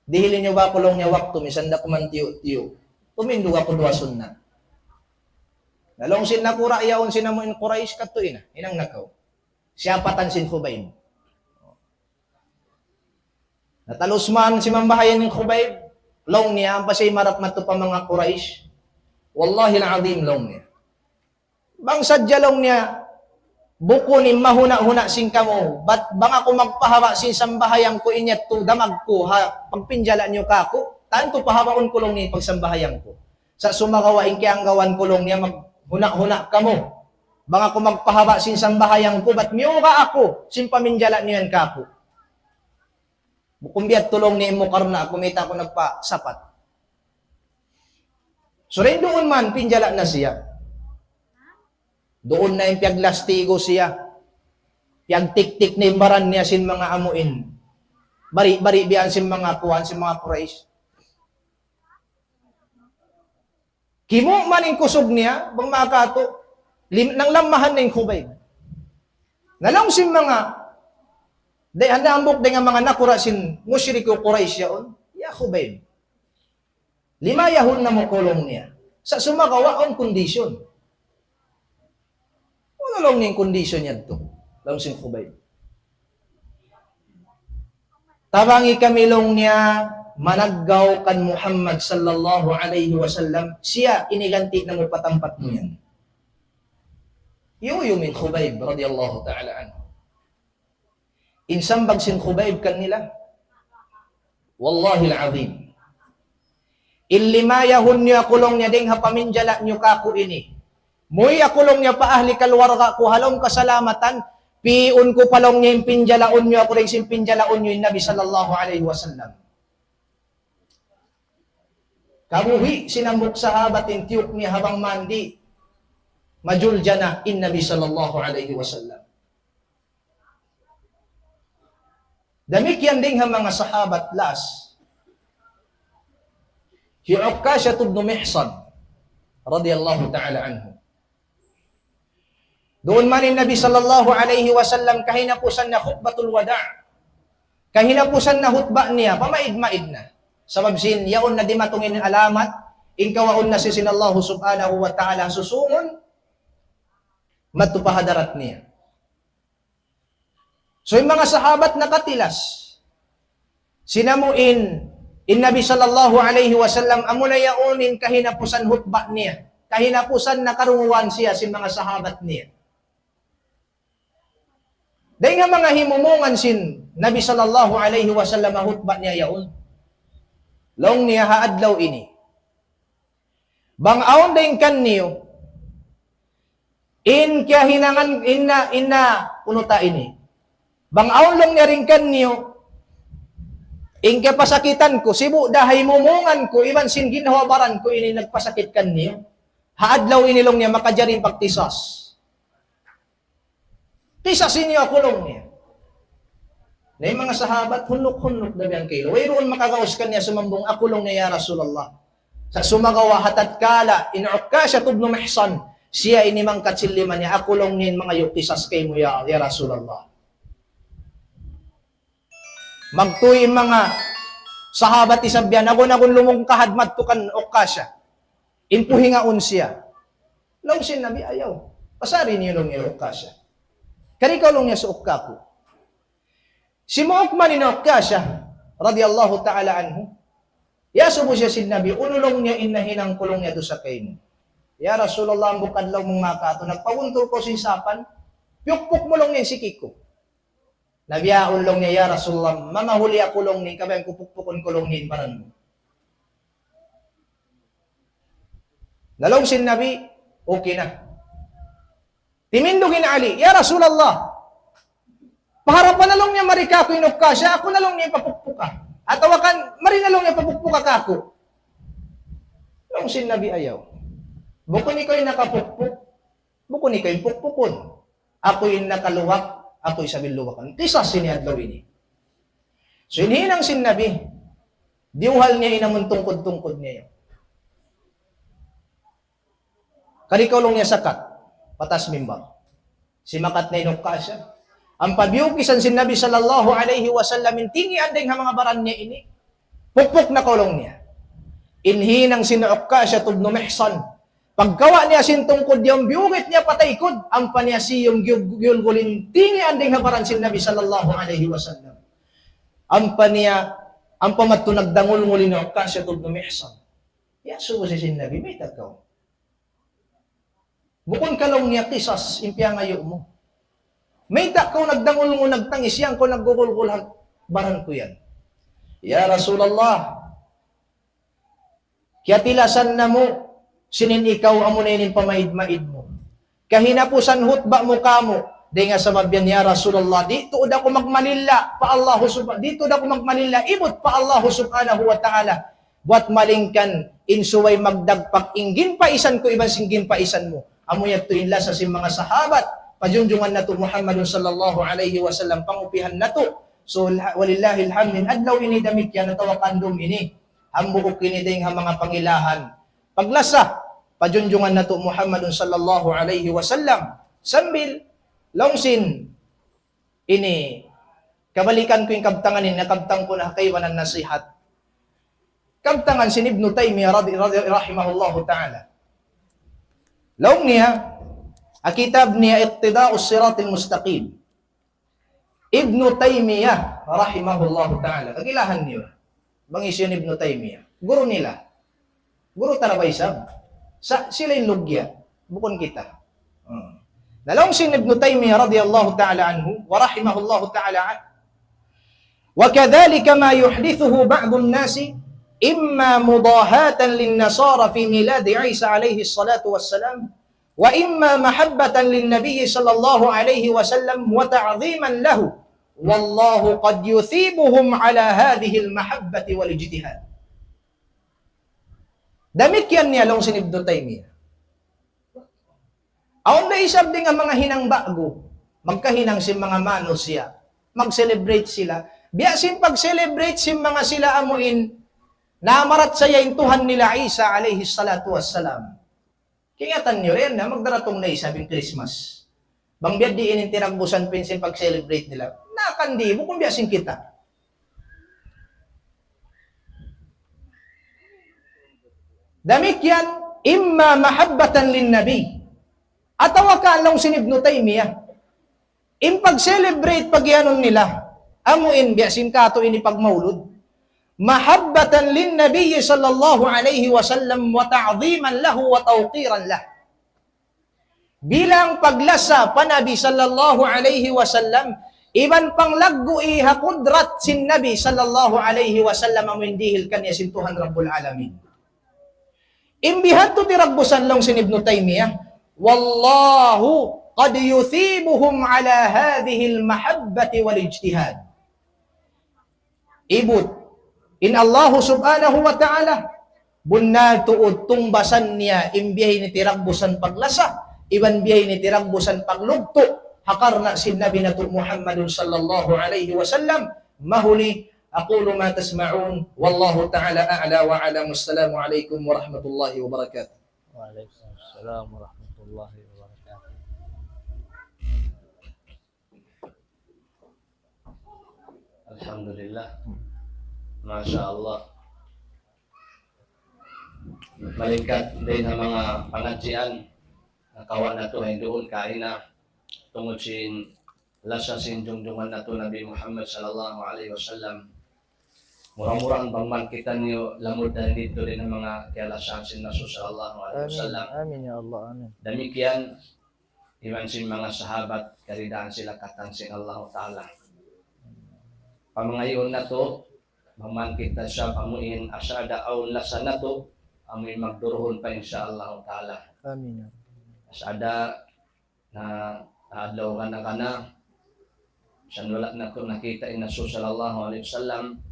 dihili niyu ba aku laung niya waktu, misan da ku man tiyu'-tiyu'. Tumindug aku duwa sunnat. Na laung sin nakura' yaun sin amu in Quraysh, katu' ina, hinang na kaw. Siyapatan sin Khubayb. Na talus man simambahayang in Khubayb, laung niya, ampa siya himarap madtu pa manga Quraysh. Wallahil azim, laung niya. Bang sadja laung niya, bukun in mahuna'-huna' sin kamu, bat bang aku magpahaba' sin sambahayang ku in yadtu damag ku ha pagpinjala niyu kāku', tantu pahabaun ku laung niya in pagsambahayang ku. Sa' sumagawa' in kiyanggawan ku laung niya maghuna'-huna' kamu. Bang aku magpahaba' sin sambahayang ku, bat miyuga aku sin paminjala niyu yan kāku'. Bukun biya' ha yan laung niya in Muqarna', kumita' aku nagpasapat. So, dayn duun man, pinjala na siya. Duun na in piyaglastigo siya. Piyagtiktik na in baran niya sin manga amuin. Bari-bari biya' sin manga kuwan, sin manga Quraysh. Kimu' man in kusug niya, bang makatu, lim-, nanglammahan na in Khubayb. Na laung sin manga, day handa hambuuk dayn ha manga nakura' sin mushriku Quraysh yaun, "Ya Khubayb, limayahun namu' ku," laung niya. Sa' sumagawa' awn condition. "Unu," laung niya, "in condition yadtu?" laung sin Khubayb. "Tabangi kami," laung niya, "managgaw kan Muhammad sallallahu alayhi wasallam, siya in higanti' namu' pa tampat mu yan." Yuyum in Khubayb radiyallahu ta'ala anhu. In sambag sin Khubayb kanila, "Wallahil azim, in limayahun niyu aku," laung niya, "dayn ha paminjala niyu kāku' ini, muwi' aku," laung niya, "pa ahli kaluwarga ku ha lawm kasalamatan, pi'un ku pa," laung niya, "in pinjalaun niyu aku dayn sin pinjalaun niyu in Nabi sallallahu alayhi wasallam." Kabuhi' sin hambuuk sahabat in tiyuk niya ha bang mandi, majul jana in Nabi sallallahu alayhi wasallam. Damikkiyan dayn ha manga sahabat, last, hi Ukkashah ibn Mihsan radiyallahu ta'ala anhu. Duun man in Nabi sallallahu alayhi wasallam kahinapusan na khutbatul wada'. Kahinapusan na hutba niya, pamaid-maid na. Sabab sin yaun na dimatung in alamat, in kawaun na siya sin Allah subhanahu wa ta'ala susungun, madtu pa hadarat niya. So, in manga sahabat nakatilas. Sin amu in, in Nabi sallallahu alayhi wasallam, amu na yaun in kahinapusan hutba niya. Kahinapusan na karungugan siya sin manga sahabat niya. Dayn ha manga himumungan sin Nabi sallallahu alayhi wasallam ha hutba niya yaun. Laung niya ha adlaw ini. Bang awn dayn kaniyu, in kahinangan, inna, inna, unu ta ini. Bang awn laung niya dayn kaniyu, in kapasakitan ku, sibu' da ha himumungan ku, iban sin ginhawa-baran ku ini nagpasakit kaniyu. Ha adlaw ini laung niya makajari in pagqisas. Qisas niyu aku laung niya. Na in manga sahabat, hunuk-hunuk da biya' kailu. Wayruun makagaus kaniya sumambung, "Aku laung niya, ya Rasulullah." Sa' sumagawa' ha tatkala, in Ukkashah ibn Mihsan, siya ini mangkat sin lima niya, "Aku laung niya in mangayu' qisas kaymu, ya, ya Rasulullah." Magtuy in manga sahabat isab yan, agun-agun lumungkahad madtu kan Ukkashah. In puhingaun siya. Laung sin Nabi, "Ayaw. Pasari niyu laung niya Ukkashah. Kari kaw laung niya suuk kāku'." Simuuk man in Ukkashah, radiyallahu ta'ala anhu. Iyasubu siya sin Nabi, "Unu laung niya in nahinang ku laung niya dusa kaymu?" "Ya Rasulullah, hambuuk adlaw mung makatu, nagpabuntul kaw sin sapan, piyukpuk mu laung niya in siki ku." "Na bihaun laung niya, ya Rasulullah, mamahuli aku laung niya, kabayaan ku pukpukun ku laung niya in baran mu." Na laung sin Nabi, "Okay na." Timindug in Ali, "Ya Rasulullah, paharapan na laung niya mari kāku' in Ukkashah, aku na laung niya papukpuka. Atawa kan, mari na laung niya papukpuka kāku'." Laung sin Nabi, "Ayaw. Bukun ikaw in nakapukpuk, bukun ikaw in pukpukun. Aku in nakaluwak, aku isab in luwakan." Qisas ini adlaw ini. So, in hinang sin Nabi, diyuhal niya in amun tungkud-tungkud niya yan. "Kari kaw laung niya sakat, pa taas mimbar." Simakat na in Ukkashah. Ampa biyukisan sin Nabi sallallahu alayhi wasallam in tingian dayn ha manga baran niya ini. "Pukpuk na kaw laung niya." In hinang sin Ukkashah ibn Mihsan, pagkawa' niya sin tungkud niya, biyugit niya pa taykud, ampa niya siyum giyul-, giyulgul in tingian dayn ha baran sin Nabi sallallahu alayhi wasallam. Ampa niya, ampa madtu nagdangulngul in Ukkashah ibn Mihsan. Iyasubu siya sin Nabi, "Mayta' kaw? Bukun ka laung niya qisas in piyangayu' mu? Mayta' kaw nagdangulngul, nagtangis yan, kaw naggugulgul ha baran ku yan?" "Ya Rasulullah, kiyatilasan namu' sin in ikaw, amuna in pamaid-maid mu. Kahinapusan hutba mu kāmu', dayn ha sabab yan, ya Rasulullah, di' tuud aku magmalilla pa Allahu Subha-, di' tuud aku magmalilla ibut pa Allahu Subhanahu wa Ta'ala. Buwat malayngkan in subay magdagpak in ginpaisan ku iban sin ginpaisan mu. Amu yadtu in lasa sin manga sahabat, pa junjungan natu' Muhammadun sallallahu alayhi wasallam, pangupihan natu'. So, la-, walillahil hamd, in adlaw ini damikkiyan atawa kandum ini, hambuuk ini dayn ha manga pangilahan paglasa pa junjungan natu' Muhammadun sallallahu alayhi wasallam. Sambil, laung sin ini, kabalikan ku in kabtangan ini, nakabtang ku na ha kaibanan nasihat. Kabtangan sin Ibnu Taymiyyah radi-, radi-, rahimahullahu ta'ala. Laung niya, ha kitab niya Iqtida'us Siratil Mustaqim. Ibnu Taymiyyah rahimahullahu ta'ala. Kakilahan niyu. Bang hisiyu in Ibnu Taymiyyah. Guru nila. Guru ta ra ba isab. Sa-, sila in lugya. Bukun kita. Hmm. Na laung sin Ibnu Taymiyyah radiyallahu ta'ala anhu, wa rahimahullahu ta'ala anhu, وكذلك ما يحدثه بعض الناس إما مضاهاة للنصارى في ميلاد عيسى عليه الصلاة والسلام، وإما محبة للنبي صلى الله عليه وسلم وتعظيما له، والله قد يثيبهم على هذه المحبة والاجتهاد. Damikkiyan niya laung sin Ibnu Taymiyyah. Awn da isab dayn ha manga hinang ba'gu, magkahinang sin manga manusiya', mag-celebrate sila. Biya' sin pag-celebrate sin manga sila amuin, namarachaya in Tuhan nila Isa alayhi salatu wassalam. Kaingatan niyu, yan na, magdaratung na isab in Christmas. Bang biya' diin in tinagbusan pa in sin pag-celebrate nila. Nakan di', bukun biya' sin kita. Damikkiyan, إما محبة للنبي. Atawa ka laung sin Ibnu Taymiyyah, in pag-celebrate pagiyanun nila, amuin biya' sin katu' ini pagmaulud. محبة للنبي صلى الله عليه وسلم وتعظيما له وتوقيرا له. Bilang paglasa pa Nabi sallallahu alayhi wasallam, iban panglaggu'i ha kudrat sin Nabi sallallahu alayhi wasallam amuin dihil kaniya sin Tuhan Rabbul Alamin. In biya' hadtu tinagbusan laung sin Ibnu Taymiyyah, والله قد يثيبهم على هذه المحبة والاجتهاد. Ibut, in Allahu subhanahu wa ta'ala, bunnal tuud tungbasan niya in biya' ini tinagbusan paglasa, iban biya' ini tinagbusan paglugtu', ha karna' sin Nabi natu' Muhammadun sallallahu alayhi wasallam. Mahuli, أقول ما تسمعون، والله تعالى أعلى وأعلم. السلام عليكم ورحمة الله وبركاته. وعليكم السلام ورحمة الله وبركاته. Alhamdulillah. Masha Allah. Malingkat dayn ha manga pangadjian nakawa' natu' ha duun kaina tungud sin lasa sin junjungan natu' Nabi Muhammad sallallahu alayhi wasallam. Mura-murahan bang man kitaniyu lamud dayn didtu dayn ha manga kiyalasahan sin Rasul sallallahu alayhi wasallam. Amin. Amin, ya Allah. Amin. Damikkiyan iban sin manga sahabat, karidaan sila katan sin Allahu Ta'ala. Pamangayuun natu', bang man kita sa' amuin, asal da awn lasa natu', amuin magduruhun pa insya Allahu Ta'ala. Amin. Asal da na adlaw kana-kana, sa' wala' natu' nakita' in Rasul sallallahu alayhi wasallam,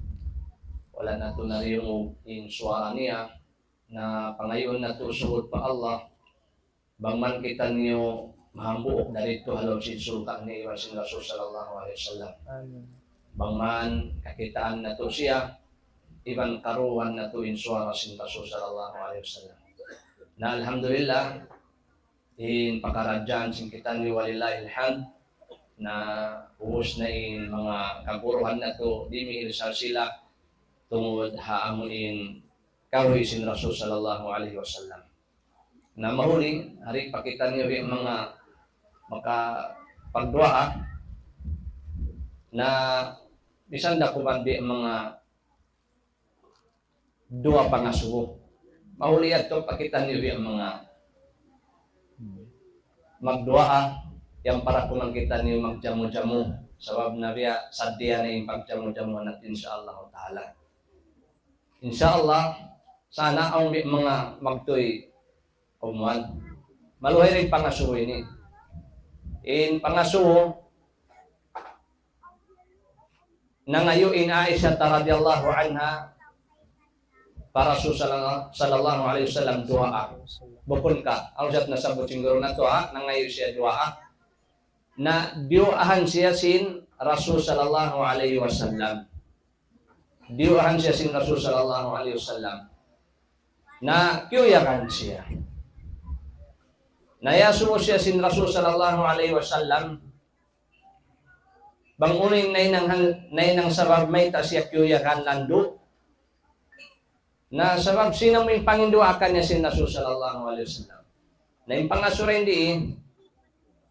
wala' natu' nariyungug in suwara niya, na pangayuun natu' suhud pa Allah, bang man kitaniyu mahambuuk dayn didtu ha lawm sin surga' niya iban sin Rasul sallallahu alayhi wasallam. Amin. Bang man kakitaan natu' siya, iban karuwan natu' in suwara sin Rasul sallallahu alayhi wasallam. Na alhamdulillah, in pakaradjaan sin kitaniyu walillahil hamd, na ubus na in manga kaguruhan natu' dimihil sin sila tungud ha amuin karuhi sin Rasul sallallahu alayhi wasallam. Na mahuli, hari pa kitaniyu biya' manga makapagduwaa, na misan da kuman biya' manga duwa pangasubu. Mahuli yadtu pa kitaniyu biya' manga magduwaa, yan para kuman kitaniyu magjamu-jamu. Sabab na biya' sadja na in pagjamu-jamu natu' insya Allah Ta'ala. Insya Allah, sana awn biya' manga magtuy kumuan. Maluhay da in pangasubu ini. In pangasubu, nangayu' in Aisha radiyallahu anha, pa Rasul sallallahu, sallallahu alayhi wasallam duwaa. Bukun ka, awn siyat nasabbut sin guru natu', ha, nangayu' siya duwaa. Na diyuwaahan siya sin Rasul sallallahu alayhi wasallam. Diyuwaahan siya sin Rasul sallallahu alayhi wasallam. Na kiyuyagan siya. Na iyasubu siya sin Rasul sallallahu alayhi wasallam. Bang unu in nahinang, nahinang sabab mayta' siya kiyuyagan landu'. Na sabab sin amu in panginduwaa kaniya sin Rasul sallallahu alayhi wasallam. Na in pangasubu dayn di,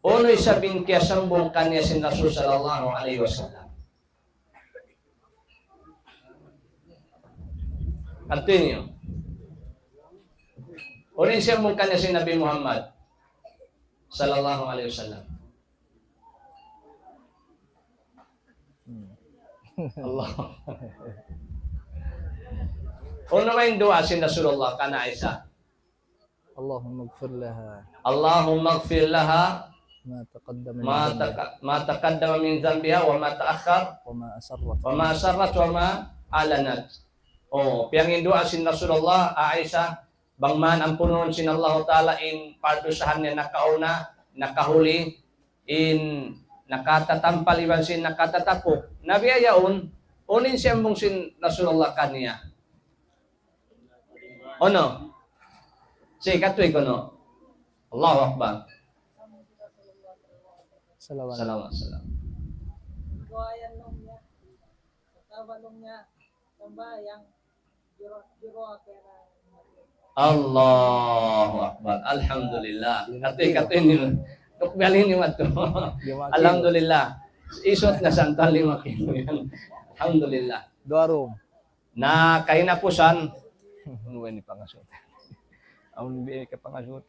unu isab in kiyasambung kaniya sin Rasul sallallahu alayhi wasallam. Continue. Unu in sambung kaniya sin Nabi Muhammad sallallahu alayhi wasallam. Allah. Unu in duwaa sin Rasulullah kan Aisha? اللهم اغفر لها. اللهم اغفر لها ما تقدم من ما ذنبها. تق-، ما تقدم من ذنبها وما تأخر وما أسرت. وما أسرت وما أعلنت. Oh, piyanginduwaa sin Rasulullah, Aisha, bang man ampunun sin Allahu Ta'ala in pardusahan niya nakauna, nakahuli, in nakatatampal iban sin nakatatapuk. Na biya' yaun, unu in sambung sin Rasulullah kaniya? Unu? Sige, katuy kunu'. Allahu Akbar. Salawat. Salawat, salam. Allahu Akbar. Alhamdulillah. Katuy, katuy niyu. Tukbal ini matu. Lima kilo. Alhamdulillah. Isut na santal lima kilo yan. Alhamdulillah. Duwa rum. Na kahinapusan, unu ba ini pangasubu? Awn biya' ka pangasubu?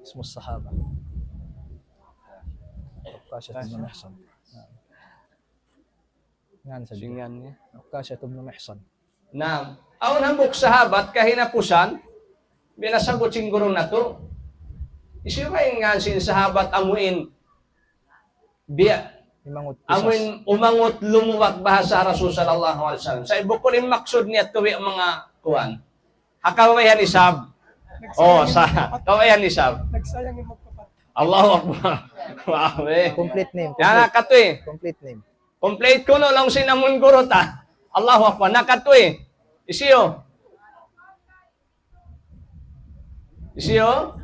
Ismu sahaba. Ukasha ibn Mihsan. Ngan sadja. Sin ngan niya. Ukasha ibn Mihsan. Na, awn hambuuk sahabat kahinapusan, biya' nasabbut sin guru natu'. Hisiyu ba in ngan sin sahabat amu in biya' amu in umangut lumuwag bahasa Rasul sallallahu alayhi wasallam. Sa' bukun in maksud niya tuwi' manga kuwan. Ha kababaihan isab. Oh, sa' kababaihan isab. Nagsayang in magpapat. Allahu Akbar. Wow, eh. Complete name, yan na complete. Katuy. Complete name. Complete kunu' laung sin amun guru ta. Allahu Akbar. Na katuy. Hisiyu? Hisiyu?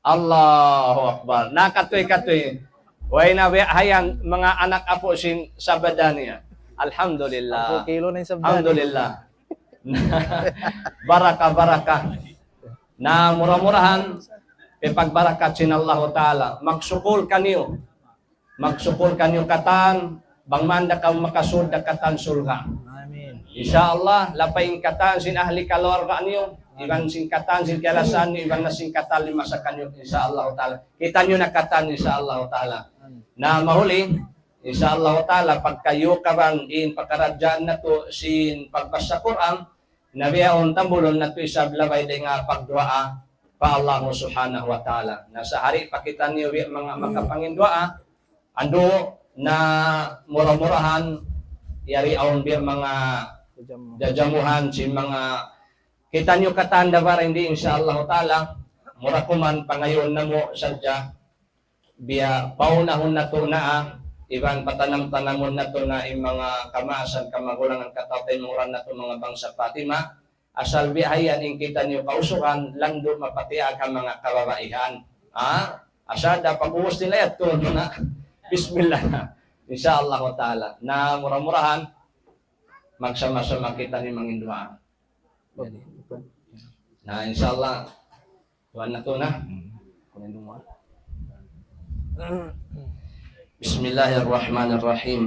Allahu Akbar. Na katuy, katuy. Way na, way hayan manga anak apu' sin sabda niya. Alhamdulillah. Apu' kilo na in sabda niya. Alhamdulillah. Baraka, baraka. Na mura-murahan, ipagbarakat sin Allahu Ta'ala. Magsukul kaniyu. Magsukul kaniyu katan, bang man da kamu makasud da katan surga'. Amin. Insya Allah, lapay in katan sin ahli kaluarga niyu, iban sin katan sin kalasahan niyu, iban na sin katan limasa kaniyu, insya Allah Ta'ala. Kitaniyu na katan, insya Allah Ta'ala. Amin. Na mahuli, insya Allah Ta'ala, pagkayukaban in pakaradjaan natu' sin pagbasa Qur'an, na bihaun tambulun natu' isab labay dayn ha pagduwaa pa Allah Subhanahu wa Ta'ala. Na sa' hari pa kitaniyu biya' manga makapanginduwaa, andu' na mura-murahan, yari awn biya' manga jajamuhan sin manga kitaniyu katan da barang di', insya Allah Ta'ala, mura kuman pangayuun namu' sadja, biya' paunahun natu' na, ah, iban patanam-tanamun natu' na in manga kamaasan, kamagulangan, kataupayahan natu' manga bangsa Fatima, asal biya' hayan in kitaniyu kausugan, landu' mapatiya' ka manga kababaihan. Ha? Asal da pag-ubus nila yadtu na. Bismillah. Insya Allah Ta'ala. Na mura-murahan, magsama-sama kitaniyu manginduwaa. Na, insya Allah. Tuwan na tu na. بسم الله الرحمن الرحيم.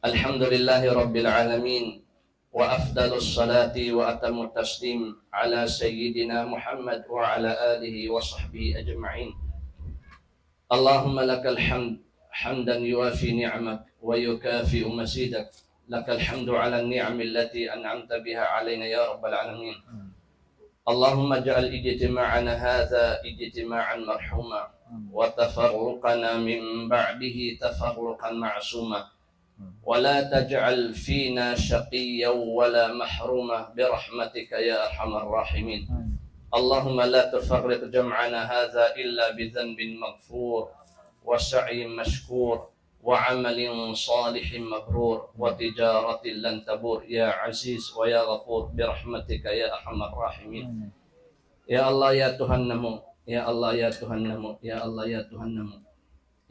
الحمد لله رب العالمين. وأفضل الصلاة وأتم التسليم على سيدنا محمد وعلى آله وصحبه أجمعين. اللهم لك الحمد حمدا يوافي نعمك ويكافئ مزيدك. لك الحمد على النعم التي أنعمت بها علينا يا رب العالمين. اللهم اجعل اجتماعنا هذا اجتماعا مرحوما، وتفرقنا من بعده تفرقا معصوما. ولا تجعل فينا شقيا ولا محروما برحمتك يا أرحم الراحمين. اللهم لا تفرق جمعنا هذا إلا بذنب مغفور وسعي مشكور وعمل صالح مبرور وتجارة لن تبور يا عزيز ويا غفور برحمتك يا أرحم الراحمين. Ya Allah, ya Tuhan namu', ya Allah, ya Tuhan namu', ya Allah, ya Tuhan namu'.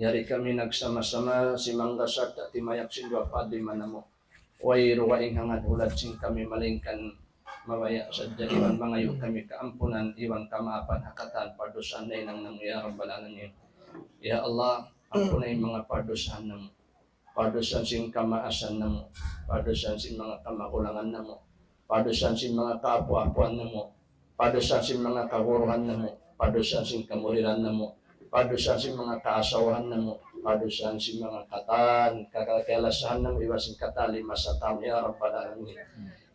Yari kami nagsama-sama simangga sarta' timayap sin duwa pa lima namu'. Way dugaing hangad hulad sin kami malaingkan mabaya' sadja iban mangayu' kami kaampunan iban kamaapan ha katan pardusahan nahinang namu' ya Rabbal Alamin. Ya Allah, ampuna in manga pardusahan namu'. Pardusahan sin kamaasan namu', pardusahan sin manga kamakulangan namu', pardusahan sin manga kaapu-apuan namu', pardusahan sin manga kaguruhan namu', pardusahan sin kamuridan namu', pardusahan sin manga kaasawahan namu', pardusahan sin manga katan kakalasahan namu', iban sin katan lima sa' tamu ya Rabbal Alamin.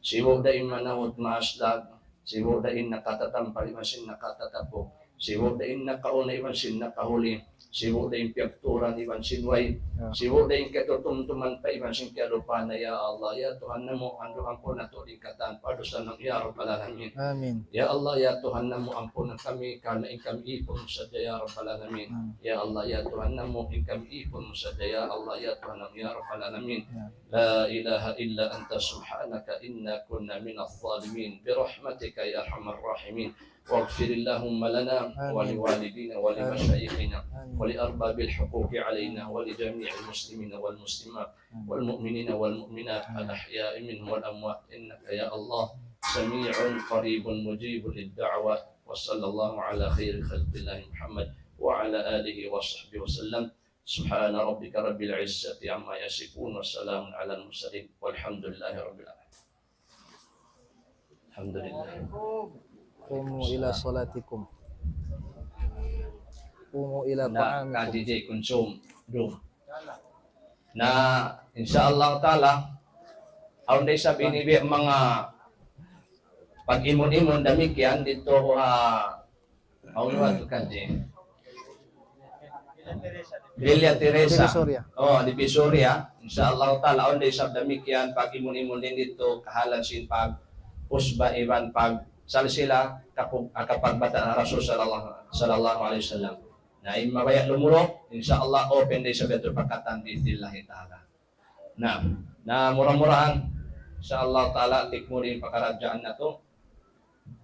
Sibu' da in manahut maaslag, sibu' da in nakatatampal iban sin nakatatapuk, sibu' da in nakauna iban sin nakahuli, sibu' da in piyagturan iban sin way, sibu' da in katutumtuman pa iban sin kiyalupahan na, ya Allah, ya Tuhan namu', andu' ampuna natu' in katan pardusahan namu' ya Rabbal Alamin. Amin. Ya Allah, ya Tuhan namu', ampuna kami karna' in kami ipun mu sadja ya Rabbal Alamin. Amin. Ya Allah, ya Tuhan namu', in kami ipun mu sadja ya Allah, ya Tuhan namu', ya Rabbal Alamin. Amin. لا إله إلا أنت سبحانك إنا كنا من الظالمين برحمتك يا أرحم الراحمين. واغفر اللهم لنا ولوالدينا ولمشايخنا ولأرباب الحقوق علينا ولجميع المسلمين والمسلمات والمؤمنين والمؤمنات الأحياء منهم والأموات إنك يا الله سميع قريب مجيب للدعوات. وصلى الله على خير خلق الله محمد وعلى آله وصحبه وسلم. سبحان ربك رب العزة عما يصفون وسلام على المرسلين والحمد لله رب العالمين. الحمد لله. قوموا إلى صلاتكم. قوموا إلى طعامكم. Na, insha Allah ta'ala, awn da isab ini biya' manga pag-imun-imun damikkiyan didtu ha Awn watu' kan di Villa Teresa. Divisoria. Oh, Divisoria. Insha Allah ta'ala, awn da isab damikkiyan pag-imun-imun dayn didtu, kahalan sin pag-usba iban pag-salsila, kapag, kapagbata' Rasul sallallahu, sallallahu alayhi wasallam. Na, in mabaya' lumuruk, insha Allah, open da isab yadtu pa katan bi'idhnillahi ta'ala. Na, na mura-murahan, insha Allah ta'ala, tikmul in pakaradjaan natu'.